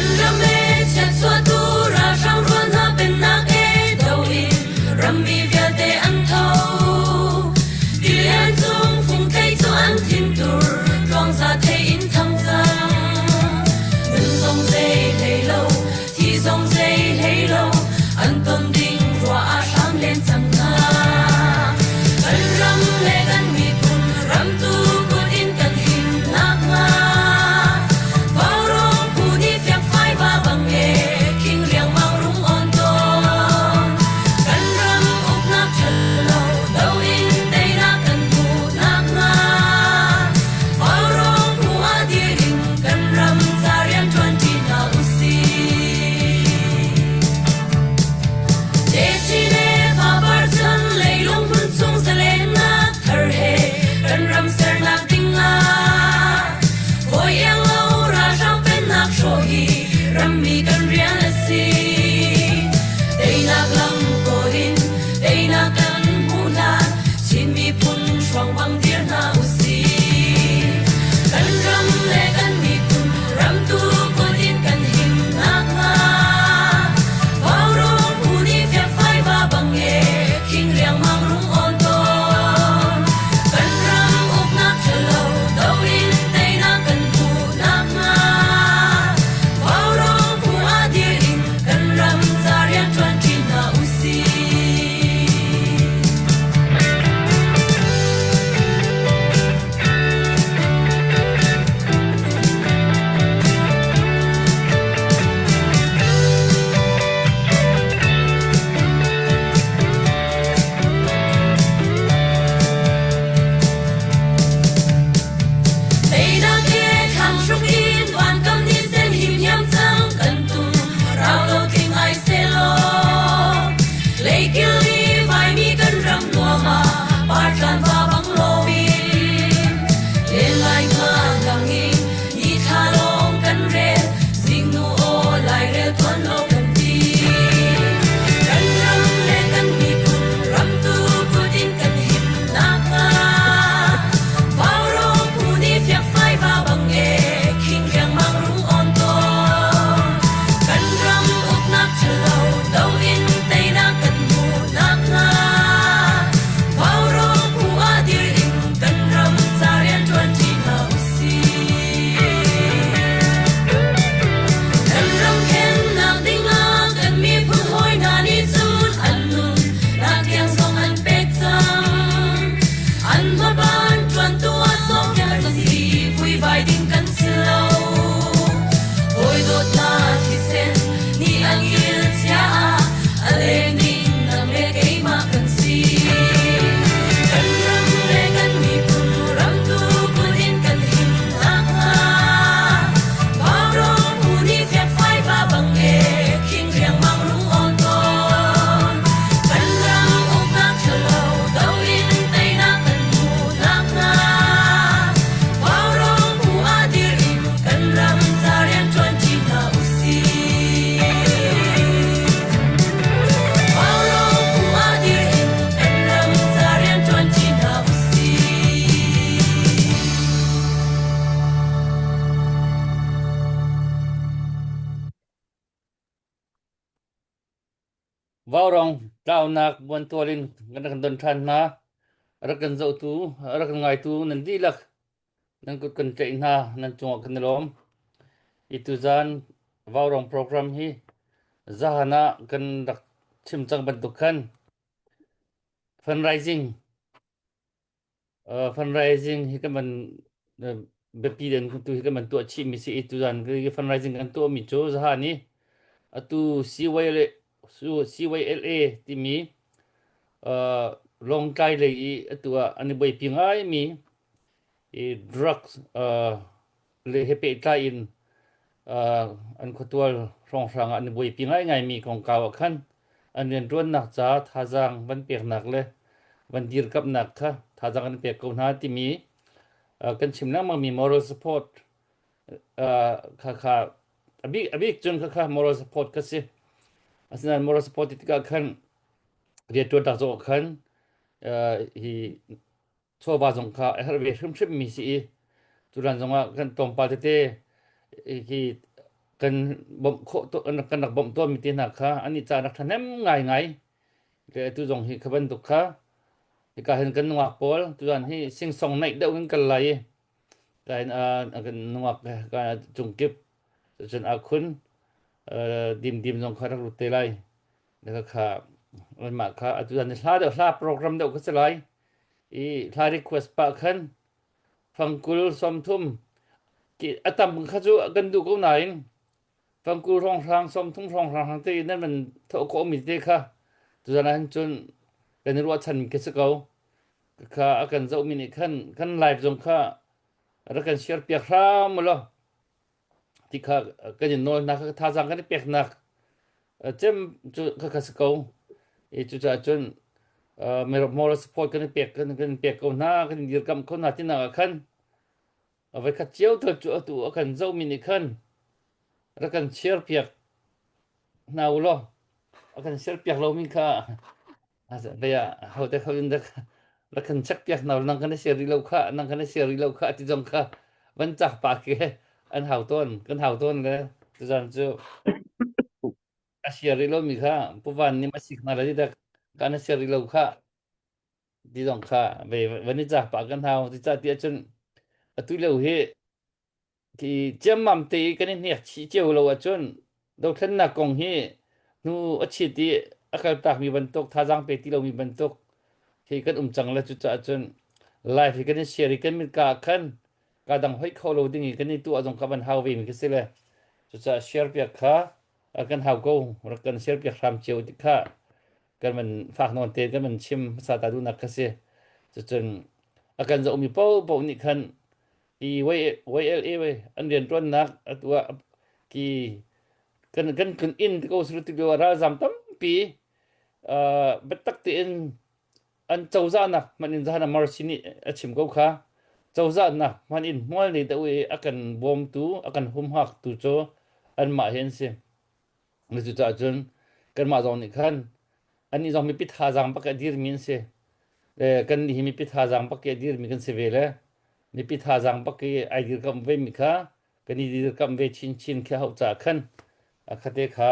Kan ram e chiatchuahtu ralhrang rual hna pennak e do in rammi vialte an tho. Tilian cung fungthei cu an thintur tluangza thei in thang cang. Nun zong zei hlei lo, thi zong zei hlei lo, an ton ding ruah ah hram len cang hna. Kan ram le kan miphun ramtu kut in kan him nakhnga Vaurawng phu nih fiangfai va bang e khing riangmang rung on tawn. Kan ram uknak ṭhalo do in teinak kan hmuh nakhnga Vaurawng phu ah dir in kan ram ca rian ṭuanṭi hna usih. Techin le fapar chan leilung hmun chung zalennak thar he kan ram sernak ding ah hawi iang lo ralhrang pennak hrawh hi rammi kan rian a si. Teinak lam kawl in teinak kan hmuh hlan Chin miphun hruang bang dir hna usih. Kan ram le kan miphun ramtu kut in kan him nakhnga Vaurawng phu nih fiangfai va bang e khing riangmang rung awn tawn. Kan ram uknak ṭhalo do in teinak kan hmuh nakhnga Vaurawng phu ah dir in kan ram ca rianṭuan ṭi hna usih. Teinak he thanghruk in vankam ni sen himhiam cang kan tum rau lo tling ai selaw leikil i vaimi kan ram nuam ah partlan va bang loin len lai nga lang in ni thla lawng kan rel zingnu aw lairel tuan lo kan ti kan ram le kan miphun ramtu kut in kan him nakhnga Vaurawng phu nih fiakfai va bang e khing riangmang rung awn tawn. Kan ram uknak ṭhalo do in teinak kan hmuh nakhnga Vaurawng phu ah dir in kan ram ca rian ṭuanṭi hna usih. Kan ram khennak dingah kan miphun hawi hna nih cun an nun nak tiang zong an pek cang. An hmaban ṭuantu ah sawmnak kan si, vuivai ding kan si lo. Hawi dawtnak thisen nih an kil chia ah a leng ding nang le keimah kan si. Kan ram le kan miphun ramtu kut in kan him nakhnga Vaurawng phu nih fiakfai va bang e khing riangmang rung awn tawn. Kan ram uknak ṭhalo do in teinak kan hmuh nakhnga Vaurawng phu ah dir in kan ram ca rian ṭuanṭi hna usih. Vaurawng phu ah dir in kan ram ca rian ṭuanṭi hna usih. Vaurawng tlaunak buantual in kan rak don ṭhan hna. A rak kan zohtu, a rak kan ngaitu nan dihlak nan kut kan tlaih hna, nan cungah kan i lawm. Hi tuzaan Vaurawng program hi zahan ah kan rak chim cang bantuk khan fundraising Fundraising hi kan van biapi den tu hi kan van tuah chih mi si i tuzan fundraising kan tuah mi cu zahan i atu CYLA CYLA timi Lawngtlai lei i atu ah an i buaipi ngai mi i drugs le he pehtlai in an khuatual hrawnghrang ah an i buaipi ngaingaimi kongkau ah khan an rianṭuannak ca thazaang van peknak le van dirkamhnak kha thazaang an pek ko hna timi kan chim lengmangmi moral support kha kha a bik a bik cun kha kha moral support kha si. Asinain moral support ti tikah khan rianṭuannak zong khan hi chawva zong kha a herh ve hrimhrim mi si i tutan zongah kan tlawmpal tete hi Kan bawmh khawh kan rak bawmh tawnmi te hna kha an i ca rak ṭhahnem ngaingai. Le atu zong hi kha bantuk kha hika hin kan nungak pawl tuzan hi singsong naih deuh in kal lai i ka hin kan nungak ka cungkip cun akhun dimdim zong kha rak lut te lai. Le kha anmah kha atu zan hi hla deuh hla program deuh kha si lai i hla request pah khan fangkul 30 a tam kha cu kan duh ko nain fangkul hrawnghrang 30 hrawnghrang hrang te nan van thawh khawh mi te kha tuzan ah hin cun kan i ruahchan mi khi si ko. Kha a kan zoh mi nih khan kan live zong kha rak kan share piak hram u law ti kha kan in nawl hna kha thazaang kan i peknak cem cu kha si ko. I cucaah cun moral support kan i pek kan pek ko hna kan in dirkamh ko hna tinak ah khan voikhat cio tal cu atu a kan zohmi nih khan rak kan share piak hna u law a kan share piak lomi kha Vei ah hote kho in rak rak kan check piak hna nang kan share rih lo kha nang kan share rih lo kha ti zong kha van cak pa khi an hau tawn kan hau tawn le tuzan cu a share rih lo mi kha pu van nih ma sik hna la ti dak kan share rih lo kha ti zong kha ve van i cak pa kan hau ti ca ti ahcun atu lio hi Ti ciammam te i kan i hnek chih cio lo ahcun dothlennak kong hi hnu a chit i a kaltakmi bantuk thazaang pe ti lomi bantuk hi kan um cang le cucaah cun life hi kan i share i kan mit ka ah khan ka dang hoih kho lo ding i kan i tuah zong kha van hau ve mi khi si le cucaah share piak kha kan hau ko rak kan share piak hram cio ti kha kan van fak nawn te kan van chim hmasa ta duhnak kha si. Cucun a kan zohmi paohpaoh nih khan i YLA wei an rianṭuannak atu ah ki kan kan tlun inn ti ko sulu ti lio ah ralzam tampi biatak tein an cozahnak hmanh in zahan Marcy nih a chim ko kha cozahnak hmanh in hmual nei deuh i a kan bawmtu a kan humhaktu cu anmah hi an si. Cucaah cun kanmah zong nih khan annih zong mipi thazaang bak a dirmi an si. Le kannih hi mipi thazaang bak i a dirmi kan si ve le mipi thazaang bak i ai dirkamh vemi kha kan i dirkamh ve chinchin khi hauh caah khan khate kha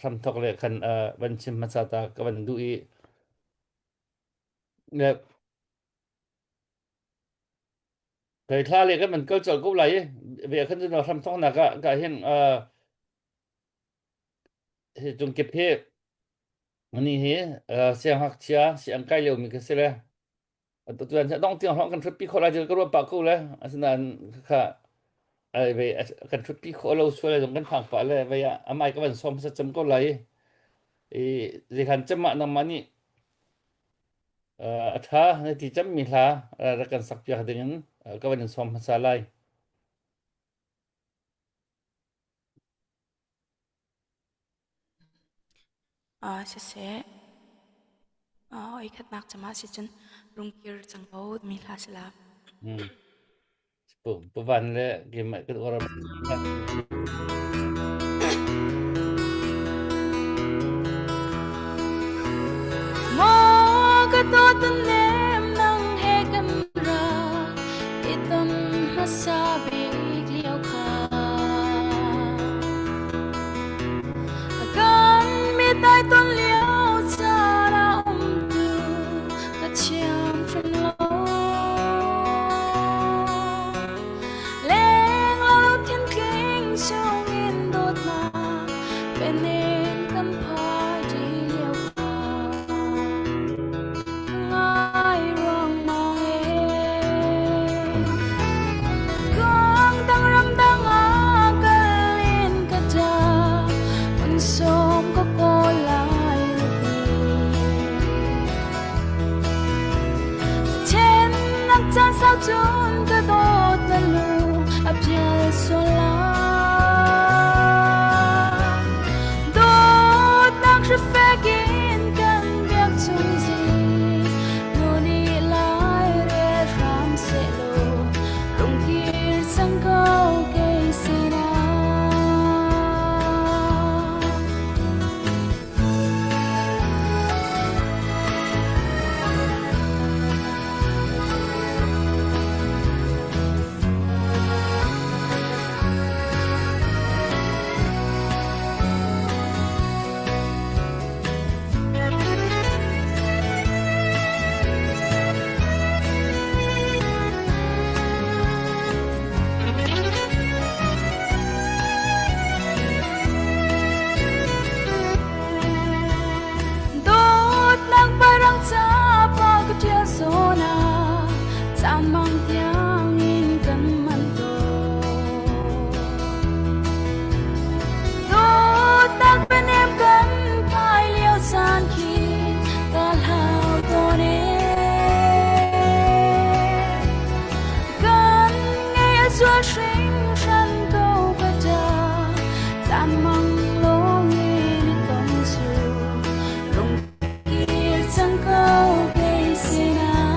hramthok le khan van chim hmasa ta ka van duh i le Kai thla le kan man kal colh ko lai i ve khan cun hramthoknak ah ka hin hi cungkip hi ani hi siangngakchia siang kai lio mi ka si le tuan dong tiang hrawng kan hrutpi khawh lai ka ruah pah ko le asinain kha ai ve kan hrutpi khawh lo sual zong kan phang pah le vei ah amai ka van som sa cem ko lai i zeikhan cem ah nangmah nih A ṭha, na ti cemmi hla rak kan sakpiak dingin ka van in sawm hmasa lai. Siseh, oi khatnak cama si cun rungkir cang ko mi hla si la. Hmm. Pu Van le keimah kan uar. Maw ka dawt nem nang he kan rak i ton hmasa bik lio kha kan mi tai ton lio caan a um tu ka thiam hrim lo. Leng lo thinking sungin dawtnak penin kan phai di lio kha ngai ruang mang e Kong dang ram dang ah kal in ka ta un som ko ko lai. Vanmang lawng in i ton cu rung kir cang ko kei sinah.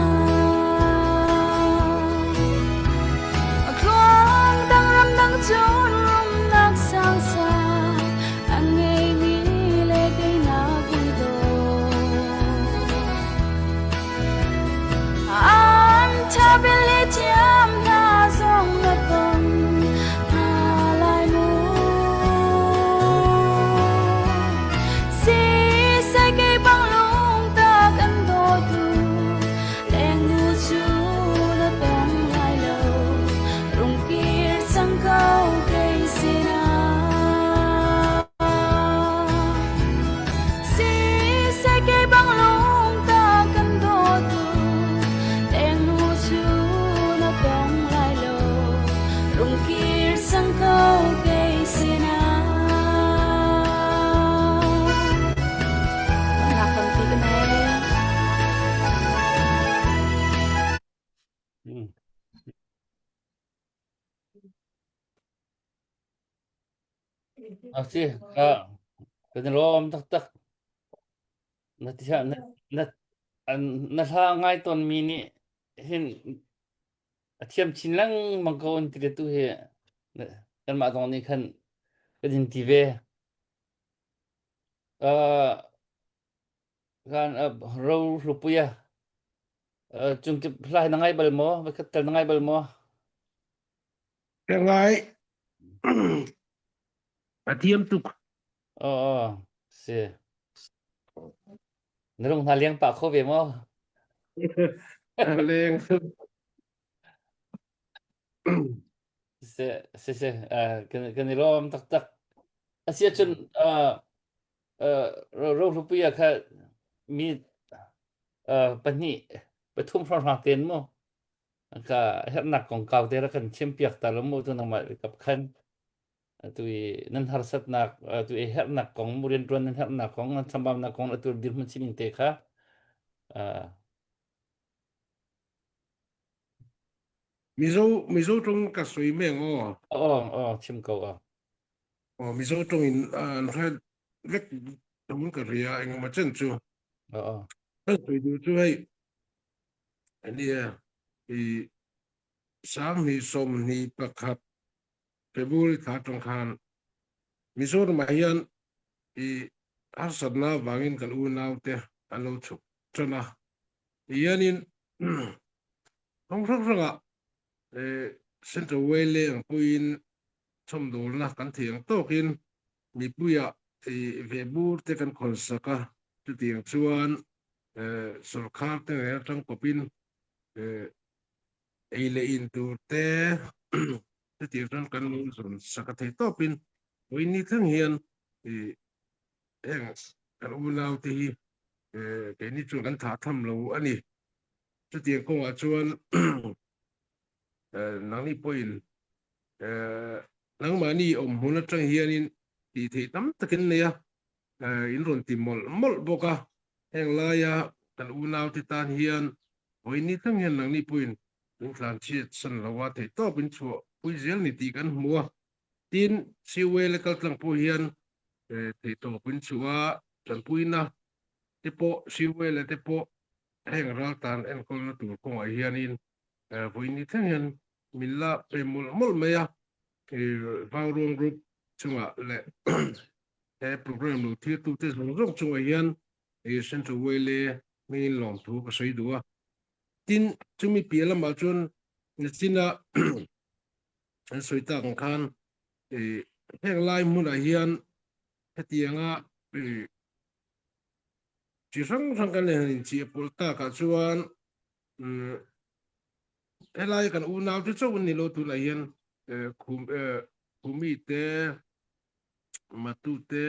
Tluang dang ram dang cun rumnak sangsang an ngeimi le teinak uidaw. An thabil i thiam hna zong na ton hna lai mu. Sisai kei bang lungtak an dawtu lengnu cu na tong lai lo rungkir cang ko kei sinah. Sisai kei bang lungtak kan dawtu lengnu cu na tong lai lo rungkir cang ko kei sinah. Nak tampi ka nei. A si ka kan i lawm taktak. Na tia na na an na hla ngai tawn mi nih hin a thiam chin lengmang ko an ti le tu hi kanmah zong nih khan kan in ti ve. Uh, kan ro hlupuia cung kip hla hi na ngai bal maw? Vakhat tal na ngai bal maw? Ka ngai. A thiam tuk. Oh, oh, si. Na lung hna liang pah kho ve maw? Leng. Si, si, si. Kan kan i lawm taktak. Asi ahcun rohlupi ah kha mi pahnih pathum hrawnghrang ten mu ka herhnak kongkau te rak kan chimpiak ta lo mu tu nangmah kap khan atu i nan harsatnak atu i herhnak kong mu riantuan nan herhnak kong nan chambaunak kong atu dirhmun sining te kha. Mizo Mizo ṭong ka soi meng aw. Aw aw, chim ko aw. Aw, Mizo ṭong in an hre vek ṭong ka ria engemaw chen chu. Aw aw. Kan soi duh chu hei ania i 2021 February thla ṭang khan Mizoram ah hian i harsatnak vangin kan unau te an lo chuk ṭan a. Hianin thong hrang hrangah Central Way ang puin chhawmdawlna kan thei ang tawkin mipuiah vehbur te kan khawn sak a, chutiang chuan sorkar te ngei atang kawpin ei leh in tur te chutiang chuan kan lo zawn sak a thei tawpin vawiin thleng hian heng kan unau te hi keini chuan kan thah tham lo a ni. Chutiang kawngah chuan nangni pawhin nangmahni awm hmun atang hianin tih theih tam takin nei a, in rawn ti mawlh mawlh bawk a. Heng laia kan unaute tan hian vawiin thleng hian nangni pawhin min tlanchhiat san lo a, theihtawp in chhuah pui zel ni tih kan hmu a. Tin, Siway le kaltlang pawh hian theihtawp in chhuah a, tanpuina te pawh Siway le te pawh heng raltan enkawlna tur kawngah hianin vawiin ni thleng hian min la pe mawlh mawlh mai a, Vauruang Group chungah leh he program lo thirtute zawng zawng chungah hian Central Wele hmingin lawmthu ka sawi duh a. Tin, chumi piah lamah chuan nachina an sawi tak ang khan heng lai hmunah hian hetianga chi hrang hrang kan han inchih pawlh takah chuan helai kan unau te chauh an ni lo tunah hian khum khumi te matu te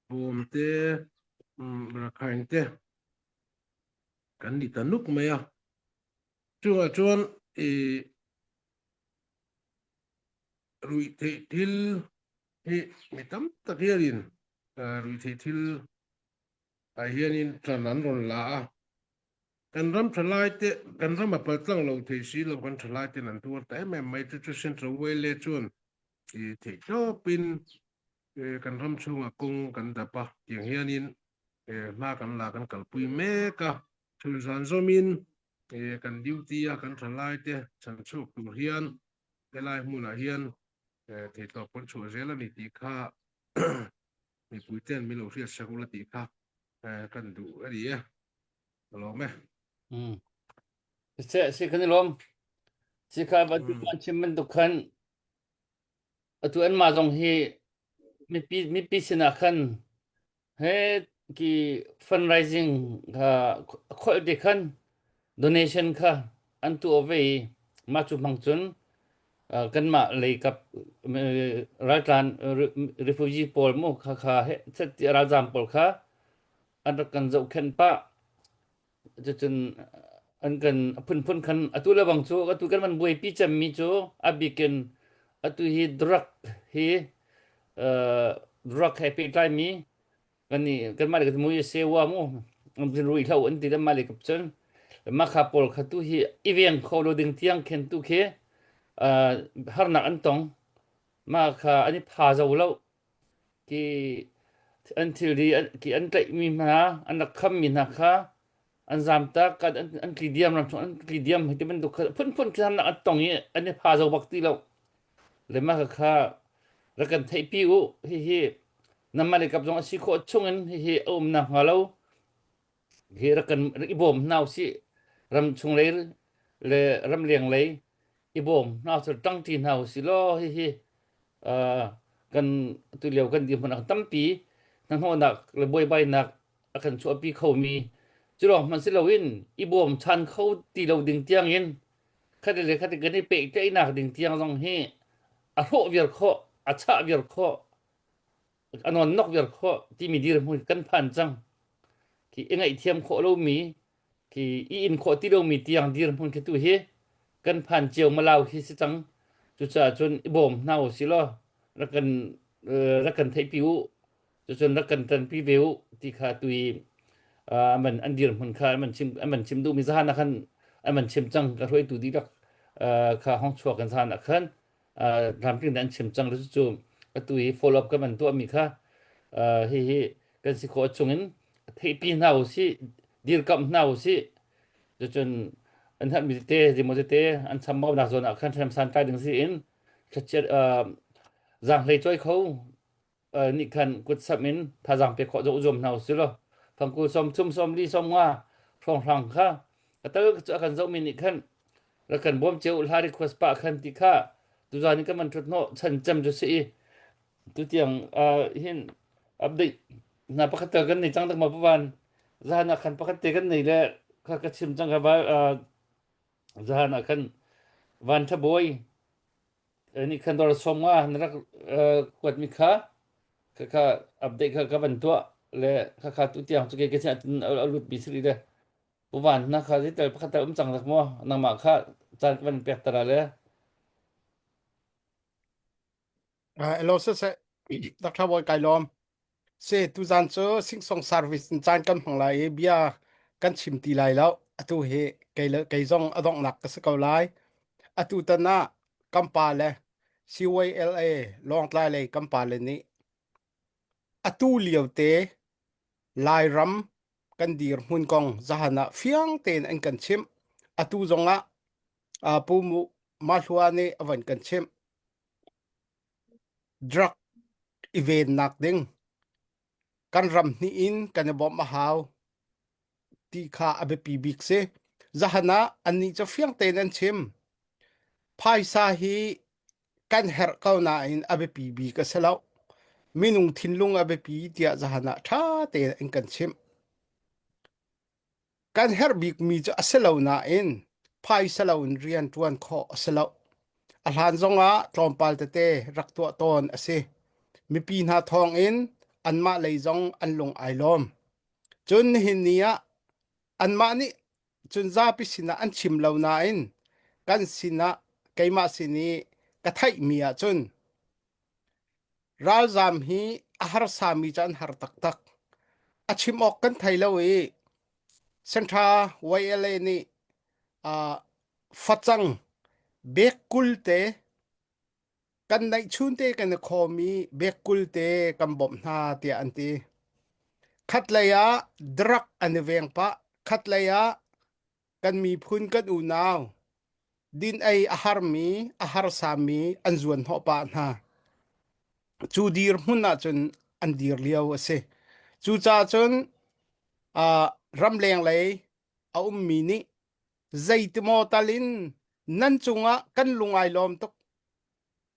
bawm te rakhain te kan ni ta nuk mai a chungah chuan i ruih theih thil hi mi tam tak hianin ruih theih thil ah hianin ṭan an rawn la a, kan ram ṭhalai te, kan ram a pal tlang lo thei si lo, kan ṭhalai ten an tuar ta em em mai. Chu chu Central Wale chuan i theihtawpin. Kan ram chhungah kawng kan dap a, tiang hianin hma kan la kan kalpui mek a. Chhun zan zawmin kan duty a kan thalai te chhan chhuak tur hian helai hmunah hian theihtawp kan chhuah zel a ni tih kha mipui ten min lo hriat sak ula tih kha kan duh a ni e. Ka lawm e. Se si kan i lawm. Si kha va tu kan chim bantuk khan Atu anmah zong hi mipi mipi sinah khan he ki fundraising kha kholh ti khan donation kha an tuah ve i mah cu hmang cun uh, kanmah lei kap raltlan refugee pawl mu kha kha he ralzam pawl kha an rak kan zohkhenh pah. Cucun an kan a phunphun khan atu le bang cu atu kan van buaipi cemmi cu a bikin atu hi drug hi uh, drug he pehtlaimi kan i kanmah le kan mui sewa mu rui hlo an ti kanmah le kap cun makha pawl kha tu hi i veng kho lo ding tiang khen tu khi uh, harnak an tong ma kha an i pha zo lo Ki an thilri ki an tlaihmi hna an rak khammi hna kha an zamtak kan an, an tli diam ram chung an tli diam hei ti bantuk kha phunphun thilhamnak an tong i an i pha zo bak ti lo le mah kha rak kan theihpi u hihi namah le kap zong a si khawh chungin hihi a um nak hnga lo hi rak kan rak i bawm hna usih ram chung lei le ram leng lei i bawm hna usih ṭangṭi hna usih law hihi uh, kan tulio kan dirhmun ah tampi hnahnawhnak le buaibainak a kan chuahpi khomi cu lawng hmanh si loin i bawm chan kho ti lo ding tiangin khat le khat kan i pehtlaihnak ding tiang zong hi a hrawh viar khawh a chah viar khawh a nawnnok viar khawh timi dirhmun kan phan cang khi i ngaihthiam khawh lomi khi i in khawh ti lomi tiang dirhmun khi tu hi kan phan cio malau khi si cang cucaah cun i bawm hna u si law rak kan rak kan theihpi u cucun rak kan ṭanpi ve u ti kha tu i an an dirhmun kha an chim an chim duhmi zahan ah khan an chim cang ka hruaitu dihlak kha hong chuak kan zahan ah khan tlamtling an chim cang cu atu hi follow up kan van tuahmi kha hihi kan si khawh chungin theihpi hna u sih dirkamh hna u sih cucun an herhmi tete zeimaw tete an chambaunak zawn ah khan hrem santlai ding si in thlachiat zaanghlei cawi kho nih khan kut samh in thazaang pe khawh zuam hna usih law fangkul som thum som li som nga hrawnghrang kha a tal cu a kan zohmi nih khan rak kan bawm cio hla request pah khan ti kha tuzan in kan van thut hnawh chan cem cu si i tutiang hin update hna pakhat tal kan nei cang tak ma pavan zahan ah khan pakhat te kan nei le kha ka chim cang ka zahan ah khan van tha bawi Nih khan dawr som nga na rak kuatmi kha kha update kha ka van tuah le kha kha tu tiang cu ke ke a lut mi sili le puvan na kha tel pakhat tel um cang dak maw nangmah kha caan ka van pek tara le Hello siseh Dr. Bawi kai lawm. Se tuzan cu singsong service in caan kan hmang lai i bia kan chim ti lai lo. Atu hi kei le kei zong a donghnak ka si ko lai. Atu tan ah kan pa le CYLA Lawngtlai lei kan pa le nih atu lio te Lairam kan dirhmun kong zahan ah fiang tein an kan chimh. Atu zong ah Pu Mahlua nih a van kan chimh. Drug i vennak ding kan ram hnih in kan i bawmh a hau ti kha a biapi bik si. Zahan ah annih cu fiang tein an chim. Phaisa hi kan herh ko nain a biapi bik a si lo. Minung thinlung a biapi tiah zahan ah ṭha tein an kan chimh. Kan herh bikmi cu a si lo nain phaisa loin rian ṭuan khawh a si lo. A hlan zongah tlawmpal tete rak tuah tawn a si. Mipi hna thawngin anmah lei zong an lung ai lawm. Cun nihin ni ah anmah nih cun zapi sinah an chim lo nain kan sinah keimah sin i ka theihmi ahcun Ralzaam hi a harsami cu an har taktak. A chim awk kan thei lo i Central YLA nih uh, facang bek 20 te Kan neihchun te kan i khawm i bekkul te kan bawmh hna tiah an ti. Khatlei ah drug an i veng pah. Khatlei ah kan miphun kan unau din ei a harmi a harsami an zuan hnawh pah hna. Cu dirhmun ahcun an dir lio a si. Cucaah cun uh, ramleng lei a ummi nih zeitimaw tal in nan cungah kan lung ai lawm tuk.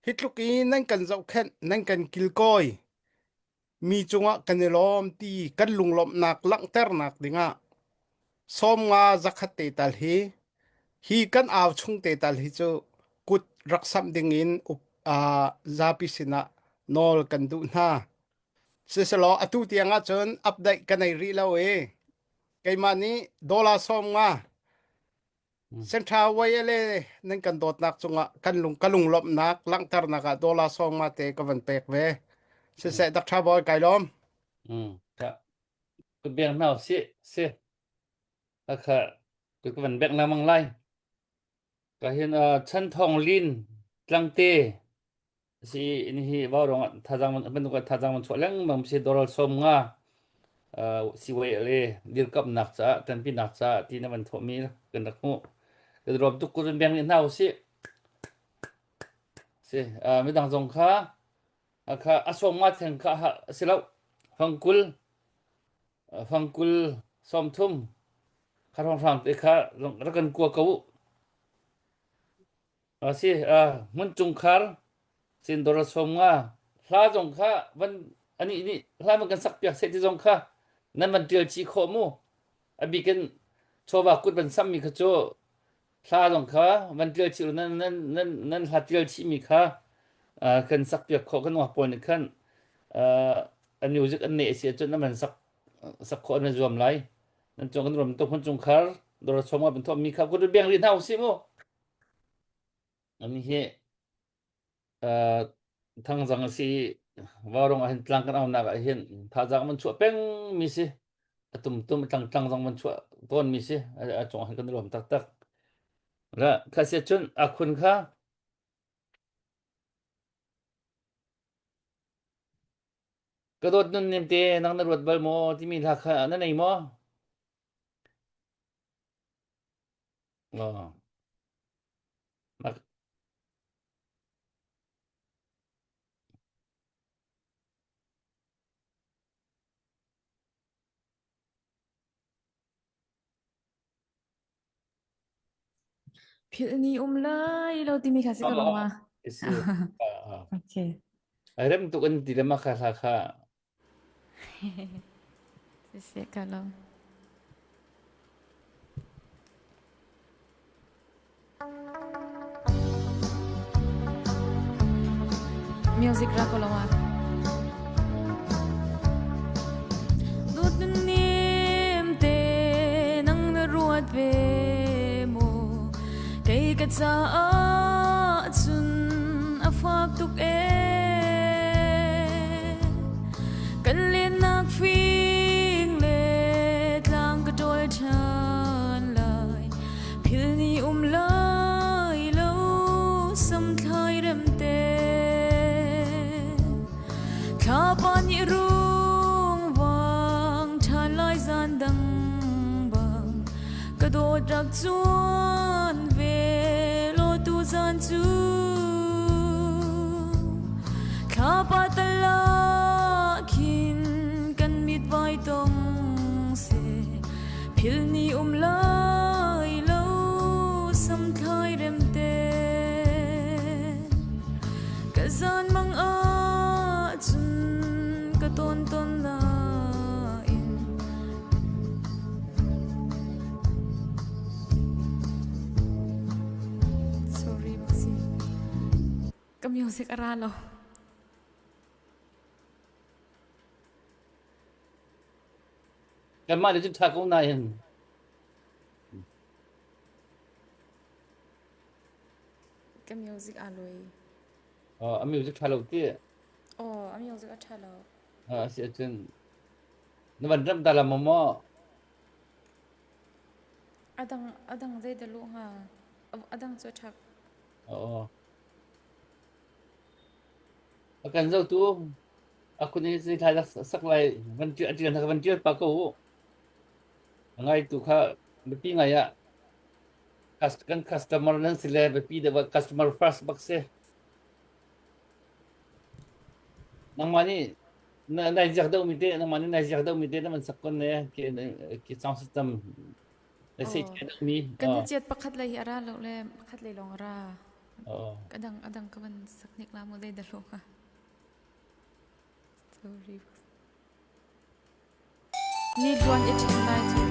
Hi tluk i nan kan zohkhenh, nan kan kilkawi mi cungah kan i lawm ti kan lunglawmhnak langhternak dingah 50 zakhat te tal hi hi kan au chung te tal hi cu kut rak samh dingin up, uh, zapi sinah nawl kan duh hna. Siselaw atu tiang ahcun update ka nei rih lo i keimah nih dollar 50 Central YLA nan kan dawtnak cungah kan lung ka lunglawmhnak langhternak ah dollar 50 te ka van pek ve. Siseh Dr. Boy kai lawm. Mm. Ka ka biang hna si si. Akha ka ka van bek lamang lai. Ka hin uh, chan thong lin tlangte si in hi vau rong thazang bantuk thazang man chuah lengmang si doral 50 CYLA dirkamnak caah ṭanpinak caah ti na van thawhmi kan rak hmuh. Kan rawm tuk kun beng nih hna usih. Si midang zong kha kha a 50 theng kha a si lo. Fangkul fangkul 30 kha hrawnghrang te kha rak kan kua ko u. A si, hmun chungkhar sin dawr 50 hla zong kha van anih nih hla van kan sak piak seh ti zong kha nan van ṭial chih khawh mu. A bik in chawva kut van sammi kha cu hla zong kha van ṭial chih nan nan nan nan hla ṭial chihmi kha kan sak piak khawh kan uak pawl nih khan a music an neih a si ahcun an van sak sak khawh an zuam lai. Nan cung kan ram tuk hmun chungkhar dawr 50 van thawhmi kha kut beng rih hna usih mu. Ani hi uh, thangzang a si i vaurawng ah hin tlang kan aunak ah hin thazaang man chuah peng mi si a tum tum tlang tlang zong man chuah tawn mi si a cung ah hin kan i lawm taktak ra kha sia cun a khun kha ka dawt nun nem te nang na ruat bal maw timi hla kha na nei maw Oh. Mak Philh ni um lai lo timi kha si ko lo ma? Si. Okay. Ai rem tuk an ti le ma kha hla kha. Siseh ka lo. Music ra ko lo ma. Dut nim te nang na ruat ve mu Kei ka caah cun a fak tuk ee. Kan lennak fing le tlang ka ṭawl ṭhan lai. Phil ni um lai lo samthlai remte. Thlapa nih rungvang ṭhan lai zan dang bang ka dawt rak cuan ve law tu zan cu thlapa tal ah khin kan mit vai tong seh phil ni um lai lo samthlai remte Ka zan mang ahcun ka tawn tawn nain Sorry bak si. Ka music a ra lo. Kanmah nih cun ṭha ko nain Ka music aa lawi. Uh, a music ṭha lo ti. Oh, a music a ṭha lo. Uh, a si ahcun na van ramh ta la maw maw? Adang adang zei dah luh hnga? Adang cu a ṭhak. Oh. A kan zohtu a kun i zei thlai sak lai van ṭial a ṭial hna kha van ṭial pah ko u. A ngaitu kha biapi ngai ah kan customer nan si le biapi deuh ah customer first bak si. Nangmah nih nai ziak deuhmi te nangmah nih nai ziak deuhmi te na van sak kon ne ki sound system na sei Oh. deuhmi. Kan hnachiat pakhat lei hi a ra lo le pakhat lei lawng a ra. Oh. Adang adang ka van sak hnik la mu dei da lo ka. Sorry. Ni luan i ṭhen lai cu.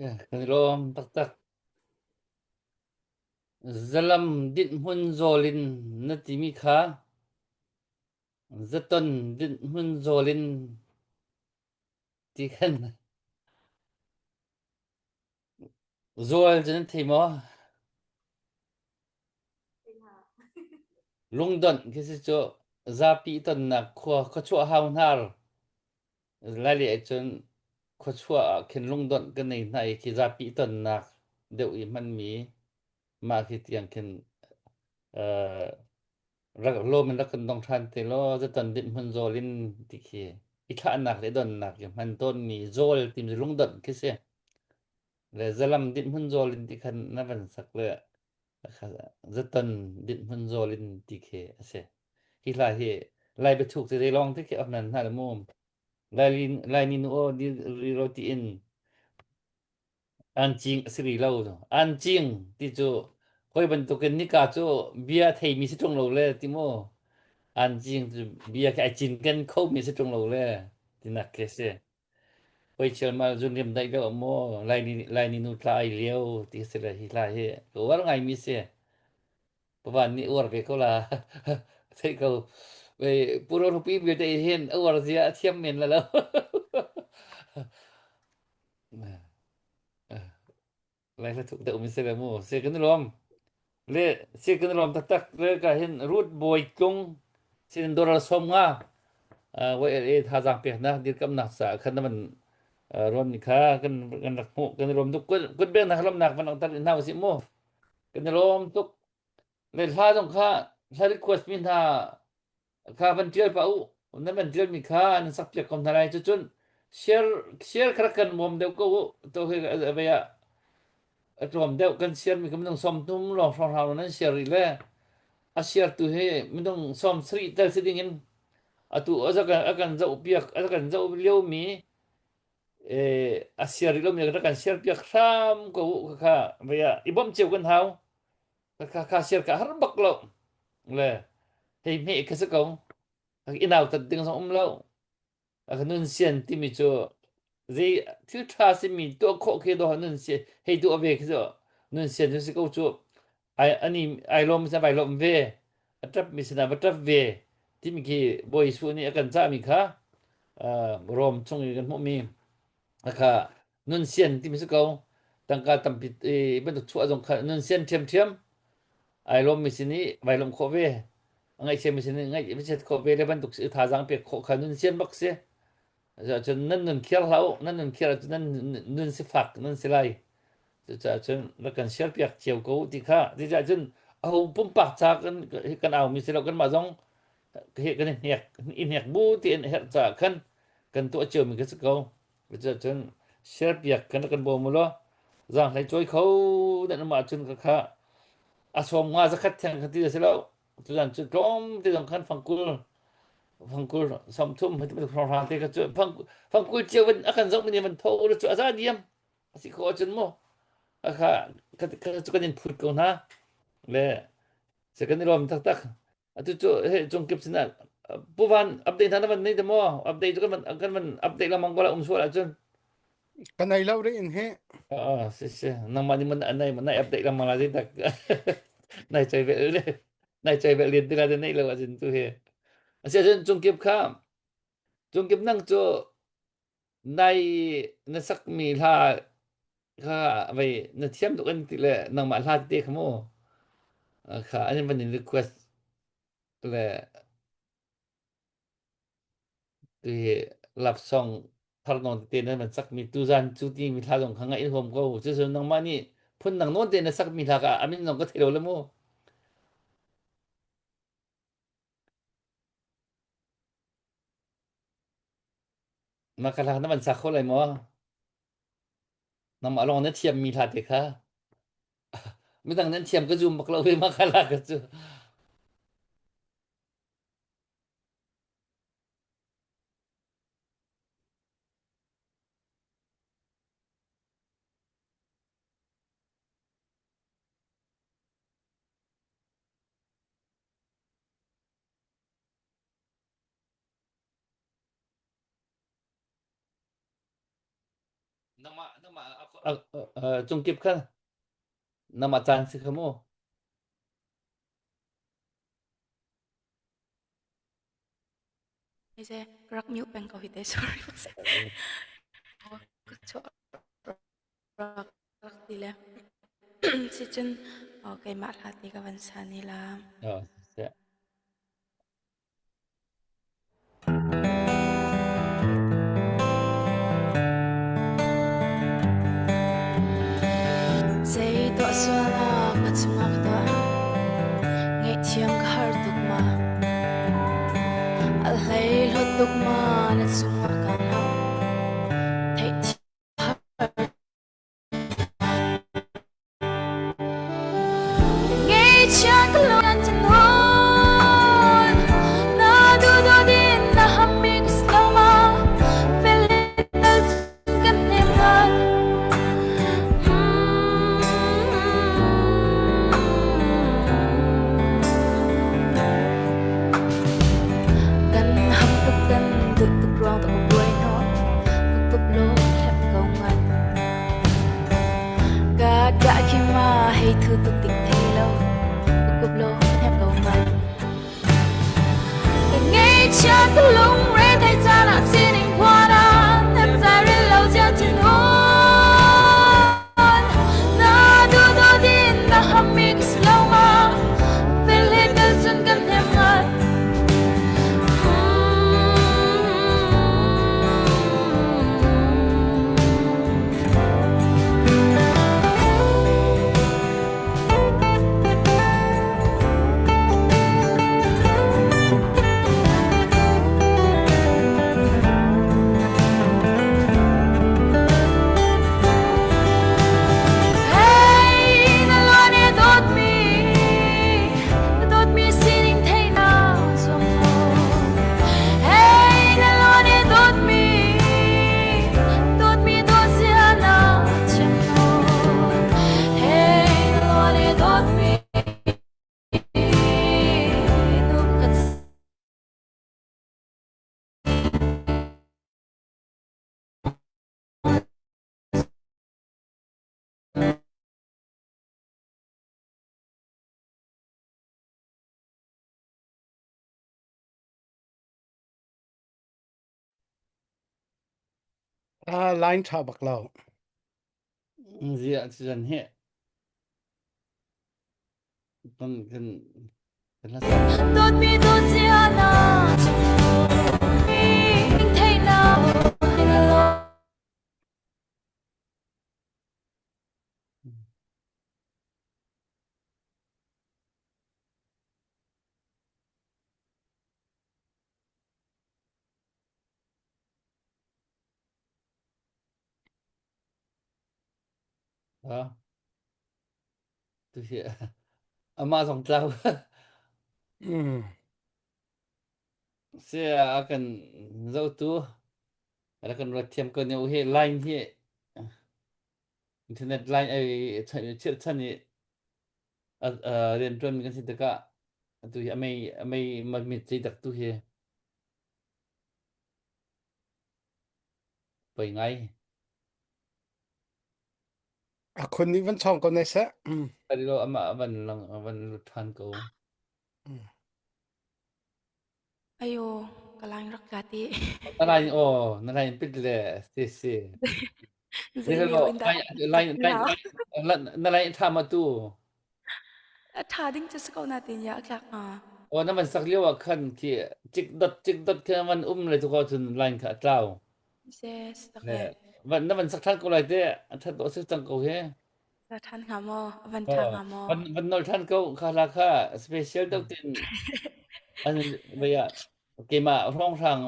Kan i lawm taktak. Zalam dinhhmun zawl in na timi kha zaton dinhhmun zawl in ti khan Zual cu nan thei maw? Lungdonh khi si cu zapi tonnak khua khuachuah hau hnar Lailei ahcun khuachuah ah khin lungdonh kan nei hna i khi zapi tonnak deuh i hmanmi mah khi tiang khin uh, rak lawm in rak kan dong ṭhan te law zaton dinh hmun zawl in ti khi i thlahnak le donnak i hman tawnmi zawl timi lungdonh khi si. Le zalam dinh hmun zawl in ti khan na van sak le zaton dinh hmun zawl in ti khi a si. Hi hla hi Lai biathuk te lawng te khi a nan hna le mu. Lai Lai ni nu aw di ri ro ti in An cing a si rih lo. An cing ti cu hawi bantukin nika cu bia theimi si ṭung lo le ti mu. An cing cu bia khi ai cinken khomi si ṭung lo le tinak khi a si. Hoi chialmal zun riam daih deuh maw Laini, Laini nu tla ai lio ti si le hi hla hi ka uar ngaimi si. Pavan nih uar ve ko la. Theih ko. Ve puro rupi vialte hin a uar zia a thiam men la lo. Lai hla thuk deuh mi si le mu. Si kan i lawm. Le si kan i lawm taktak. Le ka hin root boy tlung sin dolar som nga YLA thazaang peknak dirkamnak caah khan na van ron ni kha kan kan rak hmuh kan i lawm tuk kut beng nak lawmnak van langhter hna usih mu kan i lawm tuk le hla zong kha hla request mi hna kha van ṭial pah u nan van ṭialmi kha nan sak piak ko hna lai cucun share share kha rak kan bawm deuh ko u to hi vei ah a tlawm deuh kan share mi kha minung sawm thum lawng hrawnghrang nan share rih le a share tu hi minung sawm sarih tel si ding in atu a kan a kan zoh piak a kan zoh lio mi a share rih lomi rak kan share piak hram ko u kha vei ah i bawmh cio kan hau Kha kha siar ka har bak lo. Le hei hme kha si ko. I nautat ding zong um lo. A nun sian timi cu zei thil ṭha simi tuah khawh khi do nun si hei tuah ve khi cu nun sian cu si ko cu ai ani ai lawm sin vai lawm ve a ṭap mi sinah va ṭap ve timi khi Bawi Jesuh nih a kan cahmi kha Rom chung i kan hmuhmi kha nun sian timi si ko tangka tampi bantuk chuah zong kha nun sian ṭhiamṭhiam ai lawmmi sin i vai lawmh khawh ve a ngaihchiami sin i ngaih khawh ve le bantuk thazaang pek khawh kha nun sian bak si cun nan nun khiar hlah u nan nun khiar ahcun nan nun sifak nan si lai cucaah cun rak kan share piak cio ko ti kha cucaah cun aho pumpak ca kan kan aumi si lo kanmah zong hi kan i hnek i hnek bu tiin herh caah khan kan tuah ciomi ka si ko cucaah cun share piak kan kan bawm u law zaanghlei cawi kho nan um ahcun ka kha a sawm nga zakhat theng kha ti a si lo tuzan cu tlawm te zong khan fangkul fangkul sawmthum hati bantuk hrawnghrang te kha cu fangkul cio van a kan zoh mi nih van tho cu a za diam a si khawh ahcun mu kha cu kan in phut ko hna le se kan i lawm taktak Atu cu he cungkip sinah Pu Van update hna na van nei te maw? Update cu kan van kan van update lengmang ko la um sual ahcun. Ka nei lo rih in hi. Ah, si si. Nangmah nih man nai nai update lengmang la zeitak. Nai choi vel le nai choi vel lin tila te nei lo ahcun tu hi. Asi ahcun cungkip kha cungkip nang cu nai na sakmi hla kha vei na thiam tuk an ti le nangmah hla tete kha mu kha an van in request le tu hi love song thar nawn tete nan van sakmi tuzan cu ti mi hla zong kha ngaih huam ko cu cu nangmah nih phun dang nawn te na sakmi hla ka amin zong ka thei lo le mu Mah ka hla na van sak kho lai maw? Nangmah lawng na thiammi hla te kha. Midang nan thiam ka zum bak lo ve mah ka hla ka cu. Nangmah nangmah cungkip kha nangmah caan si kha mu. Eze rak mute peng ko hi te sorry. Rak rak ti le sicun keimah hla te ka van sa ni la. Oh, siseh. Zei tuah sual ah ka chungah ka tuah Ngaihthiam ka har tuk ma Al hlei hlawt tuk ma na chungah ka hlau Theihthiam Kan ham tuk kan duh tuk ruang tuk buai no Kup lo hlep ko ngan Ka ka khi ma hei thu tuk tik thei lo Kup lo hlep ko ngan Ka ngei chia ka lung re thei cha na sining khua na Nem zai rin lo chia chin hun Na du du din na ham mi ka slow ma Fel he tel chun kan hnem ngan Hey, na luan e dawtmi, na dawtmi sining theihnak zuam ko. Hey, na luan e dawtmi, dawtmi dawtzia na thiam ko. Hey, na luan e dawtmi, nu pakhat Ah, line ṭha bak lo. Ziah cun hi kan kan kan hla Dawtmi dawtzia na theihnak Ha? Tu hi amah zong tlau. Mm. Si a kan zotu a kan ruat thiam ko ne u hi line hi internet line ai chirchan i rianṭuan mi kan si tikah atu hi a mei a mei mit zei dak tu hi poi ngai. A khun nih van chawng ko ne seh. Mm. Lo amah van lang van lut ṭhan ko. Mm. Ayo, ka lang rak tla ti. Na lain aw, na lain pit le si si. Zei lio in dah Lain lain na lain ṭha ma tu. A ṭha ding cu si ko na tin ya a tlak hnga. Aw na van sak lio ah khan khi cik dot cik dot khan van um le tu ko cun line kha a tlau. Yes, tak Le le. van na van sak ṭhan ko lai te a ṭhat dawh si cang ko he. Sa ṭhan hnga maw? A van ṭha hnga maw? Van van nol ṭhan ko kha la kha special deuh tin an vaya keimah hrawnghrang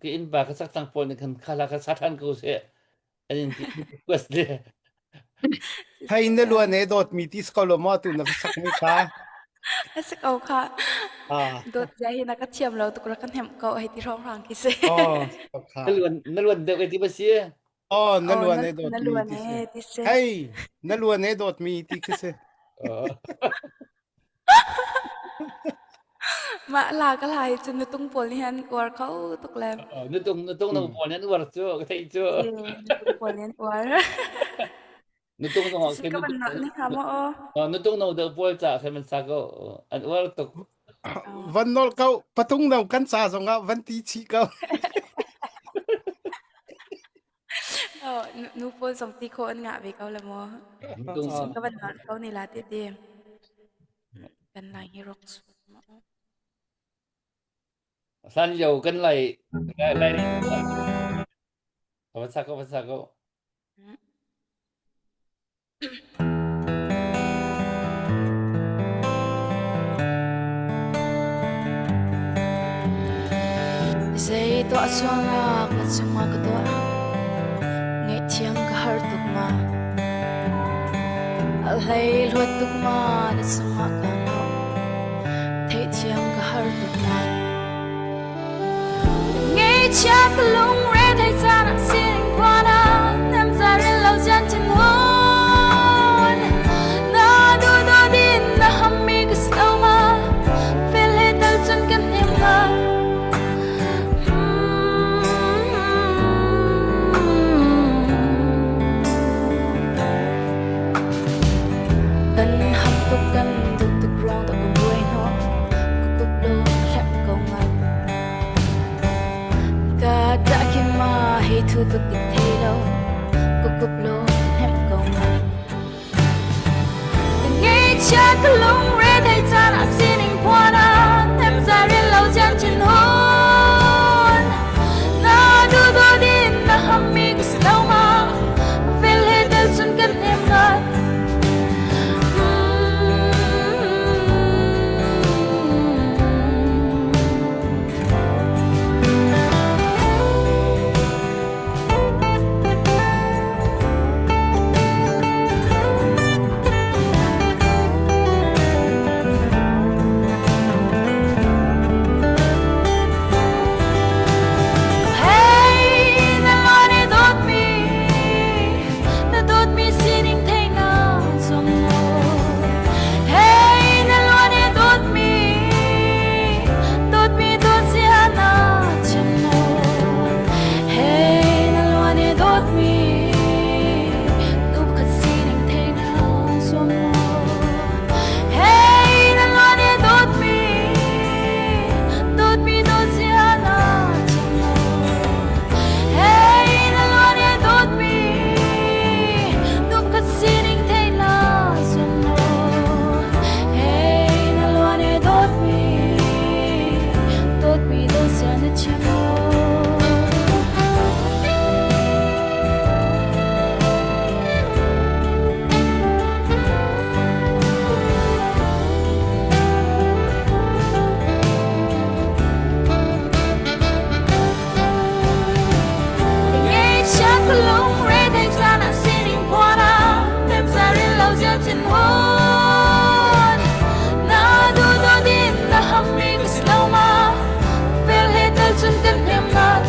ke inn pa ka sak cang pawl nih khan kha la kha sa ṭhan ko seh an in ti request le Hei na luan e dawt mi ti ko lo maw tu na sak mi kha. A si ko kha. Ah. Dawt zia hi na ka thiam lo tuk ra kan hemh ko hei ti hrawnghrang khi si. Oh, kha. Na luan na luan deuh e ti ba si. Oh, na Oh, luan na e dawt na mi luan ti si. e ti si. Hei, na luan e dawt mi ti khi si. Mah la ka hla hi cu nutung pawl nih an uar kho tuk le. Nutung nutung no pawl nih an uar cu ka theih cu. Si, nutung pawl nih an uar. Nutung no Cucu ka van nolh ne hnga maw aw? Nutung no deuh pawl ca khan man sa ko an uar tuk. Van nolh ko patung no kan ca zong ah van ti chih ko. Oh, nu pawl zong ti khawh an ngah ve ko le maw? Nutung Ka van nolh ko ne la te te. Kan lai hi rok su maw? Hlan lio kan lai lai lai Ka van sa ko van sa ko. Zei tuah sualnak na cungah ka tuah Ngaihthiam ka har tuk ma A hlei luat tuk ma na cungah ka ngau Theihthiam ka har tuk ma Ngaihchia ka lungre thei caan ah sining khuan ah nem za rel lo zian thin hun Na du du din na hammi ka sto ma Fel he tal cun kan hnem ma Kan ham tuk kan duh tuk ruang dah ka buai hnawh Ka kup lo hlep ko ngat Ka dah khi ma hei thu tuk tik thei lo Ka kup lo hnem ko ngat Ngaihchia ka lungre thei caan ah sining phuan ah nem za rel lo zian chin hun Na du du din na hammi ka slo ma Fel he tel cun kan hnem ngat Hey, na lone dawt mi, na dawt mi sining thei na zum Hey, na lone dawt mi, dawt mi dawt zia na chim mo. Hey, na lone dawt mi, nu khat sining thei na zum mo. Hey, na lone dawt mi, dawt mi dawt zia na chim mo. Hey, na lone dawt mi, nu khat sining thei na zum mo. Hey, na lone dawt mi, dawt mi dawt zia na chim mo. Ngaihchia ka lungre thei caan ah sining phuan ah nem za rel lo zia thin hun. Na duh dawt in na hammi ka si lo ma fel he tal cun kan hnem ngat.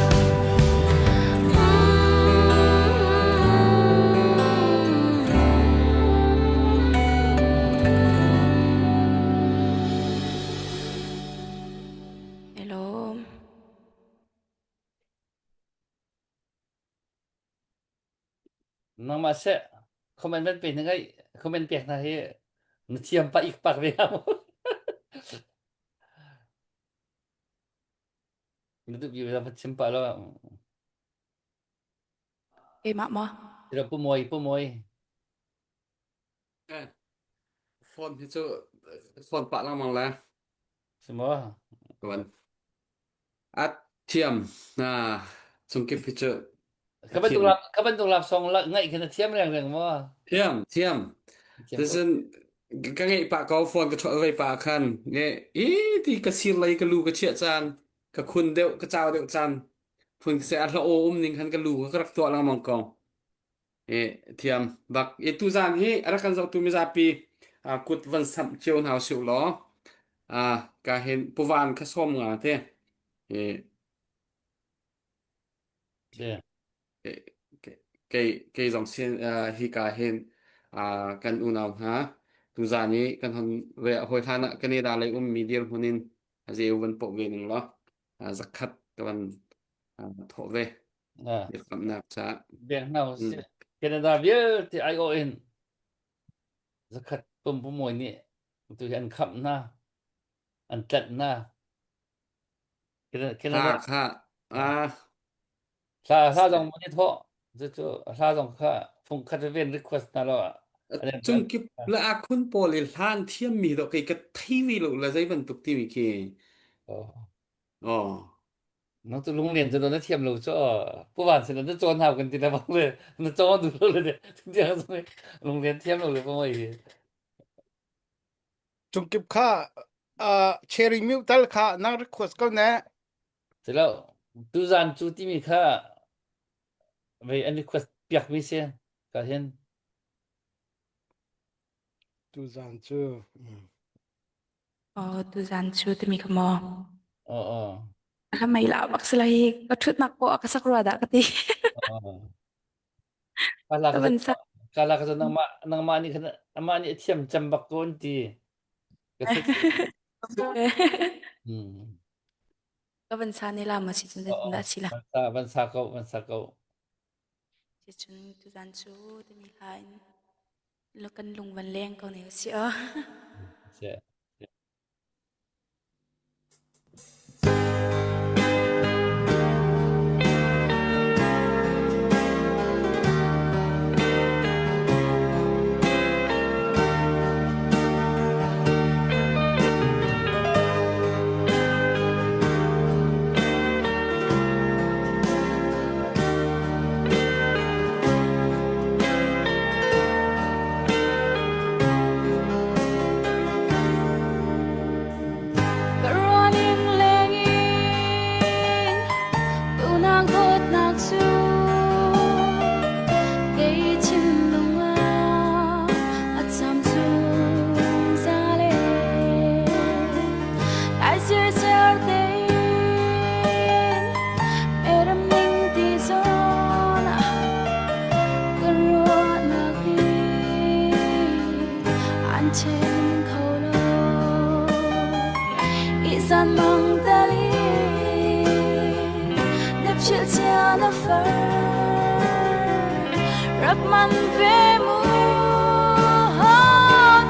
Hello. Nangmah seh comment van pe na ngai comment pek na hi na thiam pa ik pak ve am. Na duh bi va chim pa lo. Keimah maw? Ira pu moi pu moi. Eh, phone hi cu phone pah lengmang le. Si maw? Tuan. A thiam na chungkip hi cu Ka bantuk lap ka bantuk lap song la ngaih khin na thiam reng reng maw? Thiam, thiam. Tizin ka ngeih pah ko phone ka chawh vei pah khan nge i ti ka sir lei ka lu ka chiah caan ka khun deuh ka chau deuh caan phun se a hla um ning khan ka lu ka rak tuah lengmang ko. E thiam bak e tu zan hi a rak kan zohtu mizapi kut van samh cio hna usih law ka hin puvan kha som nga te e kei kei zong sin hi ka hin kan unau hna tuzan i kan hon ve hawi hlan ah Canada lei ummi dirhmun in. Azeu van poh ve ning law zakhat ka van thawh ve. Dirkamnak caah. Beng hna usih. Canada vialte aiawh in zakhat pumpumawi nih tu hi an khamh hna, an tlanh hna. Hla kha ah Hla hla zong mun i thawh. Cucu hla zong kha fung khat ven request na lo. Cung kip la akhun pawl i hlan thiam mi do kei ka thei vi lo la zei bantuk ti mi khi. Oh. Nang cu lunglen cu na thiam lo cu pu van sin na cawn hau kan ti le bang le na cawn du lo le tiang lunglen thiam lo le pa moi hi. Cungkip kha cherry mute tal kha nang request ko ne. Silo tuzan cu timi kha vei an request piakmi si ka hin. Tuzan cu. Oh, tuzan cu timi kha maw? Oh oh. Ka mei la bak sila hi ka thutnak po ka sak rua dah ka ti. Kala Ka ka van sak. kala ka nangmah nangmah nih khan amah nih a thiam cem bak ko an ti. Ka theih. Hmm. Ka van sa ne la ma si cun zeitin dah si la. Van sa van sa ko van sa ko. Si cun tuzan cu timi hla in kan lung van leng ko ne si a. Si. Ka ruahning lengin tunak dawtnak cu kei thinlung ah a cam zungzal e. Kai sirsiar tein meram ning ti zawn ah ka ruahnak nih an ṭhen kho lo. Ihsan mang tali na philh cia na far rak man ve mu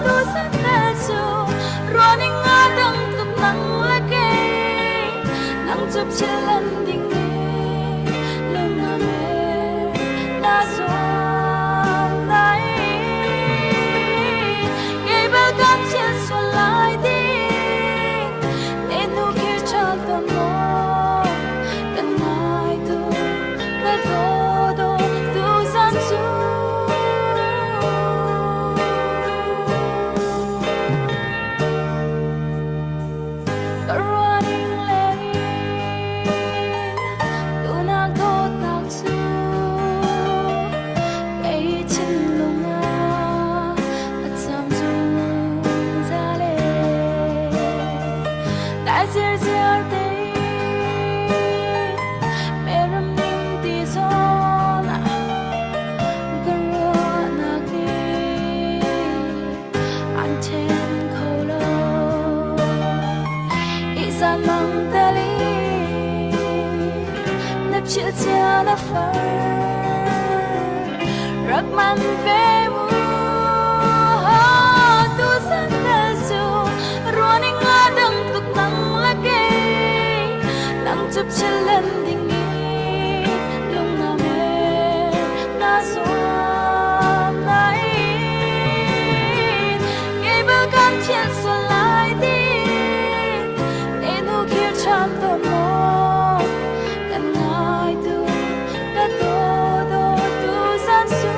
tu san bel cu ruaning nga dang tuk nang le kei nang cup chilan ding ni lung na me na zuam nai Kei bel kan thil sual lai ding Ne nu kir ṭhan tawn maw Kan ngai tu ka daw daw tu zan cu Ka ruahning lengin tunak dawtnak cu kei thinlung ah a cam zungzal e. Dai zirziar tein meram ning ti zawn ah ka ruahnak nih an ṭhen kho lo. Ihsan mang tali na philh cia na far rak man ve mu tu san bel cu ruaning nga dang tuk nang la kei nang chup chilan ding i lung na me na zuam lai Kei bal kan thian sual lai din Ne nu khir ṭhan tawn maw kan ngai tu ka daw daw tu zan su.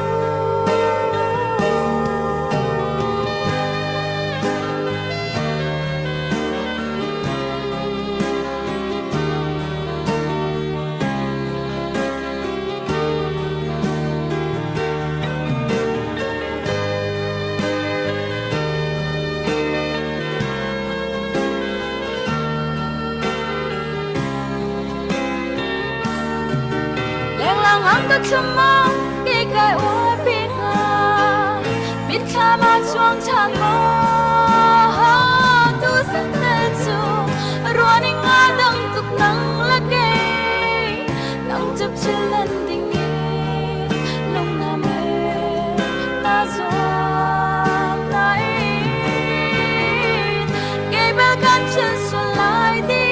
Lenglang ang ka thlumang kei kai uai pi hnga mitthlam ah chuang ṭhan maw tu san te cu. kan philh sual lai ti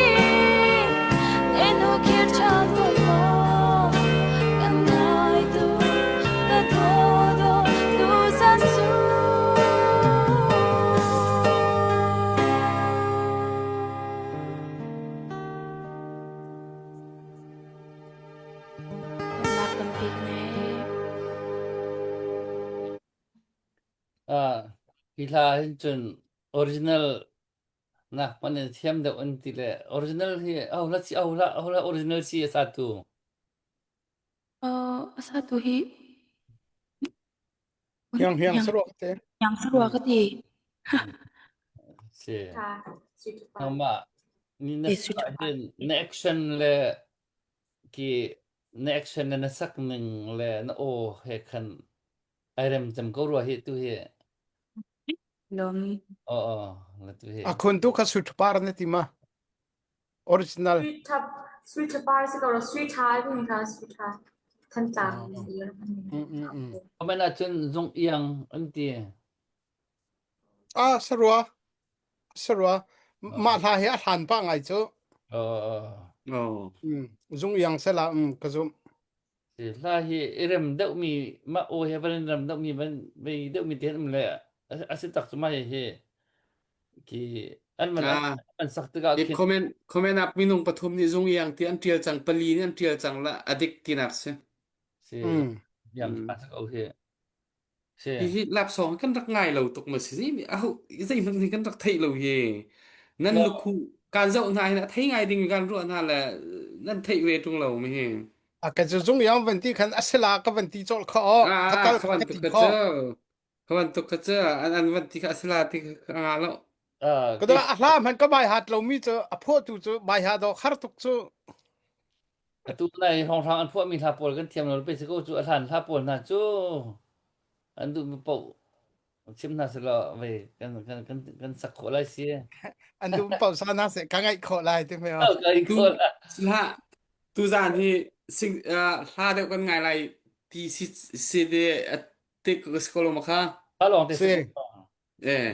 Nenu khir ṭhan tawn maw kan ngai tu ka dawdo tu zan cu. Lawmhnak tampi ka nei. Ah, hi hla hin cun original na man in thiam deuh an ti le original hi au la si au la au la original si a sa tu. Uh, a sa tu hi Hiang hiang saruak te. Hiang saruak ka ti. Si. Nangmah ni na hin na action le ki na action le na sak ning le na aw he khan ai rem cem ko rua hi tu hi. Lom. Aw aw la tu hi. A khun tu kha sut par na ti ma. Original. Sweet tha sweet tha par si ko lo sweet tha ti mi kha sweet tha Thantlang si. Mm mm mm. Comment ahcun zung iang an ti. Ah sarua sarua mah hla hi a hlan pa ngai cu. Oh. Oh. Mm zung iang sela um ka zum. Si hla hi i rem deuhmi mah aw he van in rem deuhmi van vei deuhmi te an um le a si tak cu mah hi ki an van Ah. an sak tikah Hi khin comment comment ah minung pathum nih zung iang ti an tial cang pali nih an tial cang la adik tinak si. si Mm. iang Mm. tha sak o hi si Hihi lapsawng kan rak ngai lo tuk ma si zei aho zeihmanh hi kan rak theih lo hi. Nan lukhu kan zoh hna hin a thei ngai ding kan ruah hna le nan theih ve ṭung lo mi hi. A ka cu zung iang van ti khan asila ka van ti cawlh kho o Ah ka tal kha ka bantuk ti kha kho. cu kha bantuk kha cu an an van ti kha asila ti kha nga lo. Ah, Ka a hla hman ka bai hat lo mi cu a phuah tu cu bai ha do khar tuk cu. Atu nai hrawnghrang an phuahmi hla pawl kan thiam lo pe si ko cu a hlan hla pawl hna cu an duhmi paoh chim hna selaw vei kan kan kan kan sak khawh lai si. An duh paoh sa na se ka ngaih khawh lai ti meo. Ka ngaih Tu khawh lai. hla tuzaan hi sing uh, hla deuh kan ngai lai ti si si de te ka si ko lo ma kha. Hla lawng te Si. Eh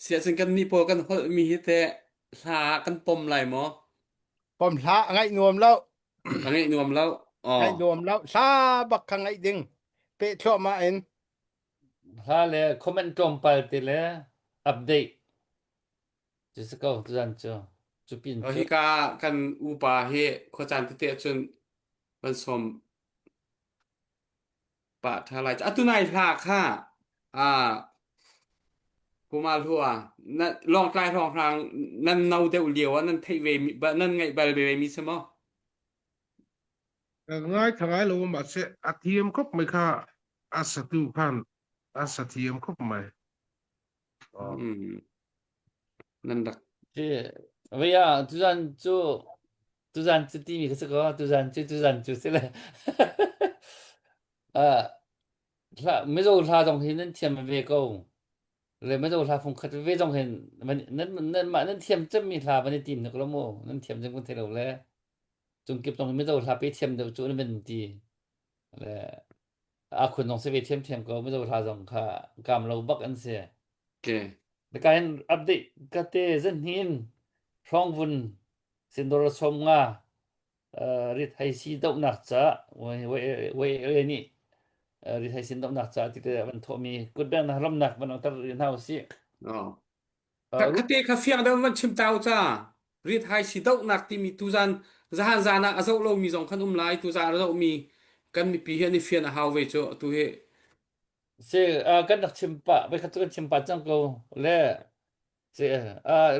siahcun kan nih pawl kan holh mi hi teh hla kan pom lai maw? Pom hla a ngaih nuam lo. A ngaih nuam lo. Ngaih Oh. nuam lo. Hla bak kha ngaih ding. Peh thluahmah in. Hla le comment tlawmpal te le update. Cu si ko tuzan cu. Cu pin Oh, cu. hika kan upa hi khuacaan tete ahcun kan sawm pah ṭha lai. Atu nai hla kha ah Kuma hlua na lawngtlai hrawnghrang nan no deuh lio ah nan theih ve mi nan ngaih bal ve mi si maw? Ka ngai tha ngai lo ma se a thiam khop mai kha a satu khan a sa thiam khop mai. Oh. Mm. Nan rak Ci via tuzan cu tuzan cu timi kha si ko tuzan cu tuzan cu si le. Ah hla Mizo hla zong hi nan thiam ve ko. Le Mizo hla fung khat ve zong hin nan nan mah nan thiam cemmi hla van i tim hnik lo mu. Nan thiam cem kun thei lo le. Cungkip zong Mizo hla pe thiam deuh cu nan van ti. Le a khun zong si ve thiamthiam ko Mizo hla zong kha kam lo bak an si. Okay. Ka in update ka te zan hin hrawng vun sindor som nga rit hai si dohnak ca wai wai nih rit hai sin dohnak ca ti te van thawhmi kutbeng na ramnak van tar hna usih. Oh. Khate kha fiang deuh van chim tau ca. Rit hai si dohnak timi tuzan zahan zan ah a zoh lomi zong khan um lai tuzan a zohmi kan mipi hi an i fian a hau ve cu tu hi. Si kan rak chim pah voi khat cu kan chim pah cang ko le si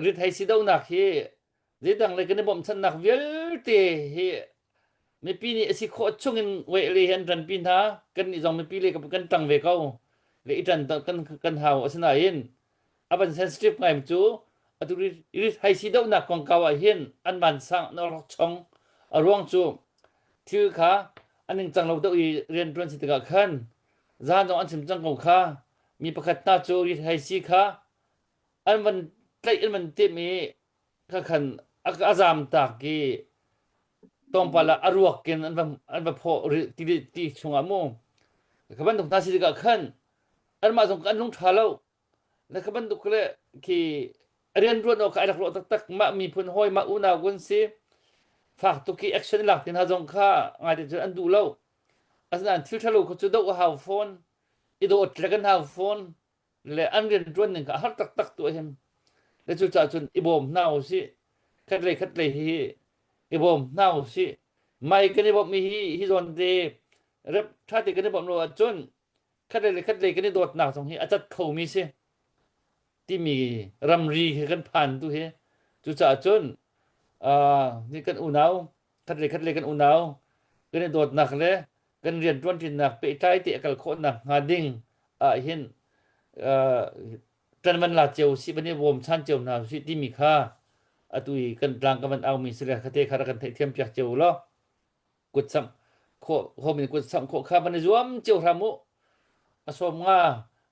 rit hai si dohnak hi zeidang le kan i bawmchannak vialte hi mipi nih a si khawh chungin weh le hi an ṭanpi hna kan nih zong mipi le kan ṭang ve ko le i ṭan kan kan hau asinain a van sensitive ngai cu atu rit hai si dohnak kongkau ah hin an vansang an rawk chong a ruang cu thil kha an ningcang lo deuh i rianṭuan si tikah khan zan zong an chim cang ko kha mi pakhat hna cu rit hai si kha an van tlaih an van timh i kha khan a zam tak i tlawmpal ah a ruak in an va an va phawh ti ti chungah mu kha bantuk hna si tikah khan anmah zong an lung ṭha lo le kha bantuk le khi. Rian ruan awk kha ai rak ruah taktak. Mah miphun hawi, mah unau kun si. Fak tuk i action lak ti hna zong kha ngai te cun an duh lo. Asinain thil ṭhalo kha cu doh a hau fawn. I dawt le kan hau fawn. Le an rian ṭuan ning kha a har taktak tu ahim. Le cucaah cun i bawm hna usih. Khat lei khat lei hi i bawm hna usih. Mai kan i bawmh mi hi hi zawn te rep ṭha te kan i bawmh lo ahcun khat lei le khat lei kan i dawtnak zong hi a cat khomi si. Timi ramri khi kan phan tu hi. Cucaah cun uh, ni kan unau khat le khat le kan unau kan i dawtnak le kan rian ṭuanṭinak pehtlai te a kal khawhnak hnga ding ah hin uh, ṭan van la cio si van i bawm chan cio hna usih timi kha atu i kan tlang ka van aumi si le khate kha rak kan theihthiam piak cio law kut samh khawh homin kut samh khawh kha van i zuam cio hram u. A sawm nga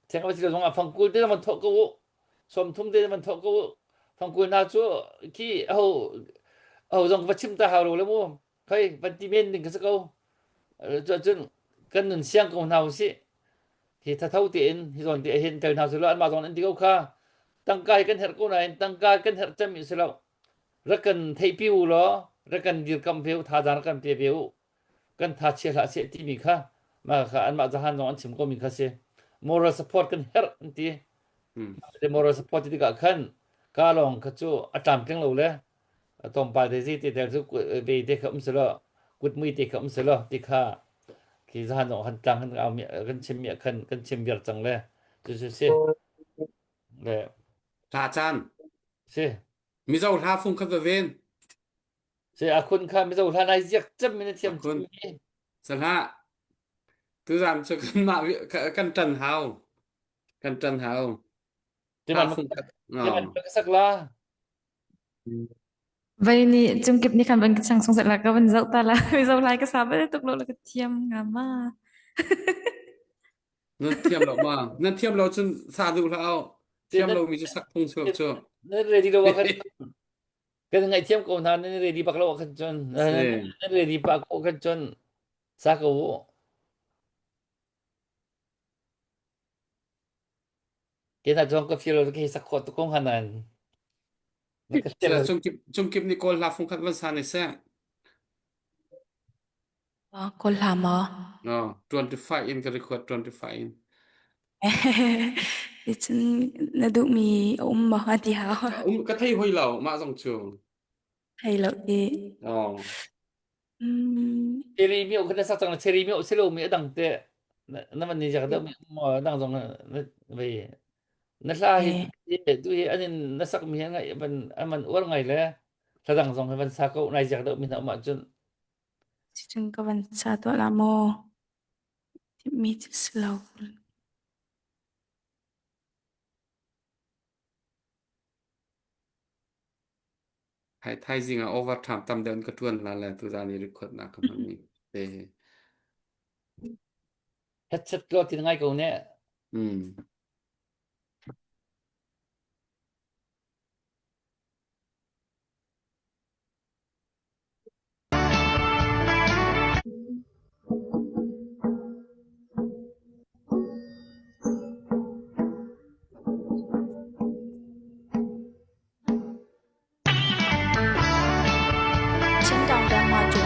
theng va silo zong ah fangkul te van thawh ko u. 30 te van thawh ko u. Fangkul hna cu khi aho aho zong va chim ta hau lo le mu. Khoi van ti men ding ka si ko. Cun kan nun siang ko hna usih. Hi thatho tein hi zawn te hin tel hna silo anmah zong an ti ko kha. Tangka hi kan herh ko nain tangka kan herh cem i si lo. Rak kan theihpi u law rak kan dirkamh ve u thazaang rak kan pe ve u kan tha chia hlah seh timi kha mah kha anmah zahan zong an chim komi kha si moral support kan herh an ti moral support ti tikah khan ka lawng kha cu a tlamtling lo le tlawmpal te zi te tel cu ve te kha um selaw kutmui te kha um selaw ti kha khi zahan zong han tlang kan au mi kan chim mi khan kan chim viar cang le cu cu si le Hla caan si Mizo hla fung khat va ven. Si a khun kha Mizo hla nai ziak cem in a thiam Khun. cem Sahla. Tuzan cu kanmah kan ṭan hau. Kan ṭan hau. Hla fung khat. Timan ka sak la. Vai ni cungkip ni khan van ka chang song la ka van zoh ta la Mizo lai ka sa bal tuk lo la ka thiam nga ma. Nan thiam lo ma? Nan thiam lo cun sa duh hlah au. Thiam lo mi cu sak phung si lo cu. Nan ready lo khan kan ngaihthiam ko hna nan ready bak lo khan cun nan ready pa ko khan cun sa ko u. Ke na jong ka feel lo ke sak kho tu kong hanan. Cungkip cungkip ni kawl hla fung khat van sa ne seh. Kawl hla maw? No, 25 in ka record 25 in. Ticun na duhmi a um maw ti hau? Um ka thei hoi lo mah zong cu. Thei lo ti. Oh. Mm. Cherry mi kha na sak cang cherry mi si lo mi adang te na man ni jak da mi dang zong na ve na hla hi tu hi anin na sak mi ngai van aman uar ngai le thla dang zong hi van sa ko nai jak da mi na um ahcun Cucun ka van sa tuah la maw? Timhmi cu si lo. Hai thaizing ah overtime tam deuh in ka ṭuan la le tuzan i record nak ka hman mi te hi. Headset lo tin ngai ko ne. Mm. Chin Dang ma cu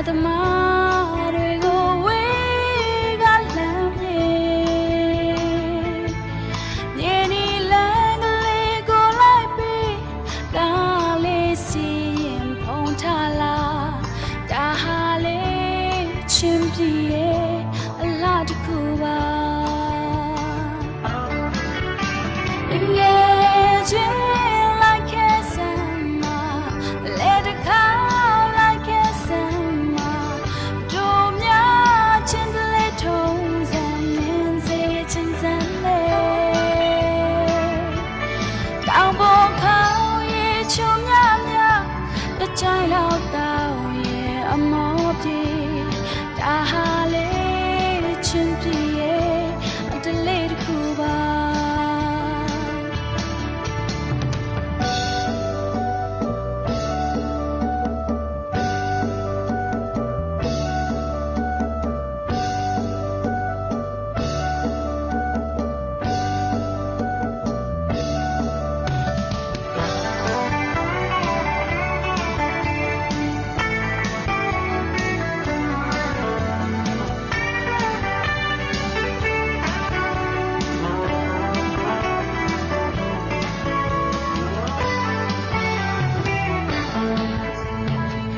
သမားတွေကိုဝေးကလမ်းမြေမြေနီလန်းကလေးကိုလိုက်ပြီးကားလေးစီရင်ဖုံးထားလာဒါဟာလေးချင်းပြေရဲ့အလားတစ်ခုပါ ငယ်ချင်းလိုက်ခဲ့စမ်းမလဲတစ်ခါလိုက်ခဲ့စမ်းမတို့များချင်းတလေထုံးစံမြင်စေချင်းစမ်းလေတောင်ပေါ်ခေါင်ရီချုံမြမြတကြိုင်တော့တောင်းရဲ့အမောပြေဒါဟာလေးချင်းပြေရဲ့အတလေးတစ်ခုပါ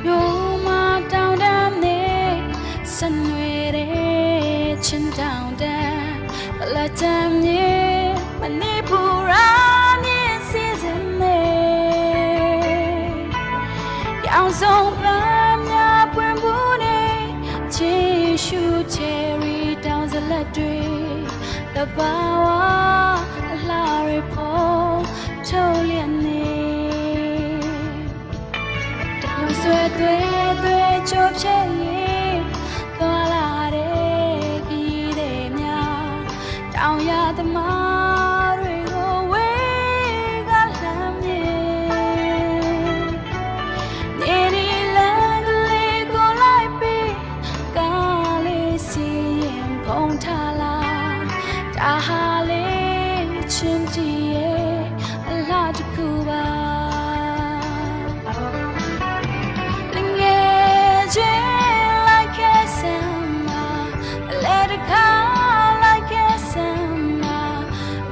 မြို့မတောင်တန်းနဲ့ဆနွေတဲ့ချင်းတောင်တန်းပလက်တမ်းမြေမနေပူရာမြင့်စီစဉ်နေရောင်စုံပန်းများပွင့်ဘူးနေချီရှုချယ်ရီတောင်စလက်တွေတဘာဝအလှတွေပေါ်ထုတ်လျက်နေ ရုံဆွဲသွဲသွဲချိုးဖြဲရင်သွားလာတဲ့ပြည်တဲ့များတောင်ရသမားတွေကိုဝေးကလမ်းမြေနေဒီလမ်းကလေးကိုလိုက်ပြီးကားလေးစီရင်ဖုံးထားလာဒါဟာလေးချင်းကြည့်ရဲ့အလားတစ်ခုပါ ငယ်ချင်းလိုက်ခဲ့စမ်းမလဲတစ်ခါလိုက်ခဲ့စမ်းမ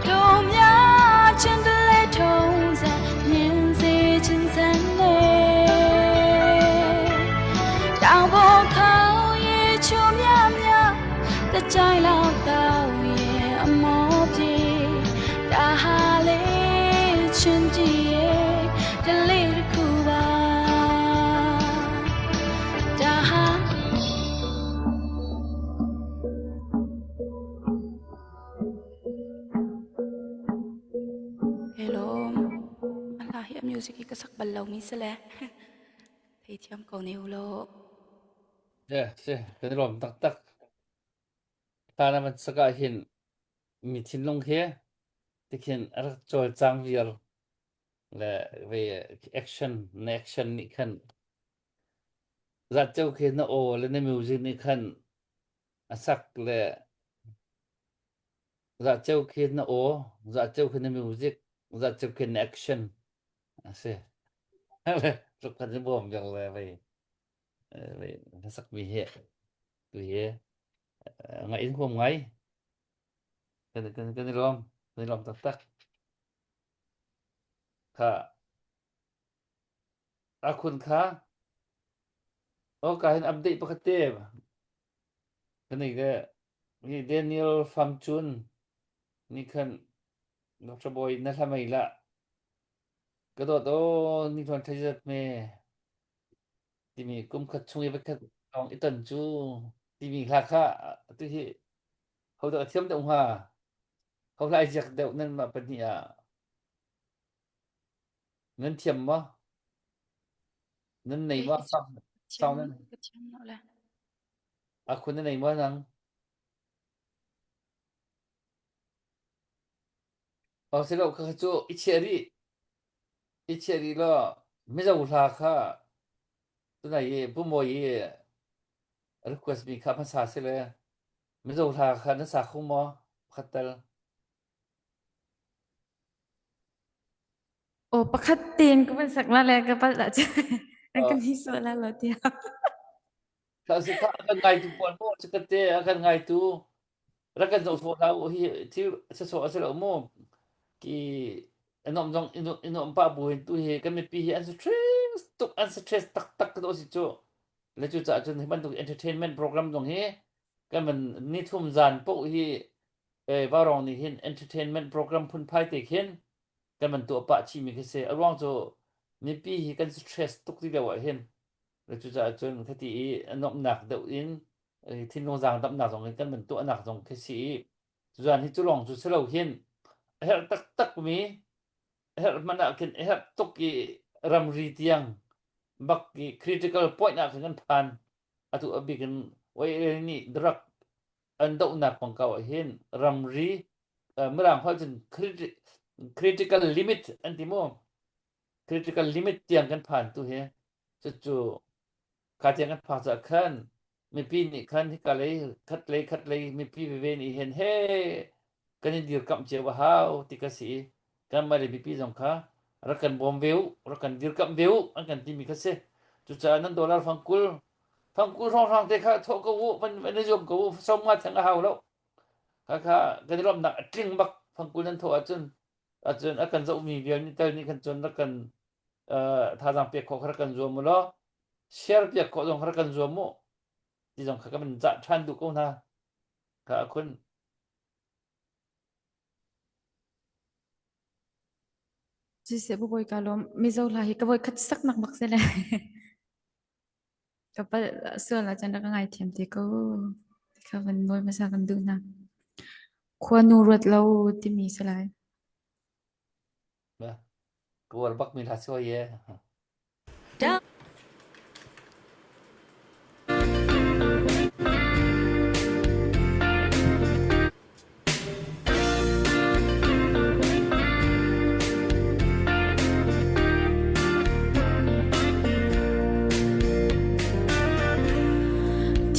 တို့များချင်းတလေထုံးစံမြင်စေချင်းစမ်းနေတောင်ပေါ်ခေါင်ရီချုံမြမြတကြိုင်လောက်တော့ရဲ့အမောပြေဒါဟာလေးချင်းကြည့်ရဲ့တလေးတစ်ခုပါ ဒါဟာ Hello. Ala hi music hi ka sak bal lo mi sale. Thei thiam ko ne ulo. Yeah, si kan i lawm taktak. Ta na man saka hin mi thinlung he tikhin a rak cawlcang viar le ve action na action nih khan zatceo khi na aw le na music nih khan a sak le zatceo khi na aw zatceo khi na music zatceo khi na action a si tluk khan i bawm viar le vei vei na sakmi hi tu hi ngaih in huam ngai kan kan kan i lawm kan i lawm taktak kha a khun kha o ka hin update pakhat te kan nei le ni Daniel Pham Chun ni khan Dr. Boy na hlamei la ka dawt o ni thon thai me timi kum khat chung i vakhat lawng i ton cu timi hla kha tu hi ho dah a thiam deuh hnga ho hla ai ziak deuh nan mah pahnih ah nan thiam maw nan nei maw Kei sang thiam sang nan ka thiam lo le. a khun na nei maw nang o silo kha cu i chia rih i chia rih law mizo hla kha tunai i pu mawi i request mi kha hmasa si le mizo hla kha na sa kho maw pakhat tal Aw pakhat tein ka van sak la le ka palh ahcun an kan hi sual la lo tiah. Kha si kha a kan ngaitu pawl mu chikkhatte a kan ngaitu rak kan zoh sawh hlah u hi thil sasawh a si lo mu ki inom zong inom pah bu hin tu hi kan mipi hi an stress tuk an stress taktak ka si cu le cu caah cun hi bantuk entertainment program zong hi kan van nithum zan poh hi Vaurawng nih hin entertainment program phunphai te khin kan van tuah pah chih mi khi si. A ruang cu mipi hi kan stress tuk ti lio ah hin le cucaah cun khati i a nuamhnak deuh in thinlung zaang damnak zong in kan van tuahnak zong khi si i cuzan hi cu lawng cu si lo hin a herh taktak mi a herh hmanh ah khin a herh tuk i ramri tiang bak i critical point ah khin kan phan atu a bik in OAL nih drug an dohnak kongkau ah hin ramri mirang holh cun critical limit an ti mu critical limit tiang kan phan tu hi cucu kha tiang kan phak cah khan mipi nih khan hika lei khat lei khat lei mipi veve nih hin he kan in dirkamh cio a hau ti ka si i kanmah le mipi zong kha rak kan bawm ve u rak kan dirkamh ve u an kan timi kha si cucaah nan dollar fangkul fangkul hrawnghrang te kha thawh ko u van van i zuam ko u som nga theng a hau lo kha kha kan i lawmhnak a tling bak fangkul nan thawh ahcun ahcun a kan zohmi vial nih tel nih khan cun rak kan thazaang pek khawh kha rak kan zuam u law share piak khawh zong kha rak kan zuam u ti zong kha ka van cah ṭhan duh ko hna kha a khun Siseh bawi ka lawm. Mizo hla hi ka voi khat sak nak bak se le. Ka pal sual ahcun rak ka ngaithiam te ko. Ka van nawl hmasa kan duh hna. Khuanu ruat lo timi si lai. Ka uar bak mi hla si hoi ye.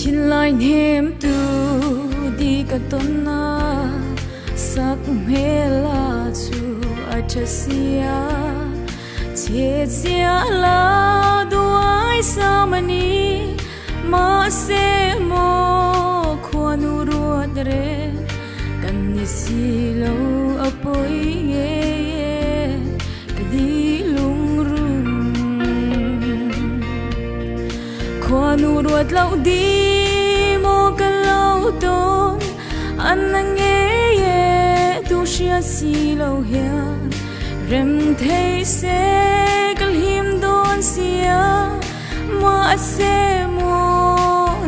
Thinlai hnemtu di ka tonnak sak hmela cu a ṭha sia Chia la duai samani ma se mo khuanu ruat re kan ni si lo a poi nge ka di lungrun khuanu ruat lo di mo ka lo ton an na nge ye tu hria si lo hian Rem thei se kal him dawn sia ma se mo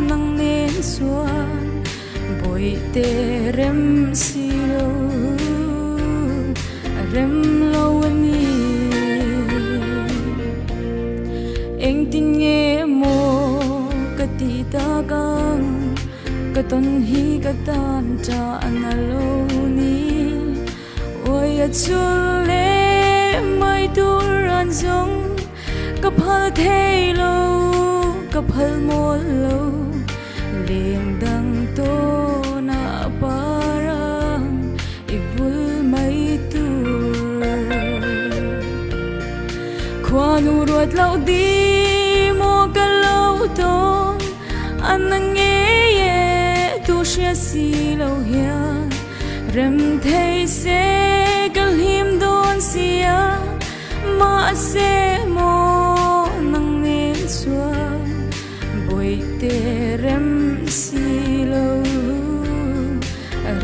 nang nen chuan bawihte rem si lo rem lo ani engtin nge mo ka ti takang ka ton hi ka tan cha ana lo ni Oi a chul le mai tur an zong ka phal thei lo ka phal mawl lo leng dang to na parang i vul mai tur khuanu ruat lo di mo ka lo ton an na nge ye tu hria si lo hian Rem thei se ka hlim dawn sia mahse maw nang nen chuan bawihte rem si lo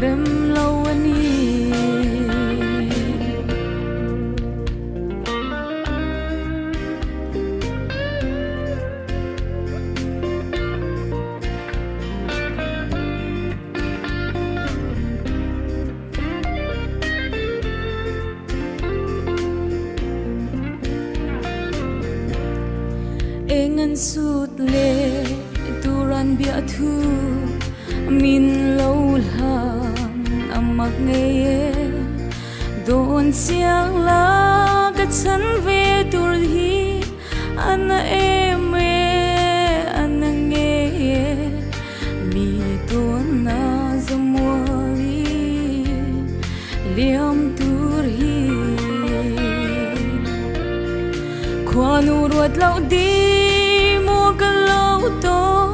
rem lo ani. Engan sut le turan bia thu min lo hlan amak ngei e don chiang la ka chan ve tur hi ana em e ana nge e mi tuan na zamuali liam tur hi khuanu ruat lo di mo ka lo ton.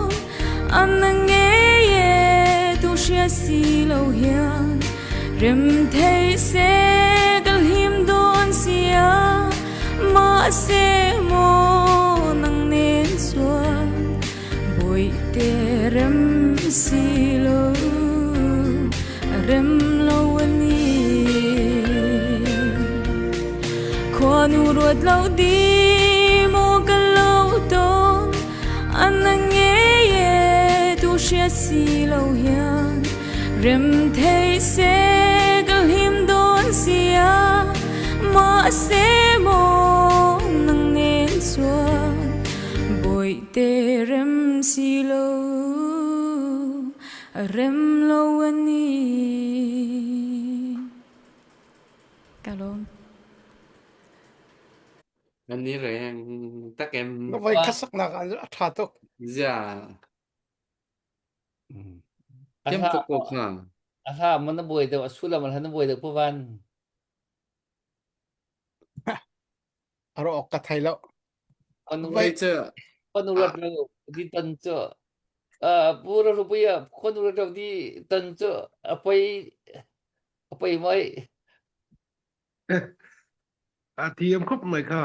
Rem thei se ka hlim dawn sia mahse maw nang nen chuan bawihte rem si lo rem lo ani. Khuanu ruat lo di maw ka lo tawn an ngei e tu hria si lo hian rem thei se ka hlim dawn sia mahse maw nang nen chuan bawihte rem si lo rem lo ani. Ka lawm. Nan ni reng takem. Na voi khat saknak ah a ṭha tuk. Zia. Thiam tuk ko kha. A hla man na buai deuh a sulam a hla na buai deuh pu van. A ro ok ka thei lo. Vai cu Konu rat lo di ton cu pu ro ru ya konu rat lo di ton cu a poi a poi moi. A thiam khop mai kha.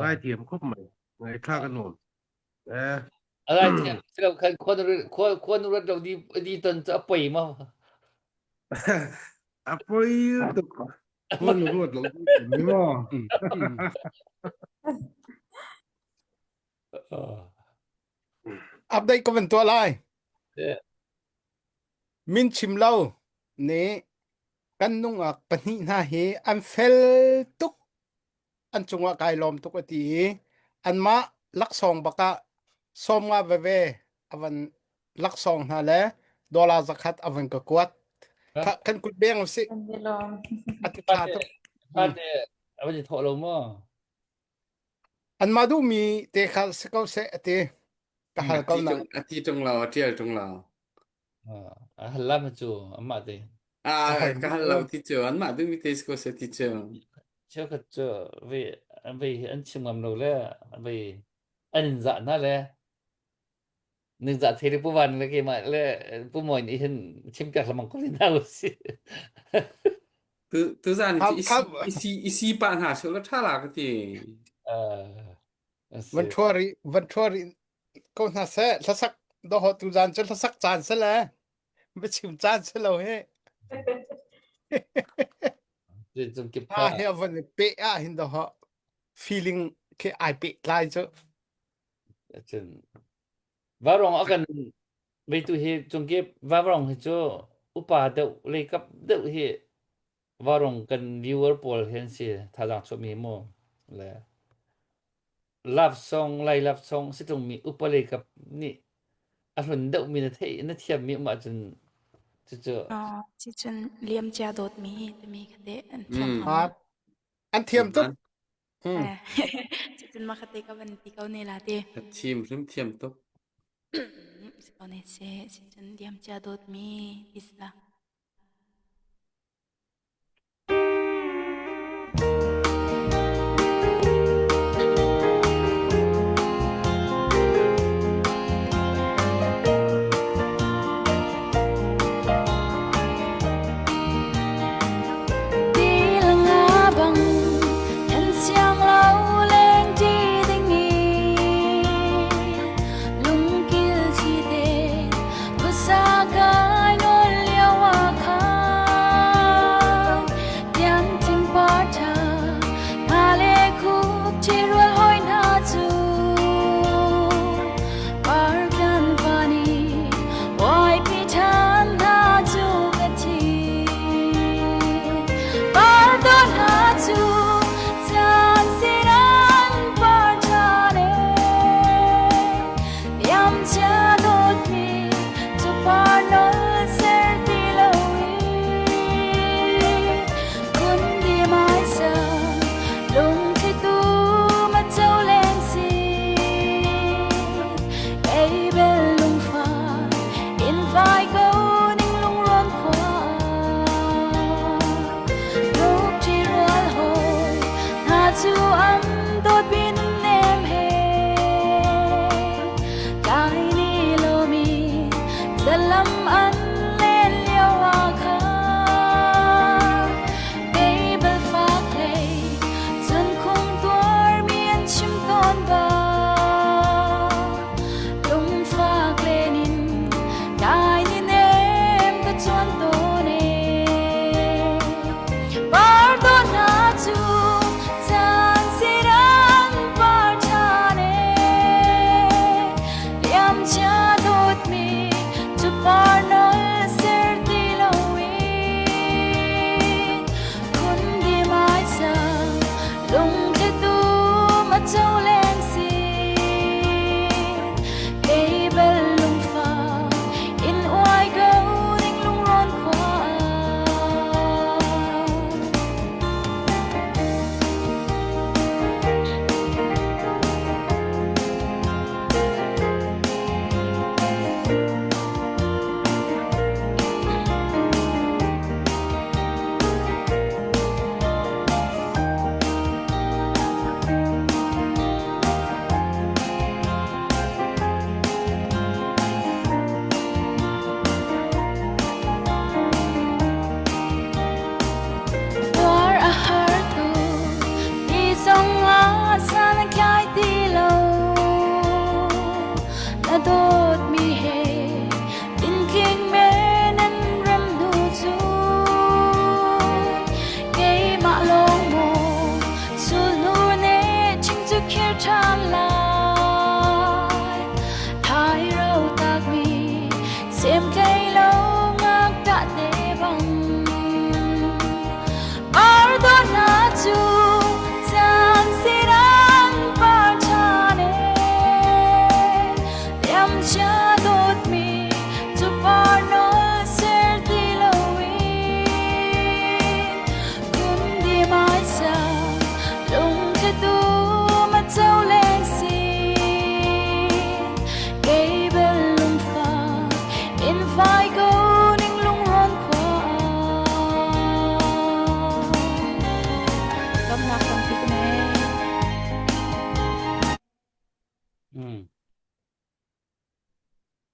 Zai thiam khop mai. Ngai thla ka nuam. Eh. A zai thiam silo khan khuanu rat lo di di ton cu a poi ma. A poi tuk. Khuanu ruat lo di ma. Update ka van tuah lai. Min chim lo nih kan nungak pahnih hna hi an fel tuk an cungah kai lawm tuk a ti i anmah laksawng bakah 50 veve a van laksawng hna le dollar 100 a van ka kuat. Kha kan kut beng usih. A ti ṭha tuk. Fate a van i thawh lo maw? Anmah duhmi te kha si ko seh a ti. Ka hal ko na. A ti ṭung lo, a ṭial ṭung lo. A hal lam cu amah te. Ah, ka hal lo ti cu anmah duhmi te si ko seh ti cu. Cheukhat cu vei vei an chim ngam lo le vei an in zah hna le ningzah thei le pu van le keimah le pu mawi nih hin chim piak lengmang ko hna usih. Tu tuzan cu isi isi isi pah hna seh la ṭha la ka ti. Van ṭhua rih van ṭhua rih ko hna seh hlasak doho tuzan cu hlasak caan si le biachim caan si lo hi. Hla he a van i peh ah hin doho feeling khi ai pehtlai cu. Cun Vaurawng a kan veitu hi cungkip Vaurawng hi cu upa deuh leikap deuh hi Vaurawng kan viewer pawl hi an si thazaang chuahmi mu le love song lai love song si ṭungmi upa leikap nih a hlun deuhmi na theih na thiammi um ahcun cucu Cucun liamcia dawtmi timi kha teh an thiam Mm. An thiam tuk. Cucun mah kha te ka van ti ko ne la te. Ka thim hrim thiam tuk. Si ko ne se, cucun liamcia dawtmi ti si la.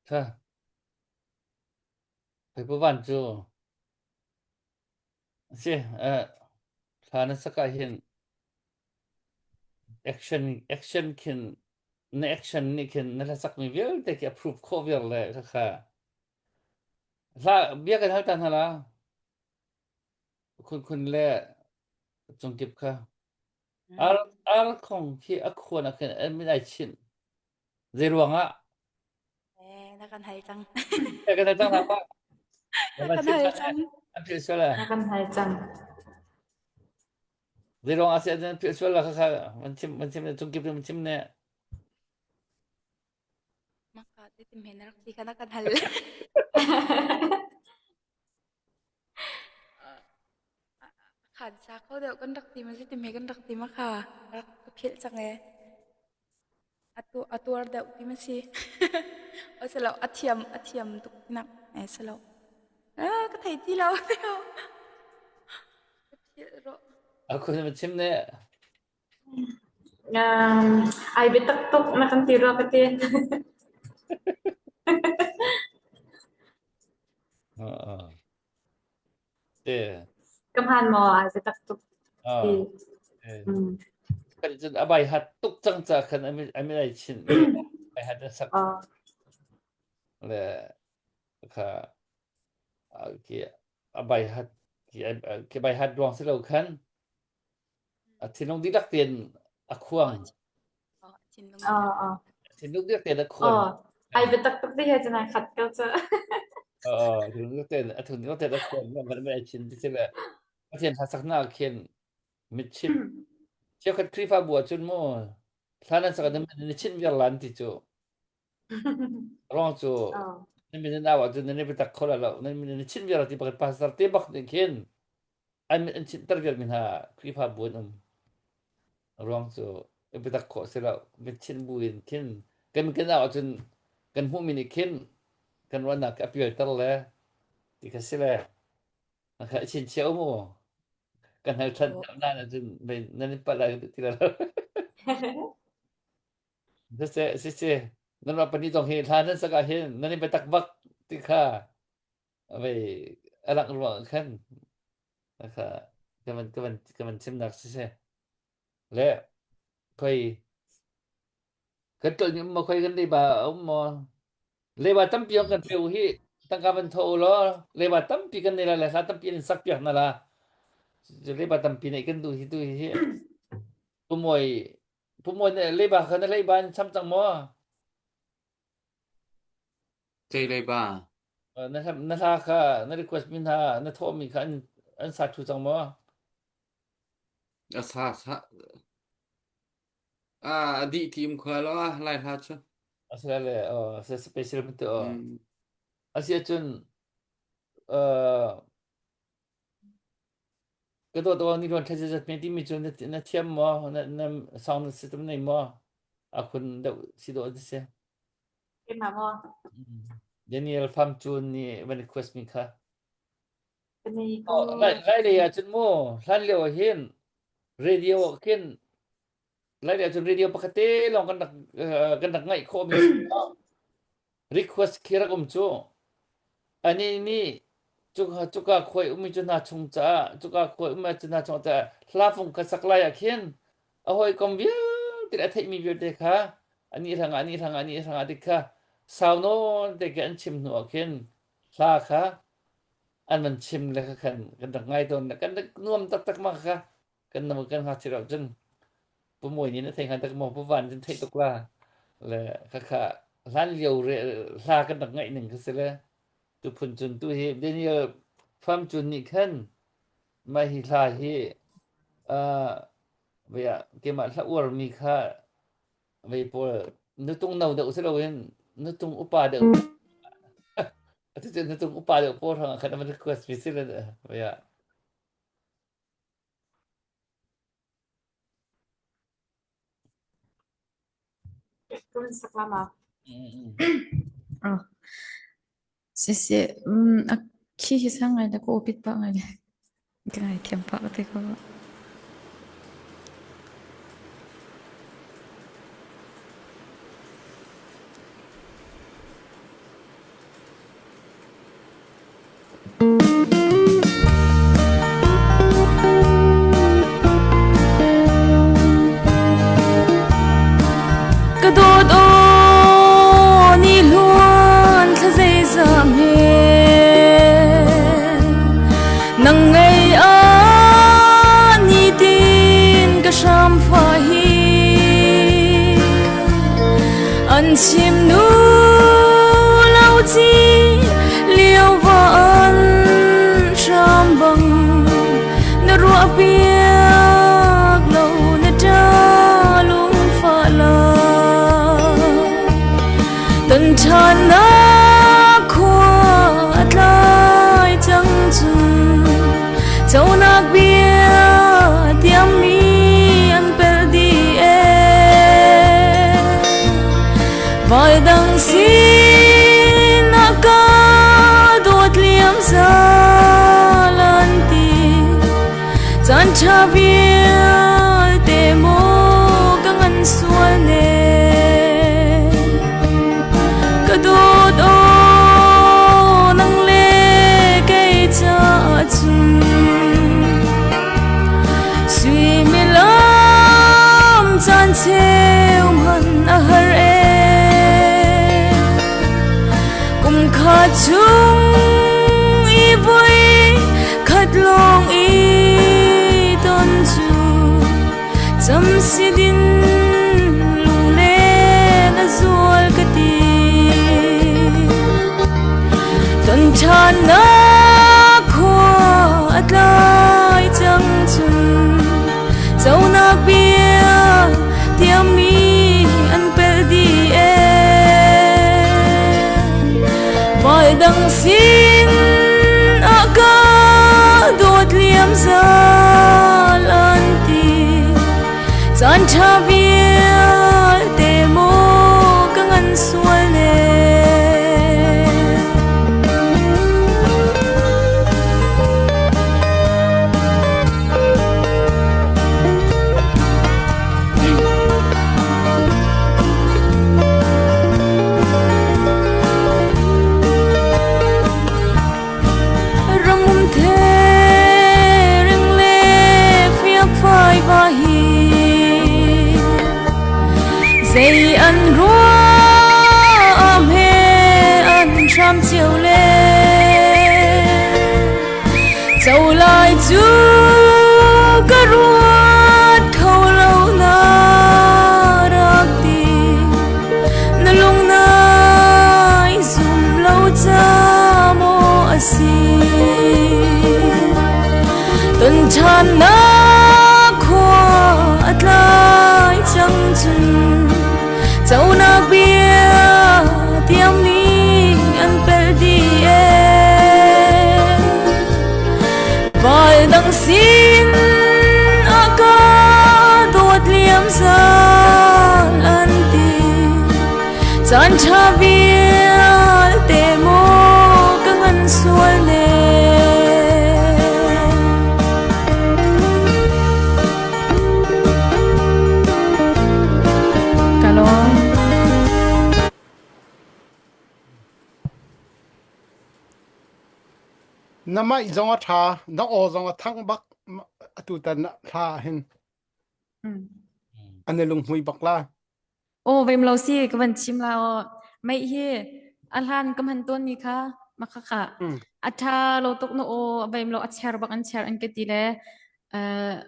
Tha. Hei pu van cu si eh thla na sak ah hin action action khin na action nih khin na hlasakmi vialte khi approve khawh viar le khakha hla bia kan hal ta hna la khun khun le cungkip kha ar ar khong khi a khuan ah khin an min ai chinh zei ruang ah Eh, na kan hal cang. Kan hal cang hna ma? Na kan hal cang. An philh sual ah. Na kan hal cang. Zei ruang ah si an philh sual la kha kha man chim man chim cung kip man chim ne. Maka ti tim he na rak ti kha na kan hal. Khan sa kho deuh kan rak ti ma si tim he kan rak ti ma kha rak ka philh cang e. A tuar deuh ti ma si. O si lo a thiam a thiam tuk nak e si lo. Ah ka thei ti lo. Ka philh rawh. A khun ma chim ne. Um, ai biatak tuk na kan ti rua ka ti. Uh, Te. Ka hmaan maw ai biatak tuk ti. Uh, kan cun a bai hat tuk cang ca khan a min ai chin bai hat na sak le kha ki a bai hat ki bai hat ruang si lo khan A thinlung dihlak tein a khuang. Thinlung dihlak tein a khuan. Ai biatak tuk ti he cun ai khat ko cu. Oo, thinlung dihlak tein a thinlung dihlak tein a khuan. Man man ai chin ti si le Pathian hla saknak khin mitchit cheukhat Khrihfabu ah cun mu hla nan sak nan na chinh viar lan ti cu. Ruang cu nan min nan au ahcun nan i biatak kho lai lo. Nan min nan chinh viar ti bakit pastor te bak nih khin an min an chinhter vialmi hna Khrihfabu an um. Ruang cu i biatak khawh si lo. Mitchinh bu in khin kan kan au ahcun kan hmuhmi nih khin kan ruahnak a pialter le ti kha si le kha chinchiah um u. Kan hal ṭhan nan ahcun nan i palh lai ti lo. Siseh, siseh, nan mah pahnih zong hi hla nan sak ah hin nan i biatak bak ti kha vei a langh ruang khan kha ka van ka van ka van chimnak siseh. Le khoi kan tlolh mi um maw khoi kan leiba a um maw? Leiba tampi ong kan pe u hi tangka van tho u law leiba tampi kan nei la le hla tampi an sak piak na la. Leiba tampi neih kan duh hi tu hi Pumawi Pumawi na leiba kha na leiba in cham cang maw? Zei leiba? Na hla na hla kha na request mi hna na thawhmi kha an an sa thu cang maw? A sa sa ah a dih ti um khua lo ah lai hla cu. Asile oh se special mi tu oh. Mm. Asi ahcun uh, Ka dawt aw ni luan thla zat me timi cu na, na thiam maw? Na, na sound system nei maw? A khun deuh si dawh an si. Keimah maw? Daniel Pham Chun nih van request mi kha. Ka nei ko. Oh, lai lai lei ah cun mu hlan lio ah hin radio ah khin lai lei ah cun radio pakhat te lawng kan rak eh, kan rak ngaih khawh mi si. Request khi rak um cu. Anih nih cuka cuka khuai ummi cu hna chung caah cuka khuai ummi cu hna chung caah hla fung kha sak lai ah khin a hawikom vialte le a theihmi vialte kha ani hrangah ani hrangah ani hrangah ti kha sau nawn te khi an chim hnu ah khin hla kha an van chim le kha khan kan rak ngai tawn kan rak nuam taktak ma kha kan nam kan ngakchia lo cun Pu Mawi nih na thei hnga tak maw Pu Van cun theih tuk la le khakha hlan lio re hla kan rak ngaih ning kha si le tu phun cun tu hi Daniel Pham cun nih khan mah hi hla hi uh, vei ah keimah hla uar mi kha vei pawl nutung no deuh si loin nutung upa deuh atu cun nutung upa deuh pawl hrangah khan an request mi si le vei ah Kan sak lama. Oh. Siseh, mm, a khi hi sang ngai le ka upit pah ngai le. Ka ngai thiam pah te ko. Ni hluan thla zeizah hme nang ngei ah nitin ka hram fa hi an chim nu lo ci liao va an hram bang na ruah piak lo na ṭa lungfah Tan ṭhannak khua a tlai cang cun conak bia tiammi an pelh dih ee. Vai dang sinah ka dawt liam zal an ti Caan ṭha vialte maw ka ngan sual ne Ka dawt aw nang le kei caah cun Suimilam caan cheu hmanh a har ee Kum kha chung i voi khat lawng i ton cu cam si din lunglen a zual ka ti ton ṭhannak khua a tlai cang cun conak bia tiammi an pelh dih ee Vai dang sin ah ka dawt liam zal an ti caan ṭha vialte maw ka ngan sual ne Ramum thering le fiakfai va hi zei an ruam he an hram cio le Co lai cu ka ruat kho lo na rak ti na lung nai zum lo ca maw a si ton ṭhan nak khua a tlai cang cun conak bia tiammi an pelh dih ee Val dang sin a ka dawt liam zal an ti caan ṭha vialte maw ka ngan sual ne Ka lawm. Na maih zong a ṭha, na aw zong a thang bak atutan hla ah hin. An i lunghmui bak la. Aw vem lo si ka van chim la aw mei hi a hlan ka hman tawn mi kha makha kha a tha lo tuk na aw vem lo a cher bak an cher an ka ti le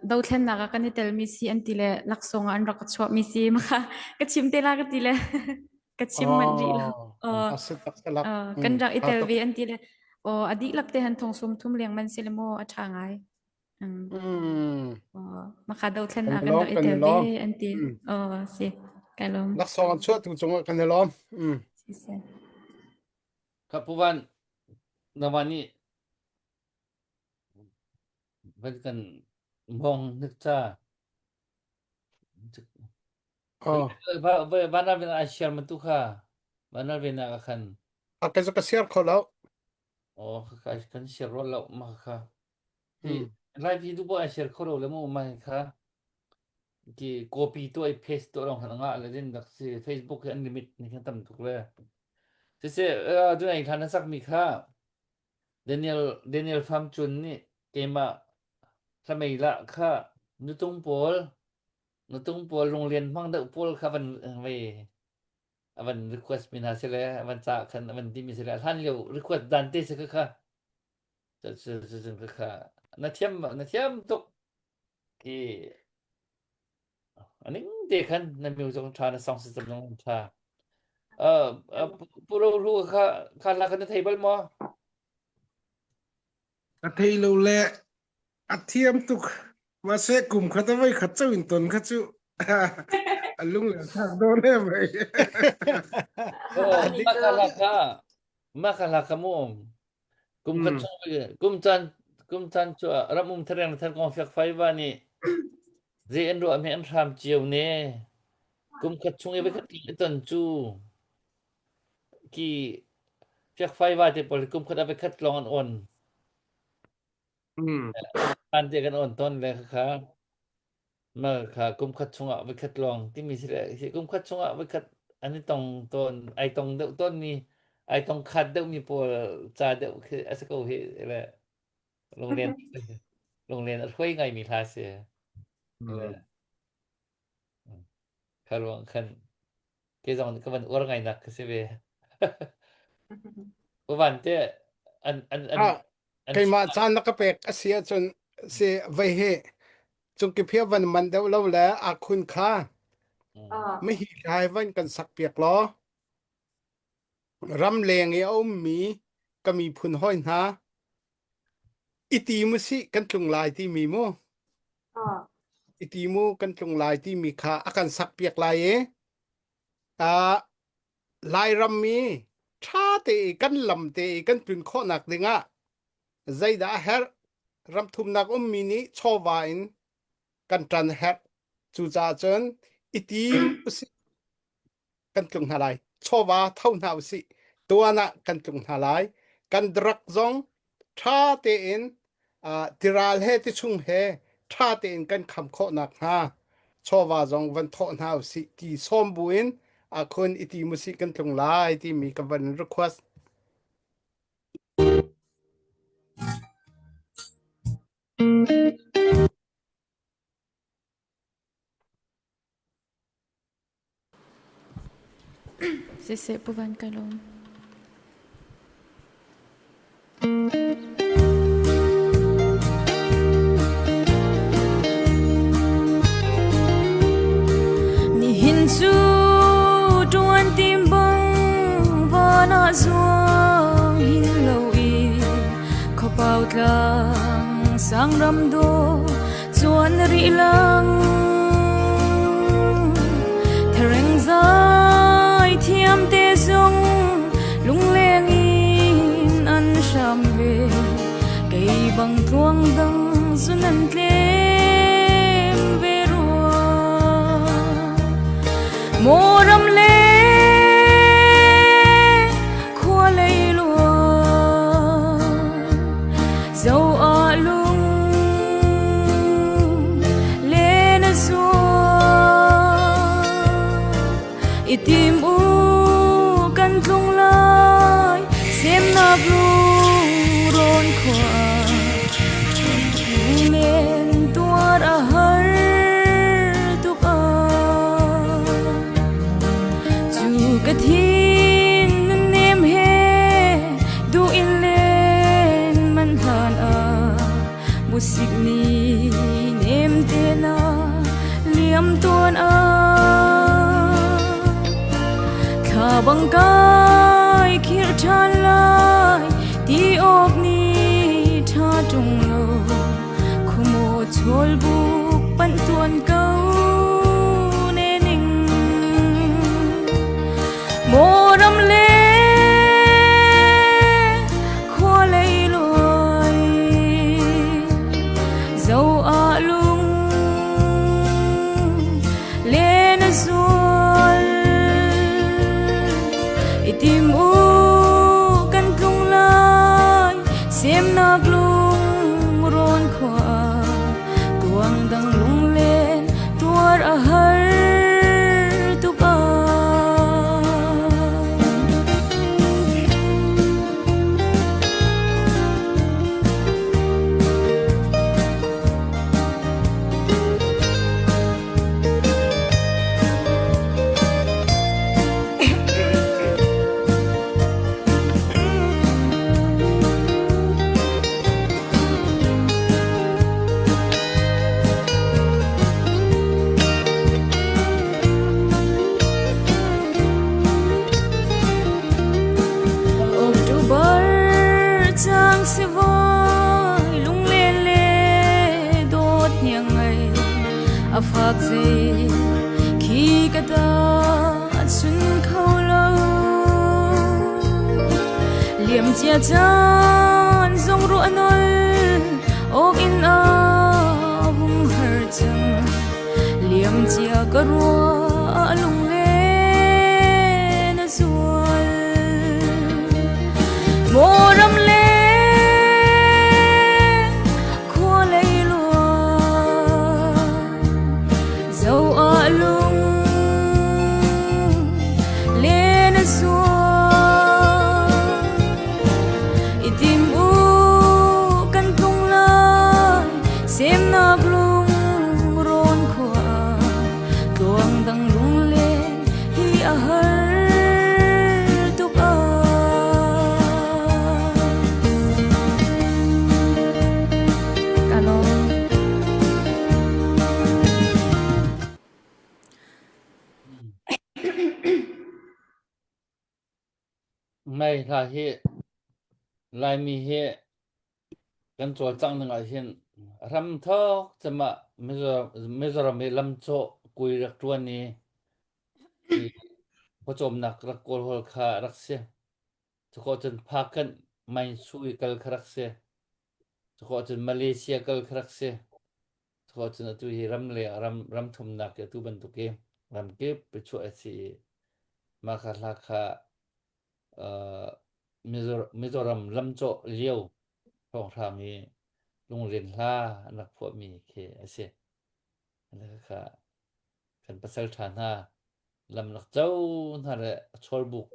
dothlennak ah kan i tel mi si an ti le laksawng ah an rak ka chuah mi si makha ka chim te la ka ti le ka chim manh rih lo kan rak i tel ve an ti le aw a dihlak te han thong sum thum leng man si le maw a tha ngai Maka dothlen ah kan rak i tel ve an ti. Oh, si. Kai lawm. Laksawng an chuah tu cungah kan i lawm. Si si. Ka puvan nawa nih van kan mong nik ca Oh. Van ven ai share ma tu kha van ven ah khan A ka ka share kho lo. Oh kan share ro lo ma kha Hi live hi dubo ai share kho lo le mu mai kha ki copy to ai paste to long han nga le din dak si Facebook hi an limit ni khan tam tuk le si se dun ai khan sak mi kha Daniel Daniel Pham Chun nih keimah hlamei la kha nutung pawl nutung pawl lunglian hmang deuh pawl kha van ve. avan request mi hna si le avan ca khan avan ti mi si le hlan lio request dan te si kha kha cu cu kha na thiam na thiam tuk ki aning te khan na music tha na song system zong tha uh pu ro ru kha kha la khan na thei bal maw Ka thei lo le a thiam tuk. Mahse kum khat a voi khat chau in ton kha chu a lung le thak dawn em mai. Oh, makala ka makala ka mu kum khat chung kum chan kum chan chu ram um thereng ther kong fiak fai wa ni ze an ro me an hram chiu ne kum khat chung e khat ton chu ki fiak fai va te pawl kum khat a khat long an on an te kan on ton le kha ma kha kum khat chungah voi khat lawng timi si le hi kum khat chungah voi khat an i tong tawn ai tong deuh tawn mi ai tong khat deuh mi pawl ca deuh khi a si ko hi le lunglen lunglen a hruai ngai mi hla si le kha ruang khan ke zong ka van uar ngai nak ka si ve Uvan te an an an Ah, keimah caan na ka pek a si ahcun si vei hi cungki phia van man deuh lo le a khun kha mi hi hlai van kan sak piak law ram leng i a ummi ka miphun hawi hna iti mu si kan tlung lai timi mu iti mu kan tlung lai timi kha a kan sak piak lai i ah Lairam mi ṭha te i kan lam te i kan tlun khawhnak dingah zeidah a herh? Ramthumnak ummi nih chawva in kan ṭan a herh. Cucaah cun i tim usih kan tlung hna lai. Chawva tho hna usih. Tuan ah kan tlung hna lai. Kan drug zong ṭha tein uh, tiral he tichung he ṭha tein kan kham khawh nakhnga chawva zong van thawh hna usih ti sawm buin akhun iti musih kan tlung lai timi ka van request. Siseh Pu Van ka lawm. Nihin cu ṭuan tim bang van ah zuang hin lo in khuapau tlang sang ram dawh Chuan rih lang Thereng zai thiam te zong lungleng in an hram ve kei bang tluang dang zun an tlem ve rua Maw ram le khua lei lua Zo ah lung len a zual i tim u kan tlung lai semnak lungrawn khua len tuar a har tuk ah cu ka thin nem he Du in len man hlan ah busik ni nem te na liam tuan ah thla bang kai khir ṭhan lai ti awk ni ṭha ṭung lo khumo chawl buk panh tuan ko ne ning Maw ram le khua lei luai zo ah lung len a zual i tim u kan tlung lai semnak lung rawn khua tuang dang lunglen tuar a har tuk ah. Lungfak zei khi ka ta chun kho lo. Liam cia caan zong ruah nol awk in a hung har cang. Liam cia ka ruah lunglen a zual. Maw ram le khua lei luang zo ah lung len a zual. I tim u kan tlung lai semnak lungrawn khua tluang dang lunglen hi a har tuk ai. Ka lawm. Mei hla hi Laimi hi kan cawlcangh ning ah hin ramthok cem ah Mizoram i lamcawh kui rak ṭuan i pawcawmnak rak kawlhawl kha rak si. Cukhawh cun Phakanh Mainsui kal kha rak si. Cukhawh cun Malaysia kal kha rak si. Cukhawh cun atu hi ram le ram ram thumnak i atu bantuk i ramkip i chuah a si i mah kha hla kha uh, Mizoram lamcawh lio hrawnghrang i lunglen hla an rak phuahmi khi a si. Kha kan pasal ṭha hna lam rak co hna le chawlbuk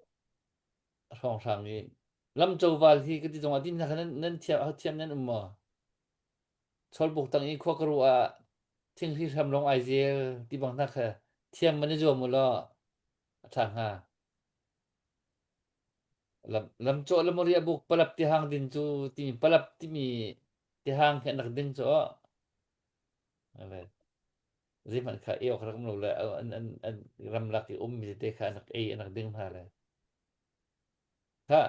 hrawnghrang i lamco val hi ka ti zong ah tin hna kha nan nan thiam thiam nan um maw? Chawlbuk tang i khua ka ruah ah thingri hram lawng ai zel ti bang hna kha thiam man i zuam u law a ṭha hnga. Lam lamcawh le mawriah buk palap tihang din cu timi palap timi tihang khi an rak ding cu aw. Zeihmanh kha ei awk rak um lo le an an an ramlak i ummi tete kha an rak ei an rak ding hna le. Kha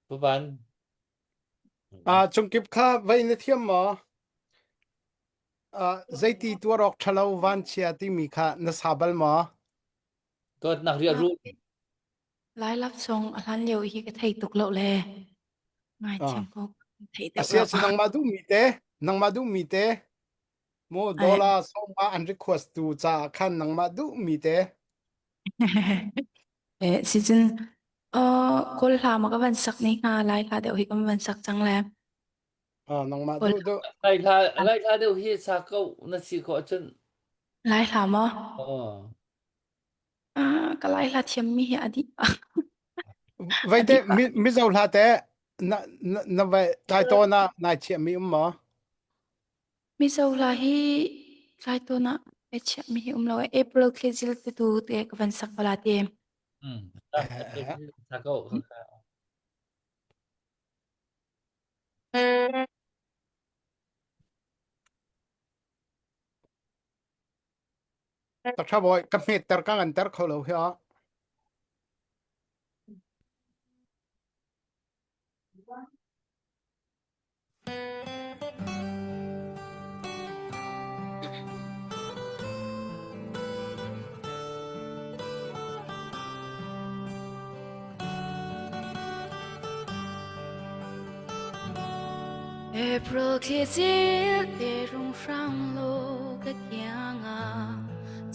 Pu Van. Ah cungkip kha vai na thiam maw? Ah zeiti tuar awk ṭhalo vanchia timi kha na sa bal maw? Dawtnak riah ru. Lai lap song a hlan lio hi ka thei tuk lo le. Ngai thiam ko thei deuh Asia si nangmah duh mi te nangmah duh mi te mo dollar sawma an request tu ca khan nangmah duh mi te Eh si cun uh kawl hla ma ka van sak ni hnga lai hla deuh hi kan van sak cang le. Ah nangmah duh duh Lai hla lai hla deuh hi sa ko na si ko ahcun. Lai hla maw? Oh. Ah, ka lai hla thiam mi hi a dih. Veite Mizo hla te na na na vai tlai to na nai chiah mi um maw? Mizo hla hi tlai to na ai chiah mi hi um lo April thlizil te tu te ka van sak bala te. Mm. Sa ko. Takṭha bawi ka hmetter ka nganter kho lo hi a. April thlizil te rung hrang law ka kiang ah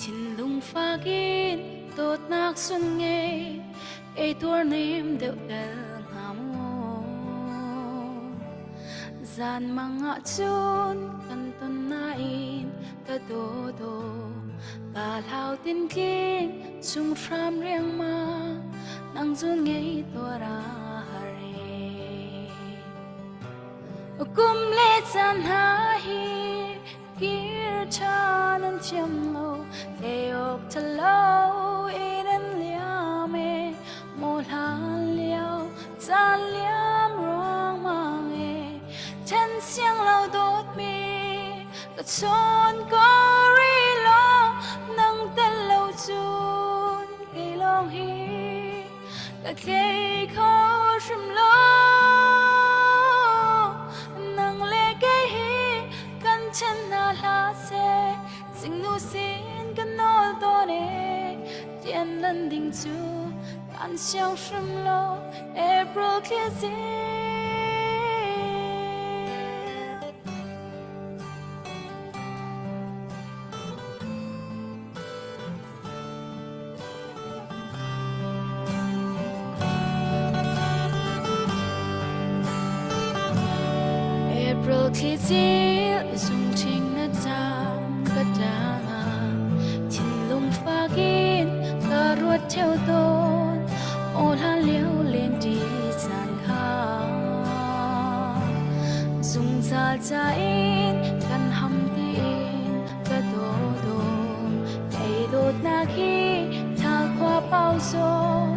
thinlung fak in dawtnak sun ngei ei tuar nem deuh tel hnga maw zan mang ah cun kan ton nain ka daw daw ka hlau tin tling chung hram riangmang nang zun ngei tuar a har Kum le caan hna hi kir ṭhan an thiam lo hlei awk ṭhalo in an liam e maw hlan lio caan liam ruangmang e ṭhen siang lo dawtmi ka chawn ko rih law nang tel lo cun kei lawng hi Ka tlei kho hrim lo nang le kei hi kan ṭhen hna hlah seh. Zingnu sin ka nawl tawn e Tian lan ding cu kan siang hrim lo April thli April thlicil zungṭhing na cam ka ṭangah thinlung fak in ka ruat ṭheo tawn aw hlan lio len ṭi caan kha zungzal ca in kan ham tiin ka dawdawm kei dawtnak hi thal khua pau zawn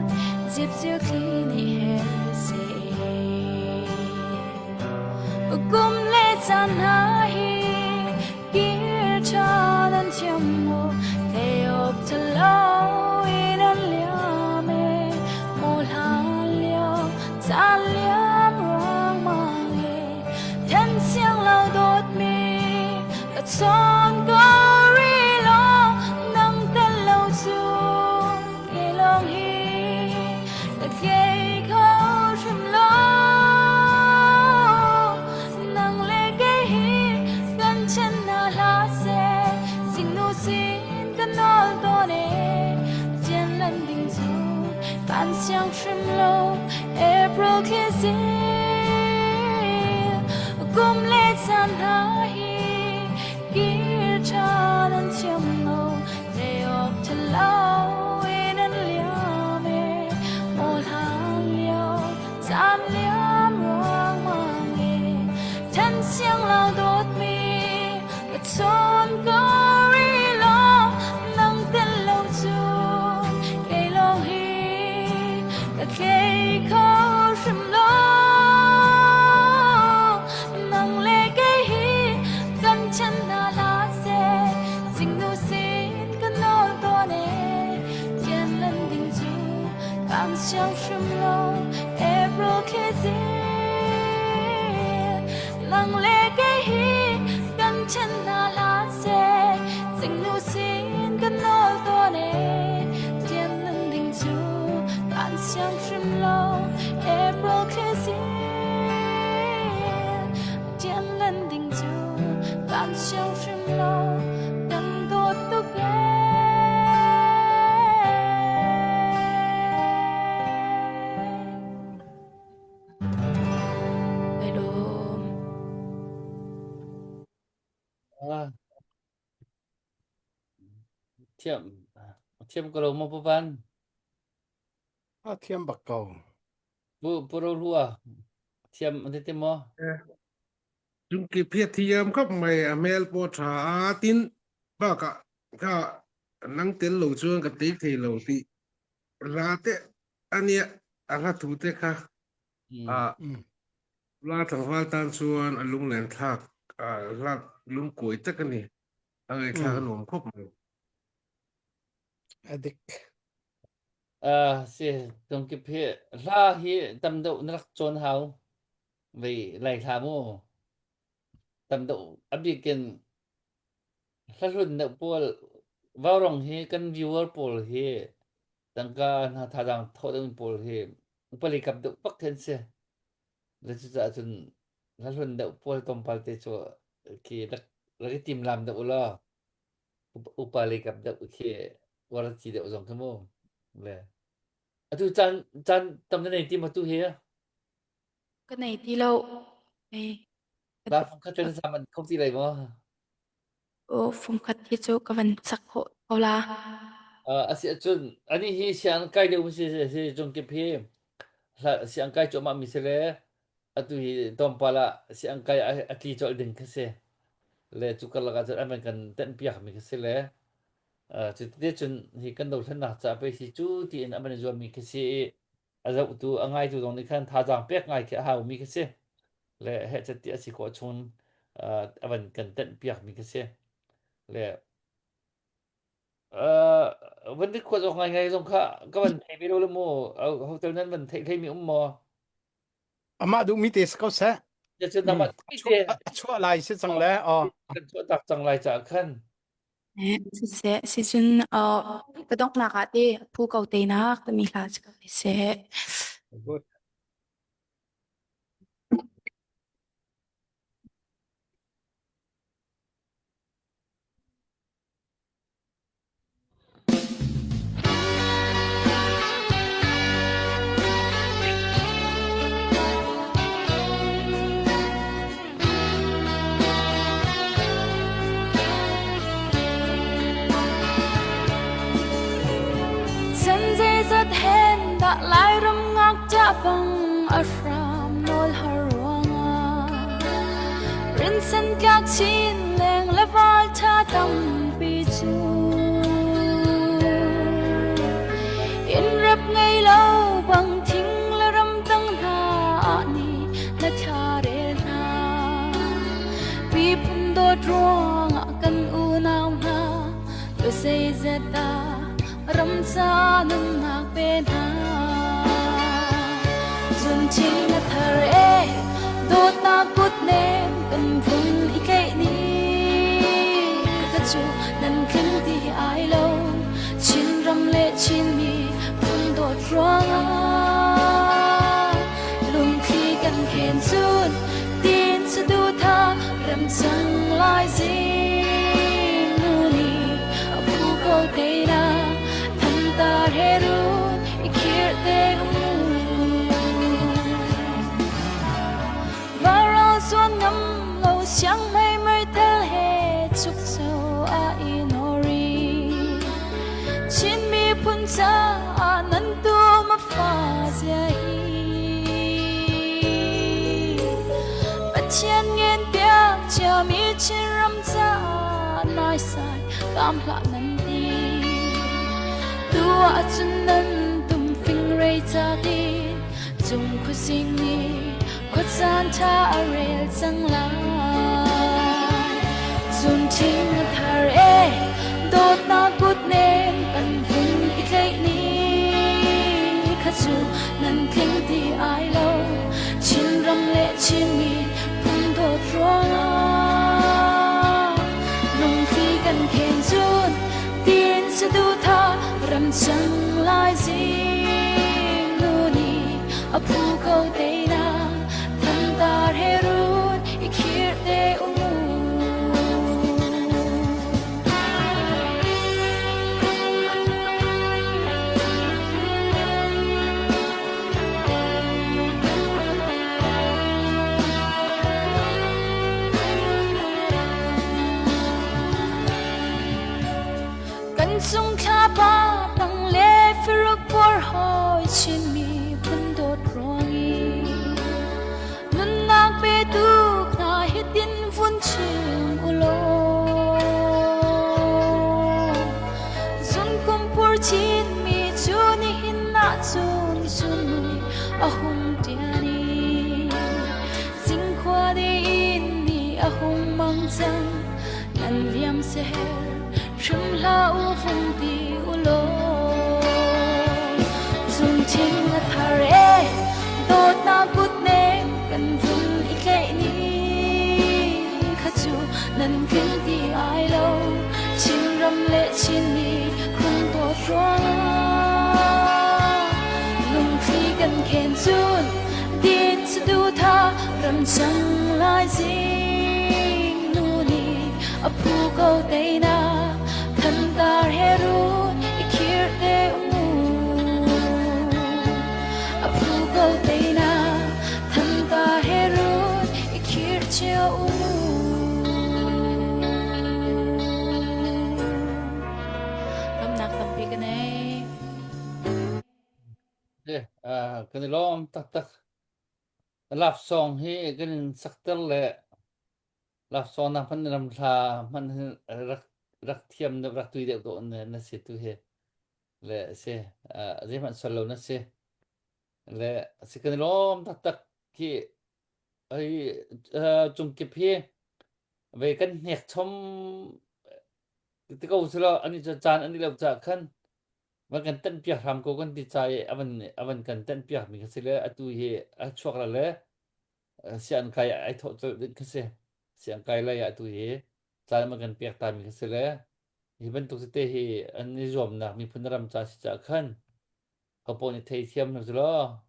zipzil thli nih her seh kum le caan hna hi kir ṭhan an thiam maw thei awk ṭhalo in an liam e maw hlan lio caan liam ruangmang e Then siang lo dawtmi ka chawn ko rih law nang tel lo cu kei lawng hi ka tlei kho hrim lo. Nang le kei hi kan ṭhen hna hlah seh zingnu sin ka nawl tawn e ṭian lan ding cu kan siang hrim lo April thli kum le caan hna hi kir ṭhan an thiam lo lei awk ṭhalo in an liam e maw hlan lio caan liam ruangmang e ṭhen siang lo dawtmi ka chawn ko rih law nang tel lo cun kei lawng hi ka tlei kho hrim lo nang le kei hi kan ṭhen hna hlah seh zingnu sin ka nawl tawn e tian lan ding cu kan siang hrim lo April khi nang le kei hi kan ṭhen hna hlah seh zingnu sin ka nawl tawn e tian nan ding cu kan siang hrim lo April khi tian lan ding cu kan siang hrim lo kan dawt tuk e Kai lawm. Ah, thiam thiam ko lo maw papan? A thiam bak ko. Pu pu ro hlua thiam an ti maw? Jungkip hi a thiam khop mai a hmel pawh a tha a tin bakah kha nang tel lo chuan ka tlei thei lo tih hla te ania a hla thu te kha a la tlangval tan chuan a lunglen thlak a hla lungkuai tak ani a ngaihthlak a nuam khawp mai A dik. Uh, si tungkip hi hla hi tam deuh na rak cawn hau vei lai hla mu tam deuh a bikin hlahlun deuh pawl vaurong hi kan viewer pawl hi tangka hna thadang thawh deuh pawl hi upali kap deuh pak khin si le cucaah cun hlahlun deuh pawl tlawmpal te cu khi rak rak i tim lam deuh ulaw upa lei kap deuh khi uar ci deuh zong khi mu le atu caan caan tam na nei ti ma tu hi Ka nei ti lo. Ei. La fung khat tel sam an kho ti lai maw? O fung khat hi cu ka van sak khawh ko la. Uh, asi ahcun ani hi siang kai deuh si si jungkip hi siang kai cuahmah mi si le atu hi tlawmpal ah siang kai a tli colh ding khi si le cu karlak ah cun an van kan tenh piak mi khi si le cu te cun hi kan dothlennak ca pei si cu tiin an van i zuam mi khi si i a zohtu a ngaitu zong nih khan thazaang pek ngai khi a haumi khi si le hehchet ti a si khawh chung a van kan tenh piak mi khi si le van dik khuat awk ngai ngai zong kha ka van thei ve lo le mu hotel nan van theih hlei mi um maw Amah duhmi te si ko seh. Ya cun nangmah A chuah lai si cang le. Kan chuah tak cang lai caah khan. Eh, siseh, sicun uh, ka donghnak ah te phu ko te nak timi hla cu ka seh. Good. Chan zeizat hen dah Lairam ngakṭah bang a hram nawl har ruangah rinsan tlak chin leng le val ṭha tampi cu inn rep ngei lo bang thing le ram tang hna ah ni na thla rel hna Miphun dawt ruangah kan unau hna tu zeizat dah ram ca nunnak pe hna. Cun thing a thar e dawtnak kut nem kan vun i tleih ni ka cu nan tling ti ai lo Chinram le Chinmi phun dawt ruangah lungthli kan khen cun tin saduhtha rem cang lai zing nu nih a phu ko te na thantar he run i khir te um Varal zuan ngam lo siang mei mei tel he chuk cho a inori Chin miphun caah nan tu ma fa zia hi Pathian ngen piak ciami Chinram caah naisai kam hlah nan ti Tu ahcun nan tum fingrei ca tin cung khuazing nih khuacaan ṭha a rel cang lai. Zun ṭhing a thar e, dawtnak kut nem kan vun i tleih ni kha cu nan tling ti ai lo. Chinram le Chinmi phun dawt ruangah lungthli kan khen cun tin saduhthah ram cang lai zing nu nih a phu ko te na thantar he run i khir te um Kan cung thlapa tang le firuk buar hawi Chinmi phun dawt ruang i nunnak petu hna hitin vun chim u law zun kum pur Chinmi cu nihin ah cun sunmui a hung ṭian i Zingkhua in ni a hung mang cang nan liam seher hrim hlah u vung ti u law zun thing a thar e dawtnak kut nem kan vun i tleih ni kha cu nan tling ti ai lo Chinram le Chinmi phun dawt ruangah lungthli kan khen cun din saduhthah ram cang lai zing nu nih a phu ko te na thantar he run i khir te mu a phu ko te na thantar he run i khir cio mu Lawmnak tampi ka nei. Eh, uh, kan i lawm taktak. Love song hi kan in sakter le love song na hman ram thla hman rak rak thiam deuh rak tui deuh ko na na si tu hi le si uh, zeihmanh sol lo na si le si kan i lawm taktak khi ai uh, cungkip hi ve kan hnek chom ti ko silo ani cu caan ani lo ca khan van kan tenh piak hram ko kan ti ca i avan avan kan tenh piak mi kha si le atu hi a chuak la le sian kai ai thawh colh ding kha si sian kai lai ah atu hi caan man kan pek ta mi kha si le. Hi bantuk tete hi an i zuamnak miphun ram ca si caah khan hopoh nih theithiam hna cu law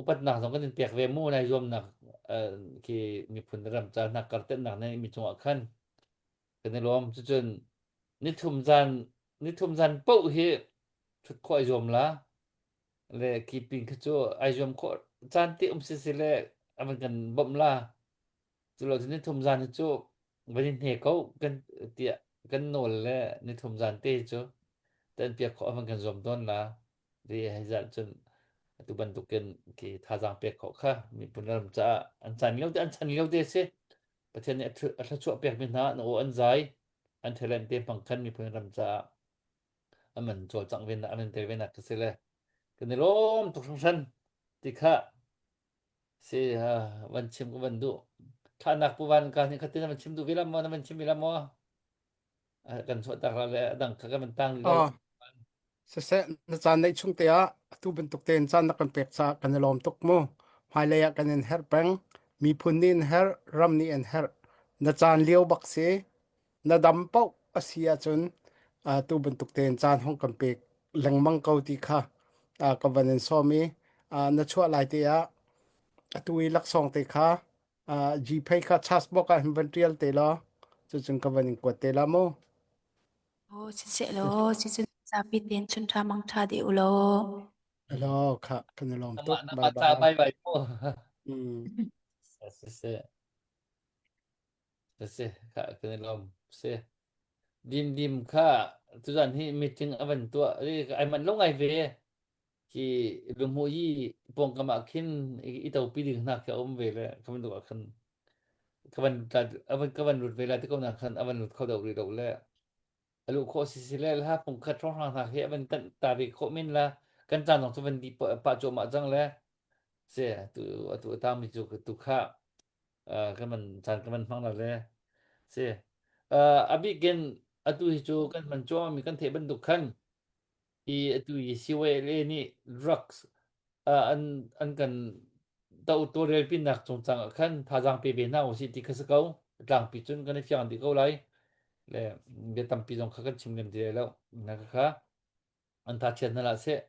upatnak zong kan in pek ve mu nai zuamnak khi miphun ram ca hna kartennak na mi cungah khan kan i lawm. Cucun nithum zan nithum zan paoh hi thut khawh ai zuam la le keeping kha cu ai zuam khawh caan te um si si le avan kan bawmh la. Culo cu nithum zan hi cu van i hne ko kan tiah kan nawl le nithum zan te hi cu tan piak khawh avan kan zuam tawn la. Ri hei zan cun atu bantukin ki thazaang pek khawh kha miphun ram caah an chan lio te an chan lio te si. Pathian nih a thluachuah pekmi hna an aw an zai an talent te hmang khan miphun ram caah an man cawlcangh ve nak an tel ve nak ka si le kan i lawm tuk hringhran ti kha si van chim ka van duh. Thlahnak pu van ka nih khatin van chim duh ve la maw na van chim ve la maw kan chuah tak la le adang kha kan van tang rih lai. Siseh, na caan neih chung te ah atu bantuk tein caan na kan pek caah kan i lawm tuk mu. Hmailei ah kan in herh peng. Miphun nih in herh, ram nih in herh. Na caan lio bak si. Na dam paoh a si ahcun atu bantuk tein caan hong kan pek lengmang ko ti kha ka van in sawm i na chuah lai te ah atu i laksawng te kha GPay kha charge box ah hin van ṭial te law cucun ka van in kuat te la mu. Aw, siseh law, cucun zapi tein chun ṭha mang ṭha dih u law. Hello, kha kan i lawm tuk. Amah na Bye ma bye. bye bye mu. Mm. Si si. Si kha kan i lawm. Si. Dim dim kha tuzan hi meeting avan tuah ai man lo ngai ve. Khi lungmu yi pawngkam ah khin i topi ding hna khi a um ve le ka van duh ah khan ka van avan ka van lut ve lai ti ko na khan avan lut kho deuh rih lo le a luh khawh si si le la pungkhat hrawnghrang hna khi avan tanh ta ve khawh men la kan caan zong cu van di pah cuahmah cang le se tu atu atang mi cu tu kha kan van caan kan van hmang la le se abikin atu hi cu kan man cuahmah mi kan theih bantuk khan i atu i CYLA nih drugs an an kan do tawlrel pinak cungcang ah khan thazaang pe ve hna usih ti kha si ko. Tlangpi cun kan i fiang dih ko lai. Le bia tampi zong kha kan chim lem ti lai lo. Na kha kha an tha chiat hna lah seh.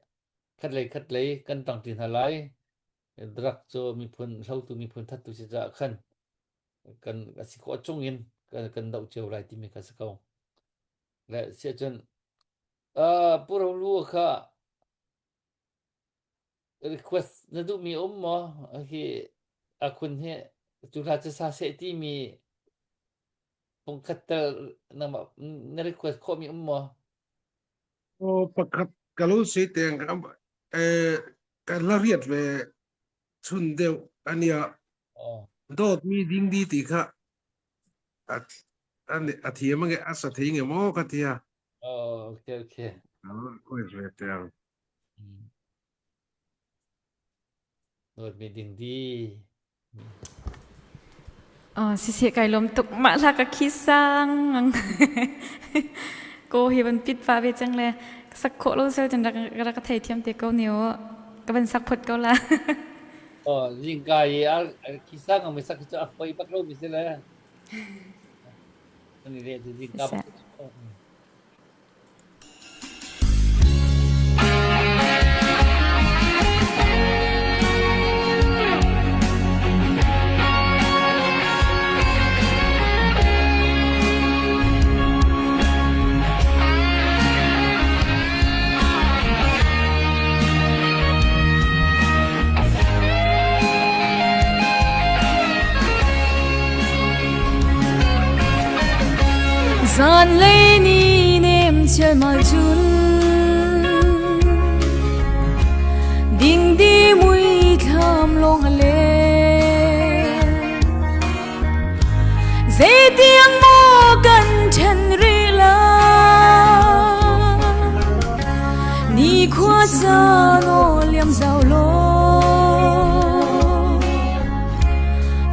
Khat lei khat lei kan tangti hna lai. Drug cu miphun hlotu miphun thattu si caah khan kan a si khawh chung in kan kan doh cio lai timi kha si ko. Le siah cun Pu Rolu kha request na duhmi um maw? Hi akhun hi cu hla cu sa seh timi pungkhat tel nangmah na request khawhmi um maw? O pakhat ka lo si teng eh ka la riat ve chun deuh ania dawt mi ding di ti kha a thiam nge a sa thei nge maw ka tia. Oh, okay, okay. Oi ve teng. Dawt mi ding di. Oh, siseh kai lawm tuk mah hla ka khi sang. Ko hi van pit pa ve cang le sak khawh lo sel cun rak rak ka thei thiam te ko ni o. Ka van sak phot ko la. Oh, zingka i a khi sang ang mi sak cu a foi bak lo mi si le. An i le cu zingka bak. Zanlei ni nem chialmal cun dingdi mui thlam lawng a len zeitiang maw kan ṭhen rih lai nikhua caan aw liam zau law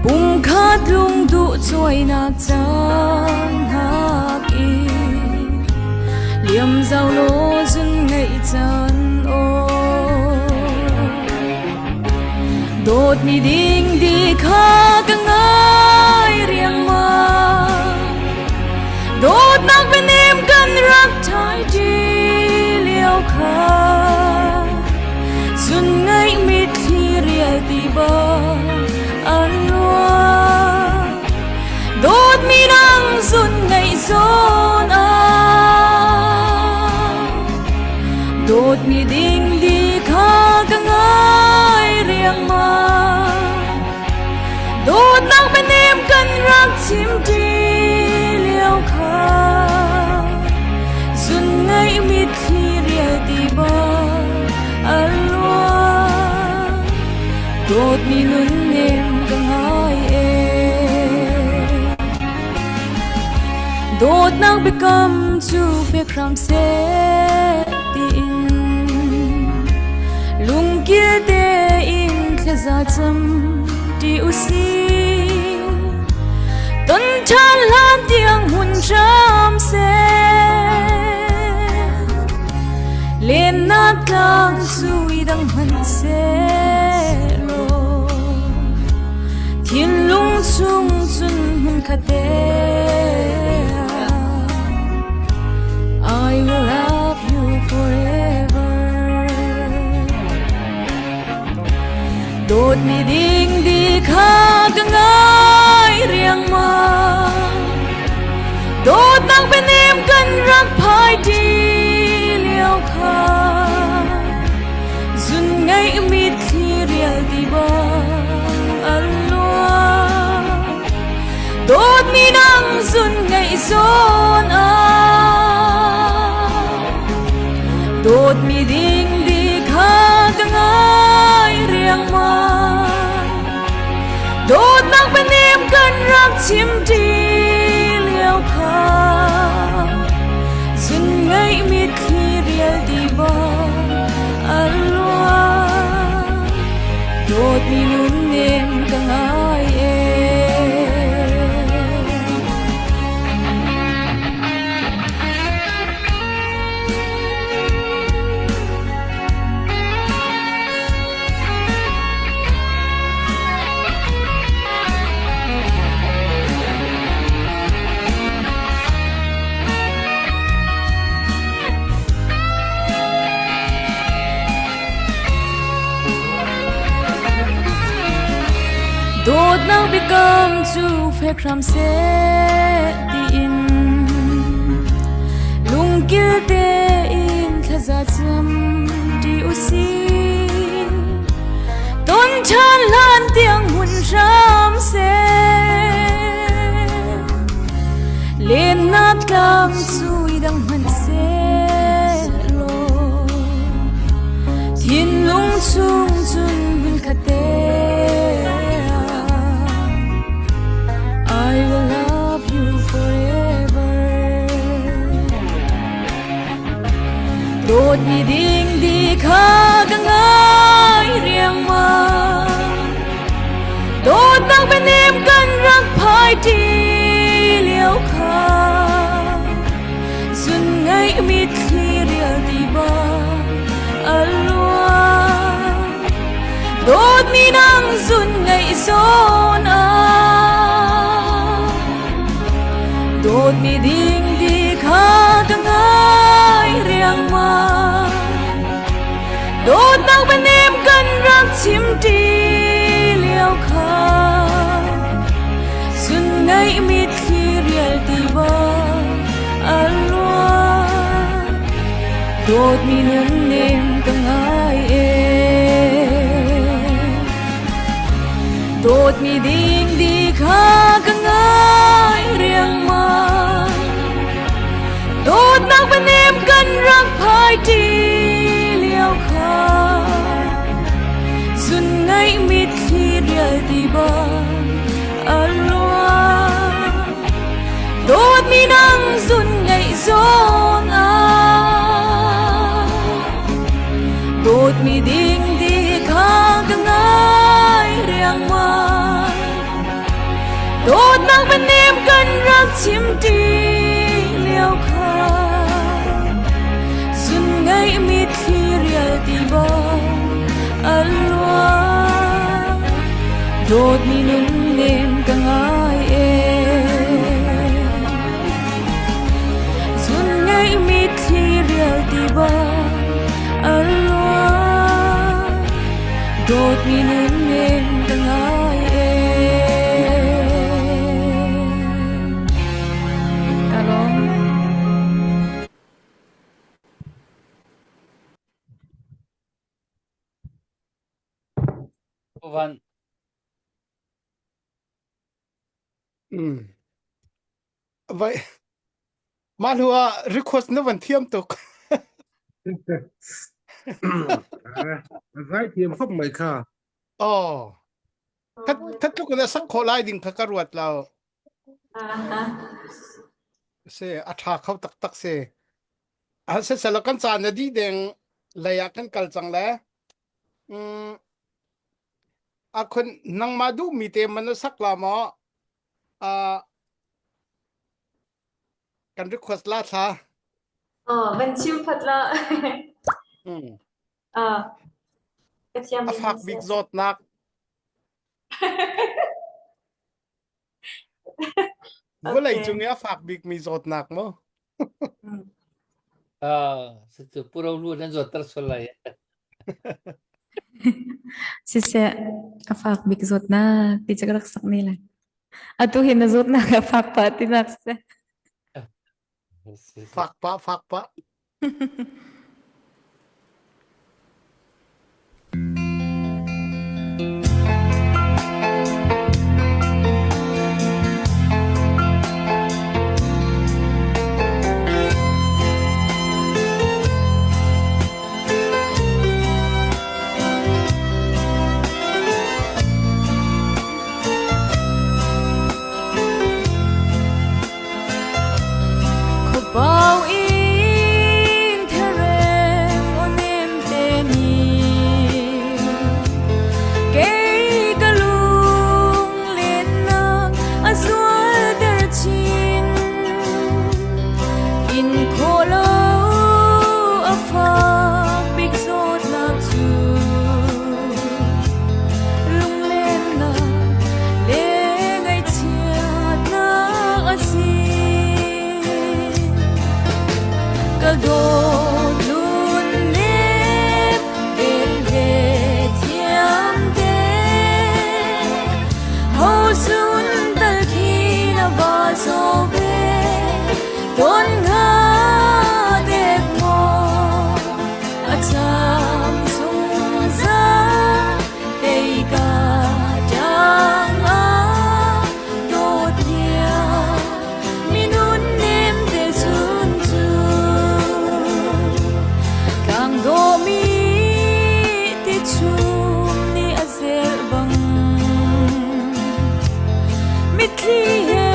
pumkhat lungduh cuainak caan hngak i liam zau law zun ngaih caan aw Dawtmi ding di kha ka ngai riangmang Dawtnak bianem kan bang an luang. Dawtmi nang zun ngaih zawn ah dawtmi ding di kha ka ngai riangmang. Dawtnak bianem kan rak chim ṭi lio kha zun ngaih mitthli rial ti bang a luang. Dawtmi nunnem ka ngai ee. Dawtnak biakam cu fek hram seh tiin lungkil tein thlaza cam ti usih. Ton ṭhan hlan tiang hun hram seh. Lennak tlang sui dang hmanh seh law thinlung chung cun hmun khat te I will love you forever. Dawtmi ding di kha ka ngai riangmang. Dawtnak bianem kan rak phai ṭi lio kha zun ngaih mitthli rial ti bang an luang. Dawtmi nang zun ngaih zawn ah dawtmi ding di kha ka ngai riangmang. Dawtnak bianem kan rak chim ṭi lio kha zun ngaih mitthli rial ti bang a luang. Dawtmi nunnem ka ngai ee. Dawtnak biakam cu fek hram seh tiin lungkil tein thlaza cam ṭi usih. Ton ṭhan hlan tiang hmun hram seh. Lennak tlang cu dang hmanh seh law thinlung chung cun hmun khat te I will love you forever. Dawtmi ding di kha ka ngai riangmang. Dawtnak bianem kan rak phai ṭi lio kha zun ngaih mitthli rial ti bang a luang. Dawtmi nang zun ngaih zawn ah dawtmi ding di kha ka ngai riangmang. Dawtnak bianem kan rak chim ṭi lio kha zun ngaih mitthli rial ti bang a luang. Dawtmi nunnem ka ngai ee. Dawtmi ding di kha ka ngai riangmang. Dawtnak bianem kan rak phai ṭi lio kha zun ngaih mitthli rial ti bang a luang. Dawtmi nang zun ngaih zawn ah dawtmi ding di kha ka ngai riangmang. Dawtnak bianem kan rak chim ṭi lio kha zun ngaih mitthli rial ti bang a luang. Dawtmi nunnem ka ngai ee. Zun ngaih mitthli rial ti bang a luang. Dawtmi nunnem ka ngai e. Ka lawm. Van Mm. Vai mah hnu ah request na van thiam tuk. A zai thiam khop mai kha. Oh. That that tluk in a sak khawh lai ding kha ka ruat lo. Se a tha kho taktak se. A se selo kan caan na di deng lei ah kan kal cang le. Mm, a khun nangmah duh mi te man na sak la maw? Uh, kan request la thla. Oh, van chim phat la. Mm. Ah, ka thiam A fak bik zawtnak. Vawlei cung i a fak bik mi zawtnak mu. Ah, cu puro lu nan zawtter sual lai. Siseh, a fak bik zawtnak ti cu ka rak sak ne lai. Atu hi na zawtnak a fak pah tinak siseh. Fak pah, fak pah. Khuapau in thereng aw-nem te nih kei ka lunglennak a zualter chin. In khawh lo a fak bik zawtnak cu lunglennak le ngaihchiatnak a si. Ka dawt lun-nem velhle thiam te ho sun tal khi na va zo ve ton nga dek maw a cham zungzal tei ka tang ah dawt hniang minun nem te chun cu tlang dawhmi ti chum nih a zelh bang mitthli he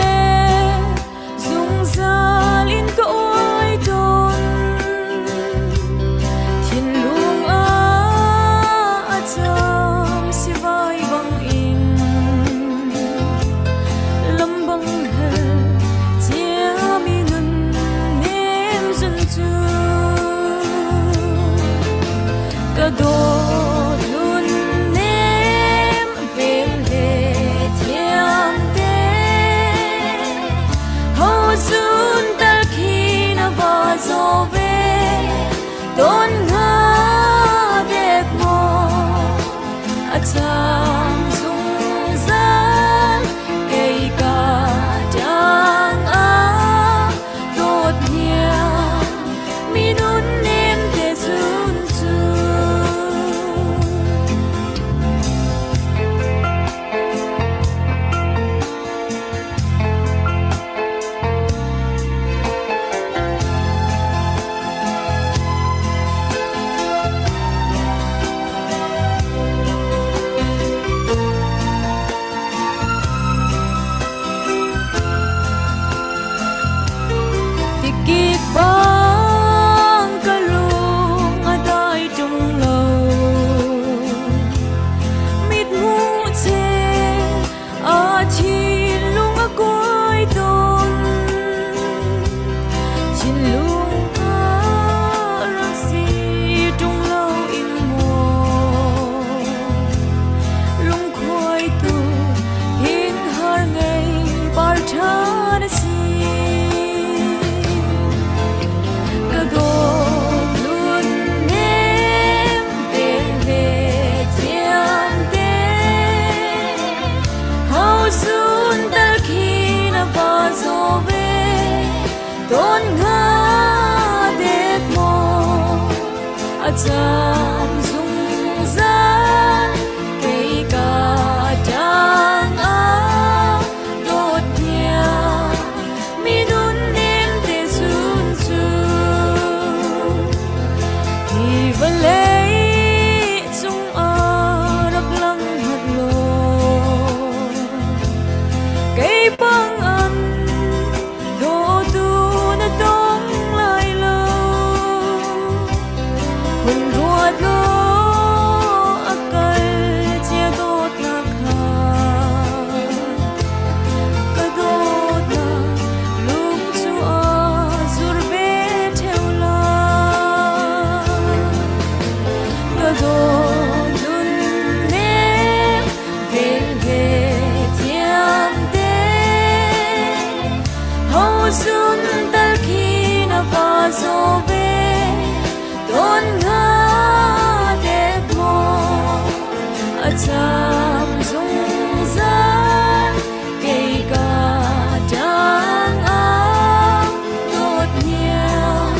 Zungzal in ka uai tawn thinlung ah a cam sivai bang in lambang he ciami nun nem zun cu ka dawt nun nem vel he thiam te Ho sun tal khi na va zo ve ton nga dek maw a chang zungzal kei ka tang a dawt hniang mi nun nem te zun cu. zo ve Tawn hnga dek maw a cam zungzal kei ka ṭang ah dawt hniang mi nunnem te zun cu hi vawlei cungah rak lang hmanh law kei bang an dawtu na tong lai lo hun ruat law a kal cia dawtnak kha ka dawtnak lung cu a zur ve ṭheo lai ka dawt nunnem vel he thiam te ho zun tal khi na va zo ve Tawn hnga dek maw a cam zungzal kei ka ṭang ah dawt hniang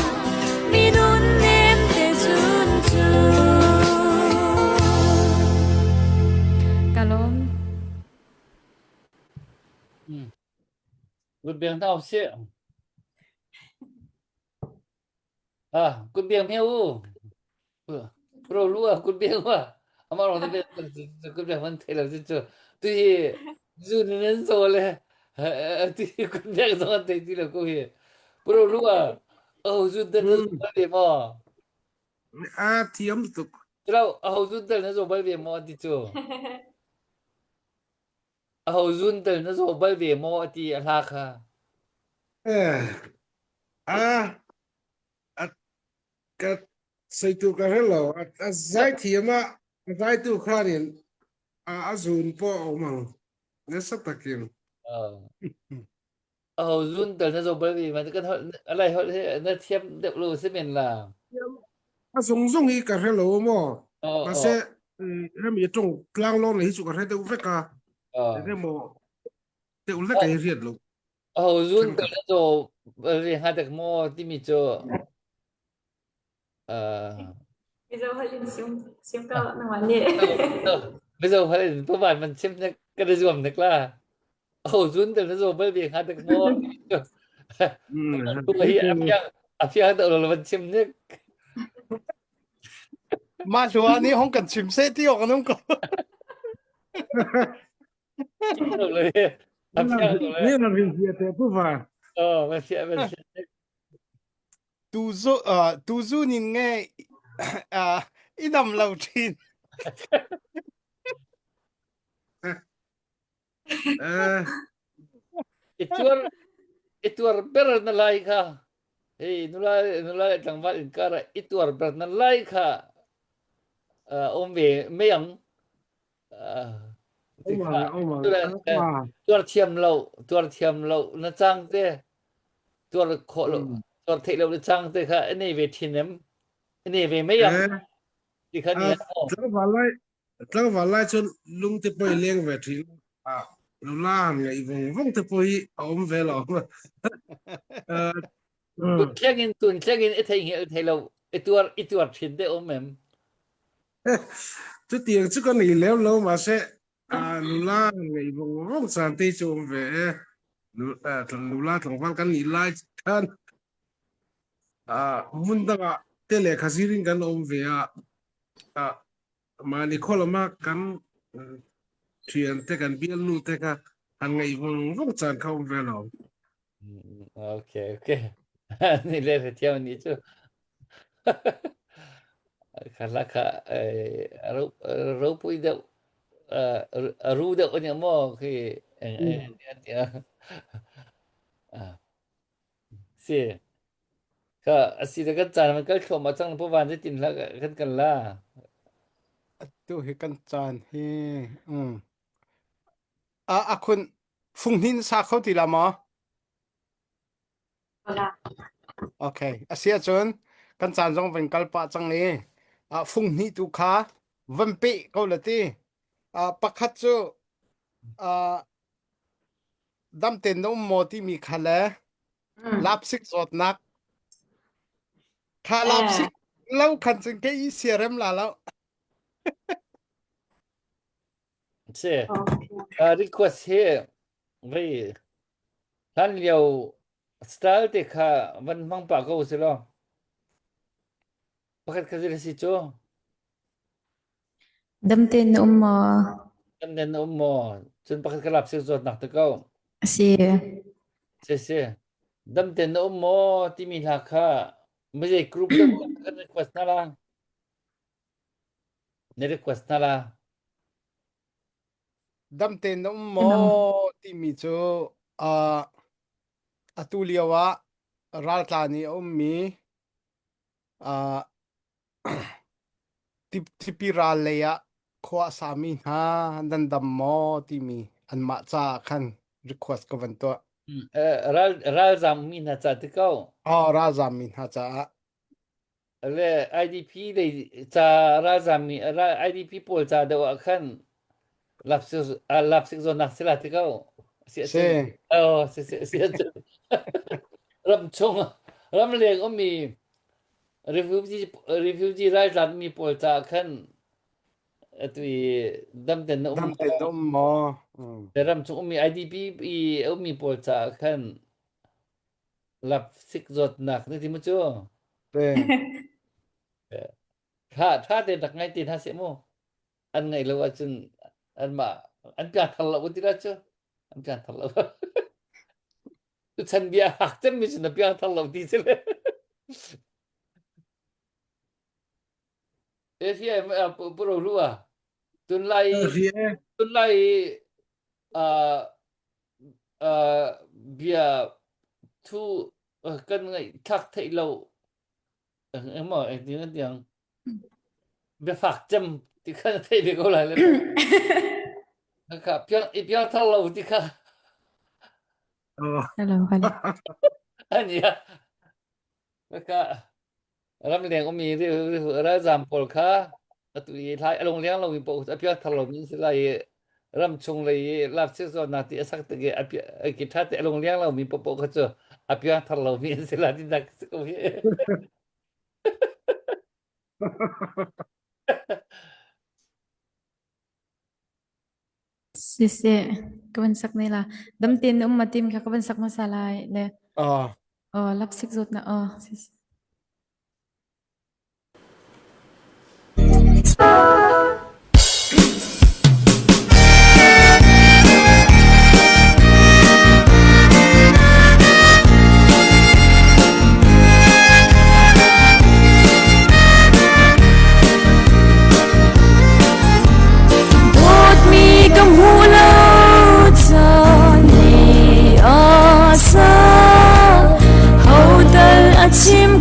mi nunnem te zun cu. Ka lawm. Kut beng hna usih. Ah, kut biang hme u. Pro lu ah kut biang wa. Amah rong te kut biang man thei lo cu cu. Tu hi zu ni nan zo le tu hi kut biang zong an thei ti lo ko hi. Pro lu ah oh zu den na zo bal ve maw? A thiam tuk. Lo aho zun tel na zo bal ve maw ti cu. Aho zun tel na zo bal ve maw ati a hla kha. Eh, a a ka seitu ka hre lo a a zai thiam a a zaitu khan in a a zun pawh a um ang nasa takin Aho zun tel na zo bal ve ma kan holh alai holh he na thiam deuh lo si men la. A zung zung hi ka hre lo maw Oh mahse oh hemi tong tlang lawng hi chu ka hre deuh vek a oh. enge maw deuh lek ka hi riat lo Aho zun tel na zo bal ve hnga dek maw timi cu uh Mizo holh in chim chim ko nangmah nih. Mizo holh in tuvan man chim nek kan i zuam nek la. Aho zun tel na zo bal ve hnga dek maw timi cu tu hi a fiang a fiang deuh lo van chim nek. Mah hlua nih hong kan chim seh ti awk an um ko. Ni ram hin sia te pu va. Oh, va sia va sia. Tu zu tu zu nin nge i dam lo thin. I tuar i tuar ber na lai kha. Hei nula nula le tlangval inkar ah i tuar ber na lai kha um ve mei ang. Tuar thiam lo tuar thiam lo na cang te tuar khawh lo tuar theih lo na cang te kha nei ve thin em nei ve mei ang ti kha ni tlangval lai tlangval lai chun lung te poi leng ve thin a nula han ngai vong vong te poi a om ve lo tun thleng in tun thleng in i thei ngel thei lo i tuar i tuar thin te om em Chutiang chu ka nei lem lo mahse nula ngei vawng vawng chan te chu awm ve e. Nula tlangval kan nih lai khan hmun dangah te lehkha zirin kan awm ve a. Mahni khaw lama kan thian te kan bialnu te kha han ngaih vawng vawng chan kha awm ve lo. Okay, okay. Ni le re thiam ni chu. Khala kha ro ro pui deuh ru deuh ani maw khi si ka asi da kan caan man kal thluahmah cang pu van zeitin la kan kan la Tu hi kan caan hi um a a khun Funghnin sa kho ti la maw? Okay. A si ahcun kan caan zong van kal pah cang i ah funghnih tu kha van peh ko la ti. Ah pakhat cu ah Dam tein na um maw timi kha le lapsik zawtnak kha lapsik lo khan cun ke i siarem la lo. Si. Request hi vei hlan lio style te kha van hmang pah ko si law. Pakhat kha si si cu. Dam tein na um maw? Dam tein na um maw? Cun pakhat kha lap sik zawtnak te ko. Si. Si si. Dam tein na um maw timi hla kha mizei group deuh kan request hna la. Na request hna la. Dam tein na um maw timi cu uh, atu lio ah raltlan i a ummi uh, Tipi ral lei ah khua a sami hna nan dam maw timi anmah caah khan request ka van tuah. Ral ralzam mi hna ca ti ko. Oh, ralzam mi hna caah. Le IDP lei ca ralzam mi IDP pawl ca deuh ah khan lapsik zawnnak si la ti ko. Si Si. Oh, si si si ram chung ram leng ummi Refugee refugee raltlanmi pawl caah khan atu i damten na um Damten na um maw? Mm. ram chung ummi IDP i a ummi pawl caah khan lapsik zawtnak na ti mu cu. Te. Tha tha te rak ngai te hna seh mu. An ngaih lo ahcun anmah an piangthar lo ti la cu. An piangthar lo. Tuchan bia hak cemmi cu na piangthar lo ti si le. E hi pu ro lu ah tunlai tunlai uh, uh, bia thu kan ngaih thlak theih lo emaw engtin tiang biafak cem ti kha na theih ve ko lai le kha piang i piang thar lo ti kha Hello, hello. ania kha ramleng ummi ralzam pawl kha atu i thlai alung leng lomi paoh a piang thar lomi an si lai i ram chung lei i lak si zawn ti a sak tik i ki tha te alung leng lomi paoh kha cu a piang thar lomi an si lai ti nak si ko hi Siseh, ka van sak ne la. Dam tein um ma tim kha ka van sak hmasa lai le. Ah. Oh, lapsik zawt na oh. Siseh. Dawtmi ka hmu lo caan ni a sa ho tal a chim.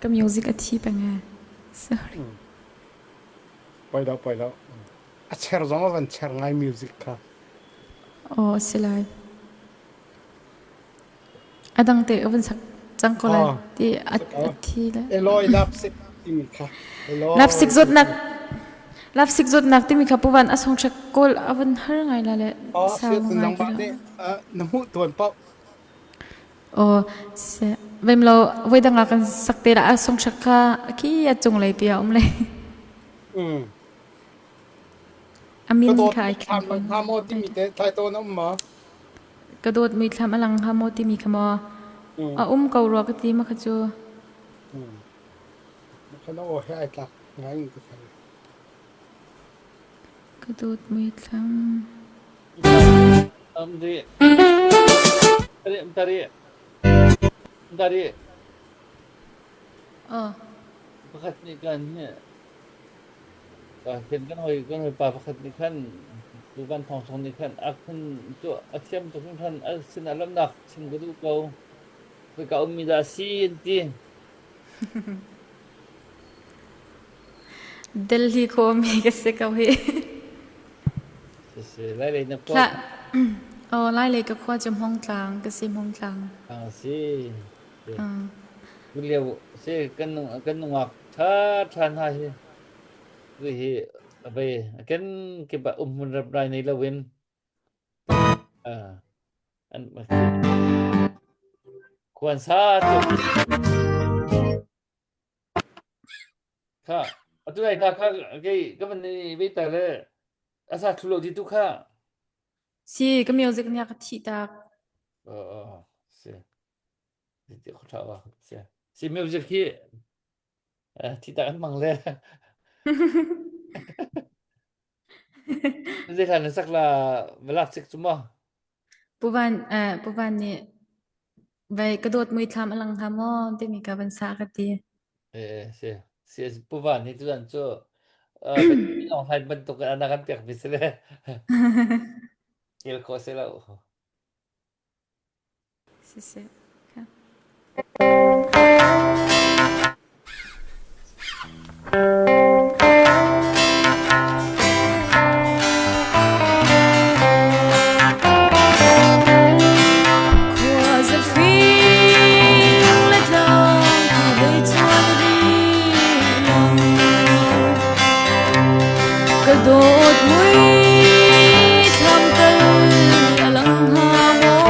Ka music a thi peng ee. Sorry. Poi lo poi lo. A cher zong a van cher ngai music kha. Aw si lai. A dang te ka van sak cang ko lai ti a thi le. Eloi lapsik timi kha. Eloi. Lapsik zawtnak Lapsik zawtnak timi kha puvan a song hrek kawl a van har ngai la le sau ngai ki na hmuh tuan pau. Aw siseh vem lo voi dang ah kan sak te la a song hrek kha khi a cung lei pi a um le. Mm. A min Ka dawt kha ai thlam lang hnga maw timi te tlai tawn a um ma? Ka dawt muithlam a lang hnga maw timi kha maw? A um ko rua ka ti ma kha cu. Mm. Kha na aw he ai tlak ngai in ka thei. Ka dawt muithlam. Um di. Tari tari. Oh. Pakhat nih kan hi Khin kan hawi kan hawipa pakhat nih khan tutan thawng chung nih khan a khun cu a thiam tuk hringhran a sinah lawmhnak chim ka duh ko. Khoika ummi dah a si an ti. Delhi khuami ka si ko hi. Sisi Lailei na khua. Hlah. Oh, Lailei ka khua cu Hmongtlang ka si Hmongtlang. Ah si. Tu lio si kan kan nungak ṭha ṭha hna hi tu hi vei ken kip ah umhmun reprai nei loin an khuan sa cu kha atu ai kha kha kei ka van ni ve ta le asa thlu lo di tu kha Si ka music nih a ka thih tak. Oh, si. Si music hi thi tak an mang le. Zei hlan na sak la velak sik cu ma? Puvan eh Puvan nih vai ka dawt mui thlam alang hnga maw timi ka van sa ka ti. Eh si si Puvan hi tuan cu online bantuk in ana kan pek mi si le. Kel ko se lo. Siseh. Ka dawt mui thlam tal a lang hnga maw?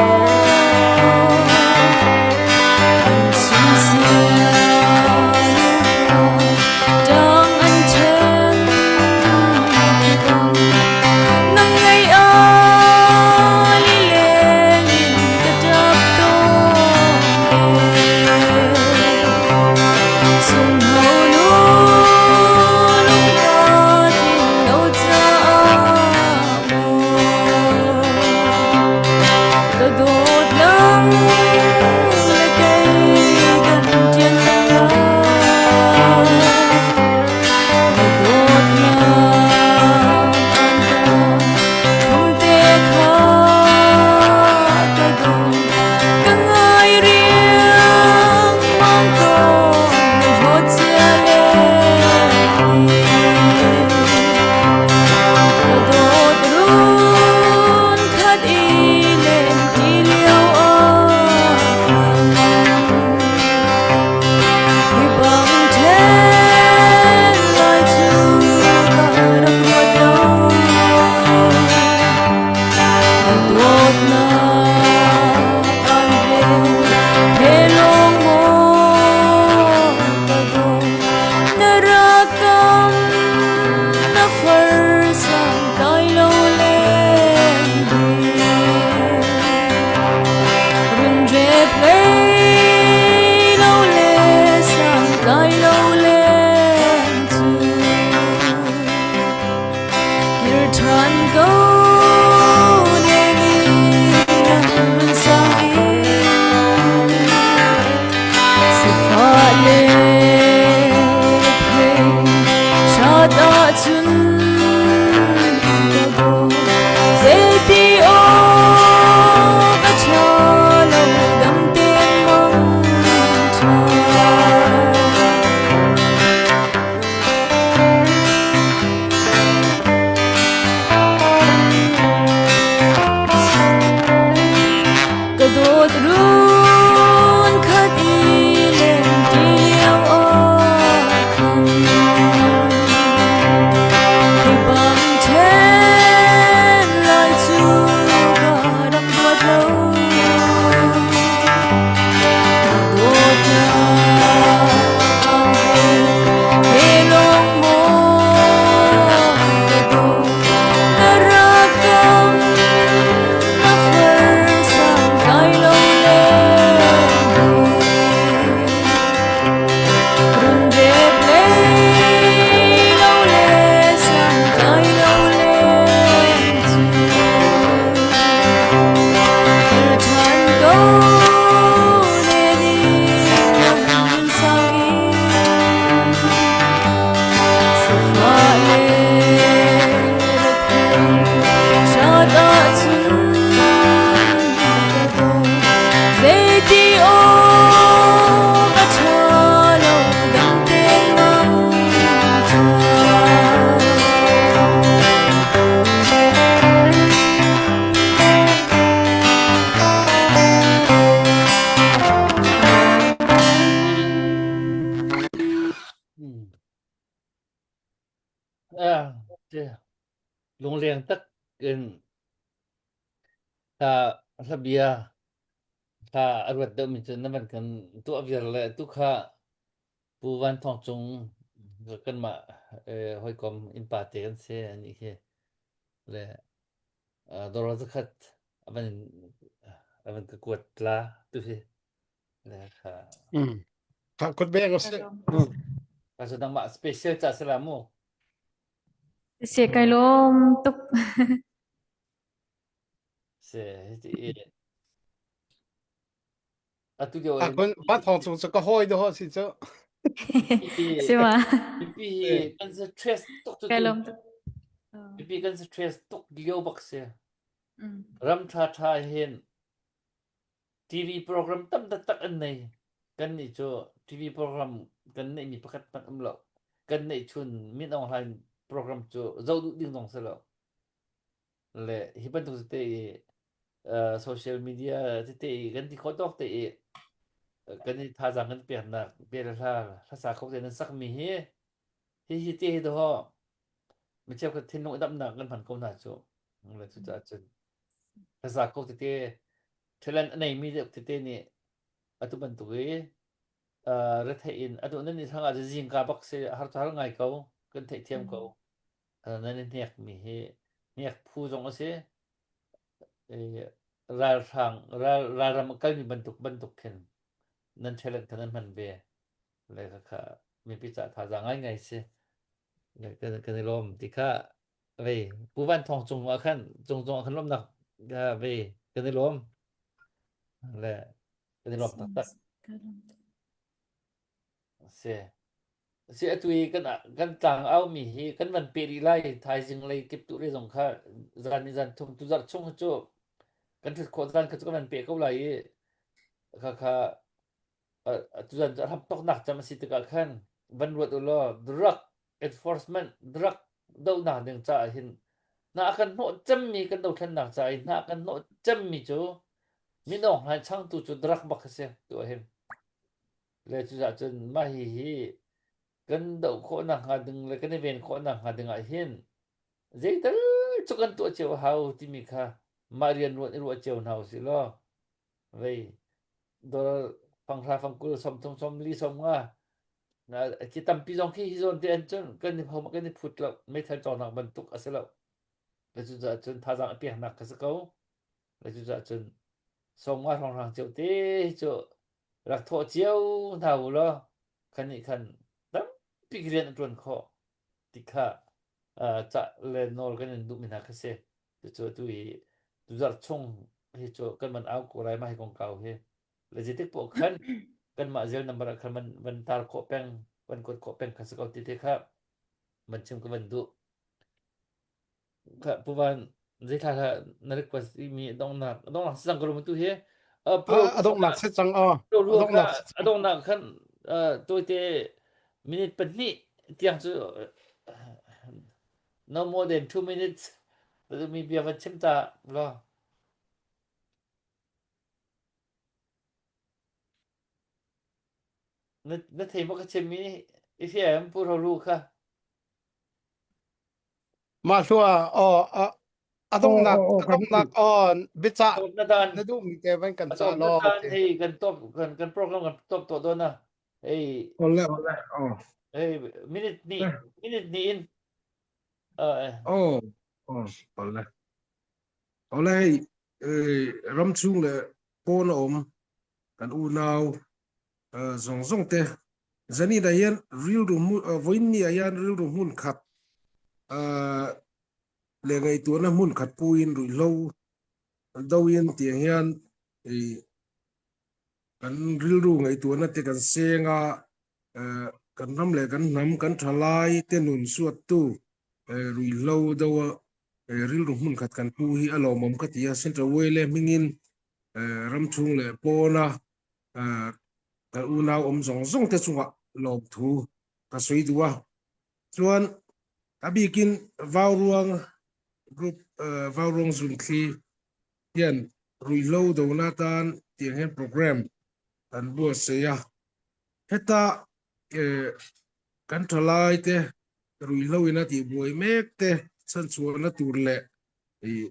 Te lungleng tak in hla hla bia hla a ruat deuh mi cu na van kan tuah viar le tu kha Pu Van Thawng Cung kanmah eh, hawikom innpa te kan si anih khi le uh, dawr zakhat a van a van ka kuat la tu hi le kha Mm. Kha kut beng a si. Mm. ka cu nangmah special ca sala mu Se kai lom tuk. se hiti atu lio A kun Van Thawng Cung cu ka hawi dawh si cu. Si ma. Mipi hi kan stress tuk cu Kai lom tuk. Mipi kan stress tuk lio bak si. Ram tha tha hin TV program tam taktak an nei. Kan nih cu TV program kan neihmi pakhat hmanh um lo. Kan neih chun Min Aung Hlaing program cu zoh duh ding zong si lo. Le hi bantuk tete i uh, social media tete i kan ti khawh tawk te i kan i thazaang kan peknak bia le hla hlasa kho te nan sakmi hi hi hi te hi daw mi cheukhat thinlung i damnak kan hman ko hna cu. Le cucaah cun hlasa kho tete talent a neimi deuh tete nih atu bantuk i uh, retheih in atu nan ni thang ah zingka bak si har har ngai ko kan theihthiam ko nan i hnek mi hi hnek phu zong a si ralhrang ral ralram a kalmi bantuk bantuk khin nan talent kha nan hman ve le kha kha mipi ca thazaang ngai ngai si kan kan i lawm ti kha vei Pu Van Thawng cung ah khan cung cung ah khan lawmnak vei kan i lawm le kan i lawm taktak si si atu i kan kan tlang au mi hi kan van pe rih lai thaizing lei kip tu le zong kha zan ni zan thum tu zarh chung cu kan thut khawh zan kha cu kan van pe ko lai i kha kha tuzan cu a hram toknak cam a si tikah khan van ruat u law drug enforcement drug dohnak ding caah hin hna a kan hnawh cemmi kan dothlennak caah hin hna a kan hnawh cemmi cu minawng hlain changtu cu drug bak a si tu ah hin le cucaah cun mah hi hi kan doh khawhnak hnga ding le kan i ven khawhnak hnga ding ah hin zeital cu kan tuah cio a hau timi kha mah rian ruan i ruah cio hna usih law vei dollar fanghra fangkul 30 sawmli 50 na khi tampi zong khi hi zawn te an cun kan i hom kan i phut lo meithal cawknak bantuk a si lo le cu caah cun thazaang a peknak kha si ko le cu caah cun 50 hrawnghrang cio te cu rak thawh cio hna u law khan nih khan tampi rian a ṭuan khawh ti kha cah le nawl kan in duhmi hna kha si Cucu atu hi tuzarh chung hi cu kan van au ko lai mah hi kongkau hi. Le zeitik poah khan kanmah zel number ah khan van van tar khawh peng, van kuat khawh peng kha si ko ti te kha van chim ka van duh. Kha Pu Van, zeithla hla na request mi donghnak donghnak si cang ko lo tu hi. Uh, Pu A donghnak si cang aw. A donghnak a donghnak khan tawite minute pahnih tiang cu No more than 2 minutes. Mi bia van chim ta law. Na na thei maw ka chim mi i fiam pu ro lu kha. Mah hlua aw a donghnak a donghnak aw biacah na dan na duh mi te van kan cah law. Hei kan top kan kan program kan top to don na. Hei Ole ole oh. Hei minute ni minute ni in Oh, oh, ole. Ole hei ram chung le pawn a um kan unau zong zong te zanin ah hian rilru voin ni ah hian rilru hmun khat le ngaihtuahna hmun khat pu in ruihhlo do in tiang hian kan rilru ngaihtuahna te kan seng a kan ram le kan hnam kan thalai te nun suattu ruihhlo do a rilru hmun khat kan pu hi a lawmawm ka ti a Central Way le hmingin ram chung le pawna kan unau awm zawng zawng te chungah lawmthu ka sawi duh a chuan a bikin Vauruang group Vauruang zunthli hian ruihhlo dona tan tiang hian program an buatsaih a heta kan thalai te. Ruihhlo in a tihbuai mek te chhanchhuahna tur leh ih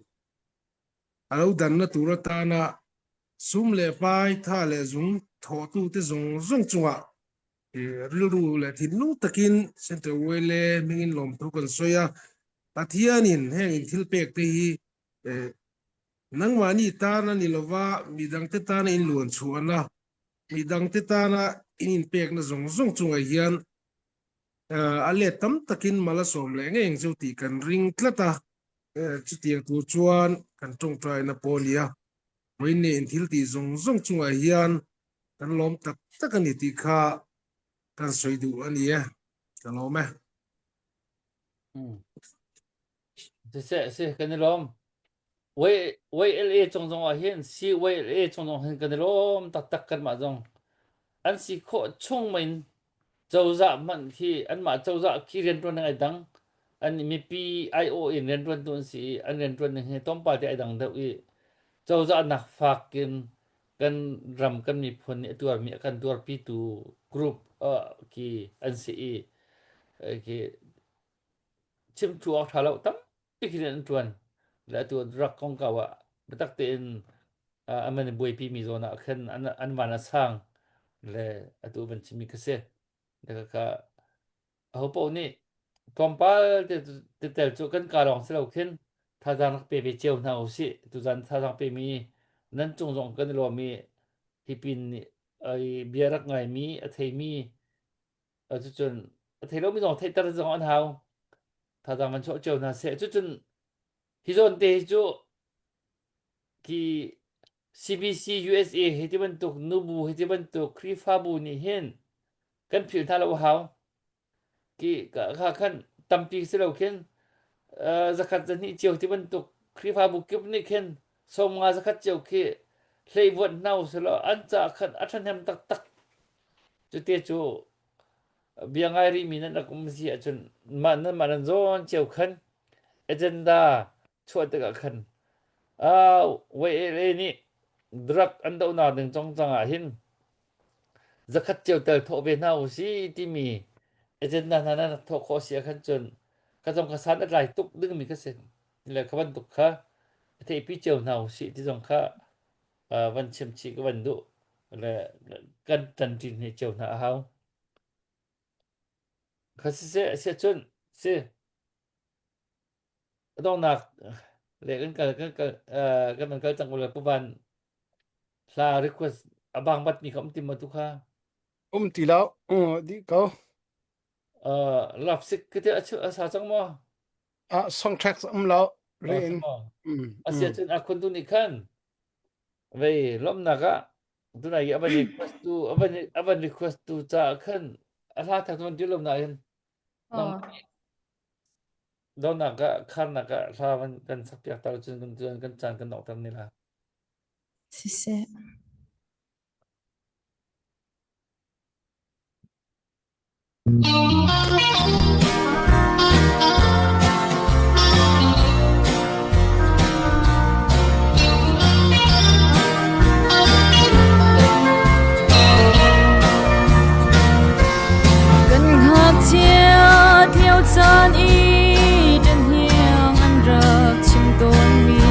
a lo danna tur atana sum leh pai tha leh zung thawhtute zawng zawng chungah ih rilru leh thinlung takin Central YLA hmingin lawmthu kan sawi a. Pathianin heng in thil pek te hi ih nangmahni tan a ni lova midangte tana in luan chhuahna, midangte tana in inpekna zawng zawng chungah hian A let tam takin mal a sawm leh ngei ang chu tih kan ring tlat a, chutiang tur chuan kan tawngtaina pawh a ni a. Vawiin in thil tih zawng zawng chungah hian kan lawm tak tak a ni tih kha kan sawi duh a ni e, ka lawm e. Siseh si kan i lawm. YLA cung zong ah hin CYLA cung zong hin kan i lawm taktak kanmah zong. An si khawh chung men cozah hmanh khi anmah cozah khi rianṭuan ning ai dang. An mipi aiawh in rianṭuantu an si i an rianṭuan ning hi tlawmpal te ai dang deuh i cozah nak fak in kan ram kan miphun nih a tuarmi a kan tuarpitu group khi an si i khi chimthu awk ṭha lo tam Tikhin an ṭuan le atu drug kongkau ah biatak tein an i buaipi mi zawn ah khan an van a sang le atu van chimmi kha si. Le ka aho paoh nih tlawmpal te tel cu kan ka lawng si lo khin thazaang rak pe ve cio hna usih. Tuzan thazaang pe mi nan cung zong kan i lawm i hi pin nih bia rak ngaimi a theimi cucun a thei lomi zong theihter zong an hau. Thazaang van chuah cio hna seh. Cucun hi zawn te hi cu ki CBC USA hi ti bantuk nubu hi ti bantuk Khrihfabu nih hin kan philh hna lo hau. Ki kha khan tampi si lo khin zakhat zahnih cio ti bantuk Khrihfabu kip nih khin 50 zakhat cio khi hleivuanh hna usih an ca khan a ṭhahnem taktak. Cute cu bia ngai rihmi nan rak um si ahcun mah nanmah nan zawn cio khan agenda chuah tikah khan YLA nih drug an dohnak ding congcang ah hin zakhat cio tel thawh ve hna usih timi agenda hna nan rak thawh khawh si ah khan cun ka zong ka san a tlai tuk dingmi ka si le kha bantuk kha a theihpi cio hna usih ti zong kha van chim chih ka van duh le kan ṭanṭin hi cio hna a hau. Kha siseh a siah cun si a donghnak le kan kal kan kal kan van kal cang ule puvan hla request a bang bat mi kha um ti ma tu kha Um ti lo di ko. Love sick ka ti a sa cang maw? Song tracks um lo riin. A siah cun a khun tu nih khan vei lawmhnak ah tunai i a van request tu a van request tu caah khan a hla thak van ti lo nain donnak ah kharnak ah hla van kan sak piak ta cun kan tuan kan caan kan nokter ni la. Siseh. Kan ngakchiat lio caan i ṭanhiang an rak chim tawnmi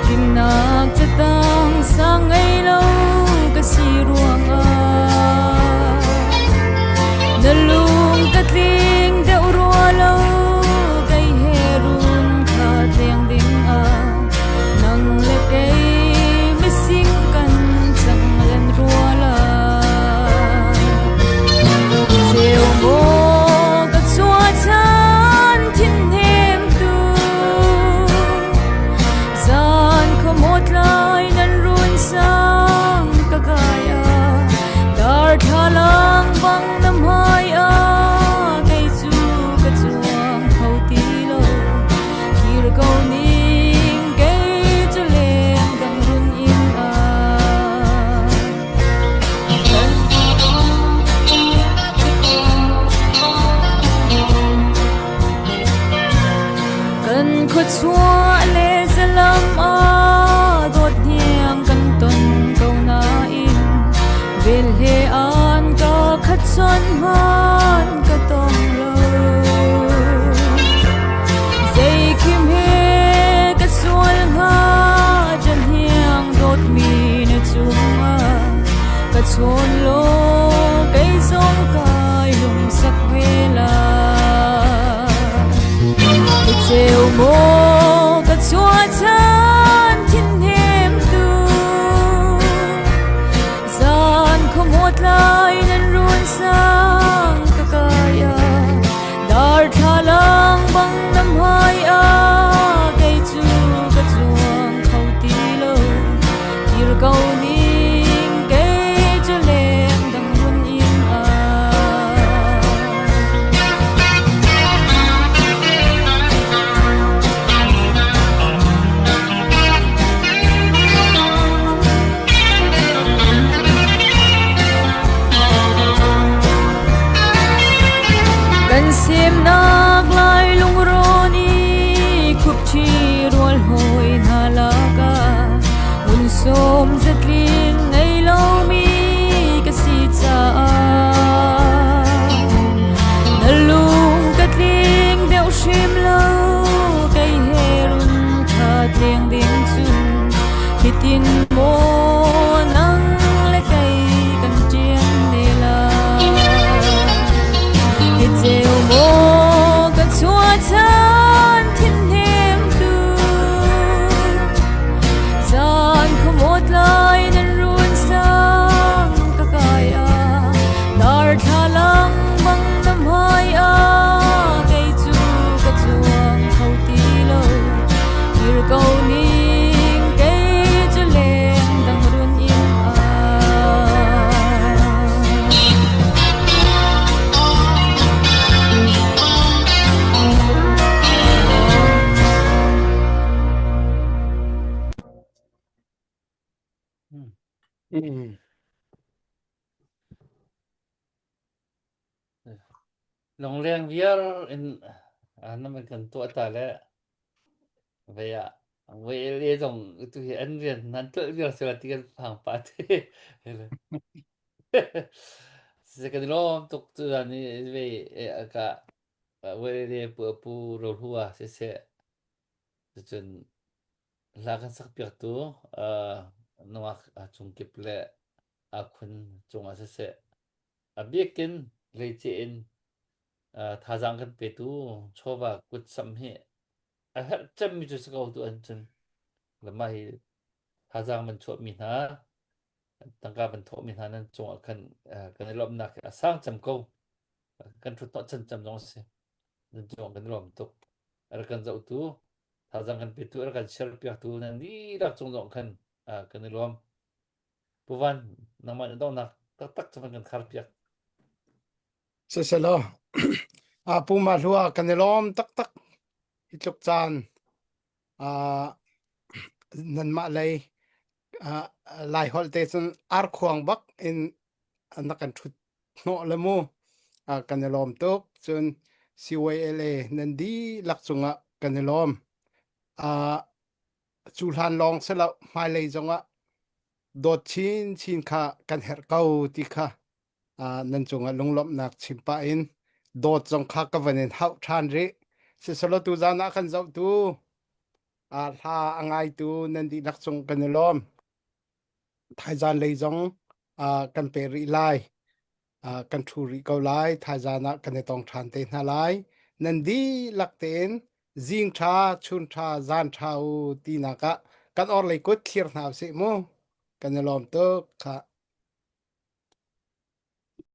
fimnak catang sang ngei lo ka si ruangah na lung ka tling deuh rua lo kei he run kha tleng ding ah nang le kei mising kan cang len rua la Ceu maw ka chuahchan thin hnemtu Zan khuamawt lai nan run sang ka kai ah Dar thlalang bang na hmai ah kei cu ka cuang kho ti lo Kir ko ning kei cu leng dang run inn ah Kan khuachuah le zalam ah dawt hniang kan ton ko nain vel he an ka khat chon hman ka tong lo. chawn law kei zong kai lungsak ve lai. Ka ceu maw ka chuahchan thinhnem tu zan khuamawt lai nan run sang ka kai ah dar thlalang bang nam hai ah kei cu ka cuang kho ti lo kir ko ning kei cu leng dang run in ah. Kan semnak lai lungrawn i khupṭhi rual hawi hna lakah ngun sawm zatling ngei lomi ka si caah na lung ka tling deuh hrim lo kei he run khat leng ding cu hitin maw nang le kei kan ṭian ne lai hi ceu maw ka chuahchan thinhnem tu zan khuamawt lai nan run sang ka kai ah dar thlalang bang na hmai ah kei cu ka cuang kho ti lo kir ko ning kei cu leng dang run in ah. Mm. Lungleng viar in na man kan tuah ta le vei ah VLA zong tu hi an rian nan tuah viar sila ti kan phang pa te. Se kan lawm tuk tu zan ni vei ka VLA pu pu ro hua se se cun hla kan sak piak tu nungak cung kip le a khun cungah siseh a bikin leice in thazaang kan petu chawva kutsam hi a herh cemmi cu si ko tu an cun le mah hi thazaang van chuahmi hna tangka van thawhmi hna nan cungah khan kan i lawmhnak hi a sang cem ko kan thut hnawh chan cem zong a si nan cungah kan i lawm tuk a rak kan zohtu thazaang kan petu a rak kan share piaktu nan dihlak cung zong khan kan i lawm Pu Van, nangmah na donghnak taktak cu van kan khar piak. Siselaw, a Pu Mahlua kan i lawm taktak. Hi tluk caan uh, nanmah lei uh, Lai holh te cun arkhuang bak in na kan ṭhut hnawh le mu. Uh, kan i lawm tuk. Cun CYLA nan dihlak cungah kan i lawm. Uh, cu hlan lawng si lo hmailei zongah dawt chinchin kha kan herh ko ti kha uh, nan cungah lunglawmhnak chim pah in dawt zong kha ka van in hauh ṭhan rih siselaw tu zan ah kan zohtu uh, hla a ngaitu nan dihlak cung kan i lawm thaizan lei zong uh, kan pe rih lai uh, kan ṭhu rih ko lai thaizan ah kan i tong ṭhan te hna lai nan dihlak tein zing ṭha chun ṭha zan ṭha u tinak ah kan orlei kut thlir hna usih mu kan i lawm tuk kha.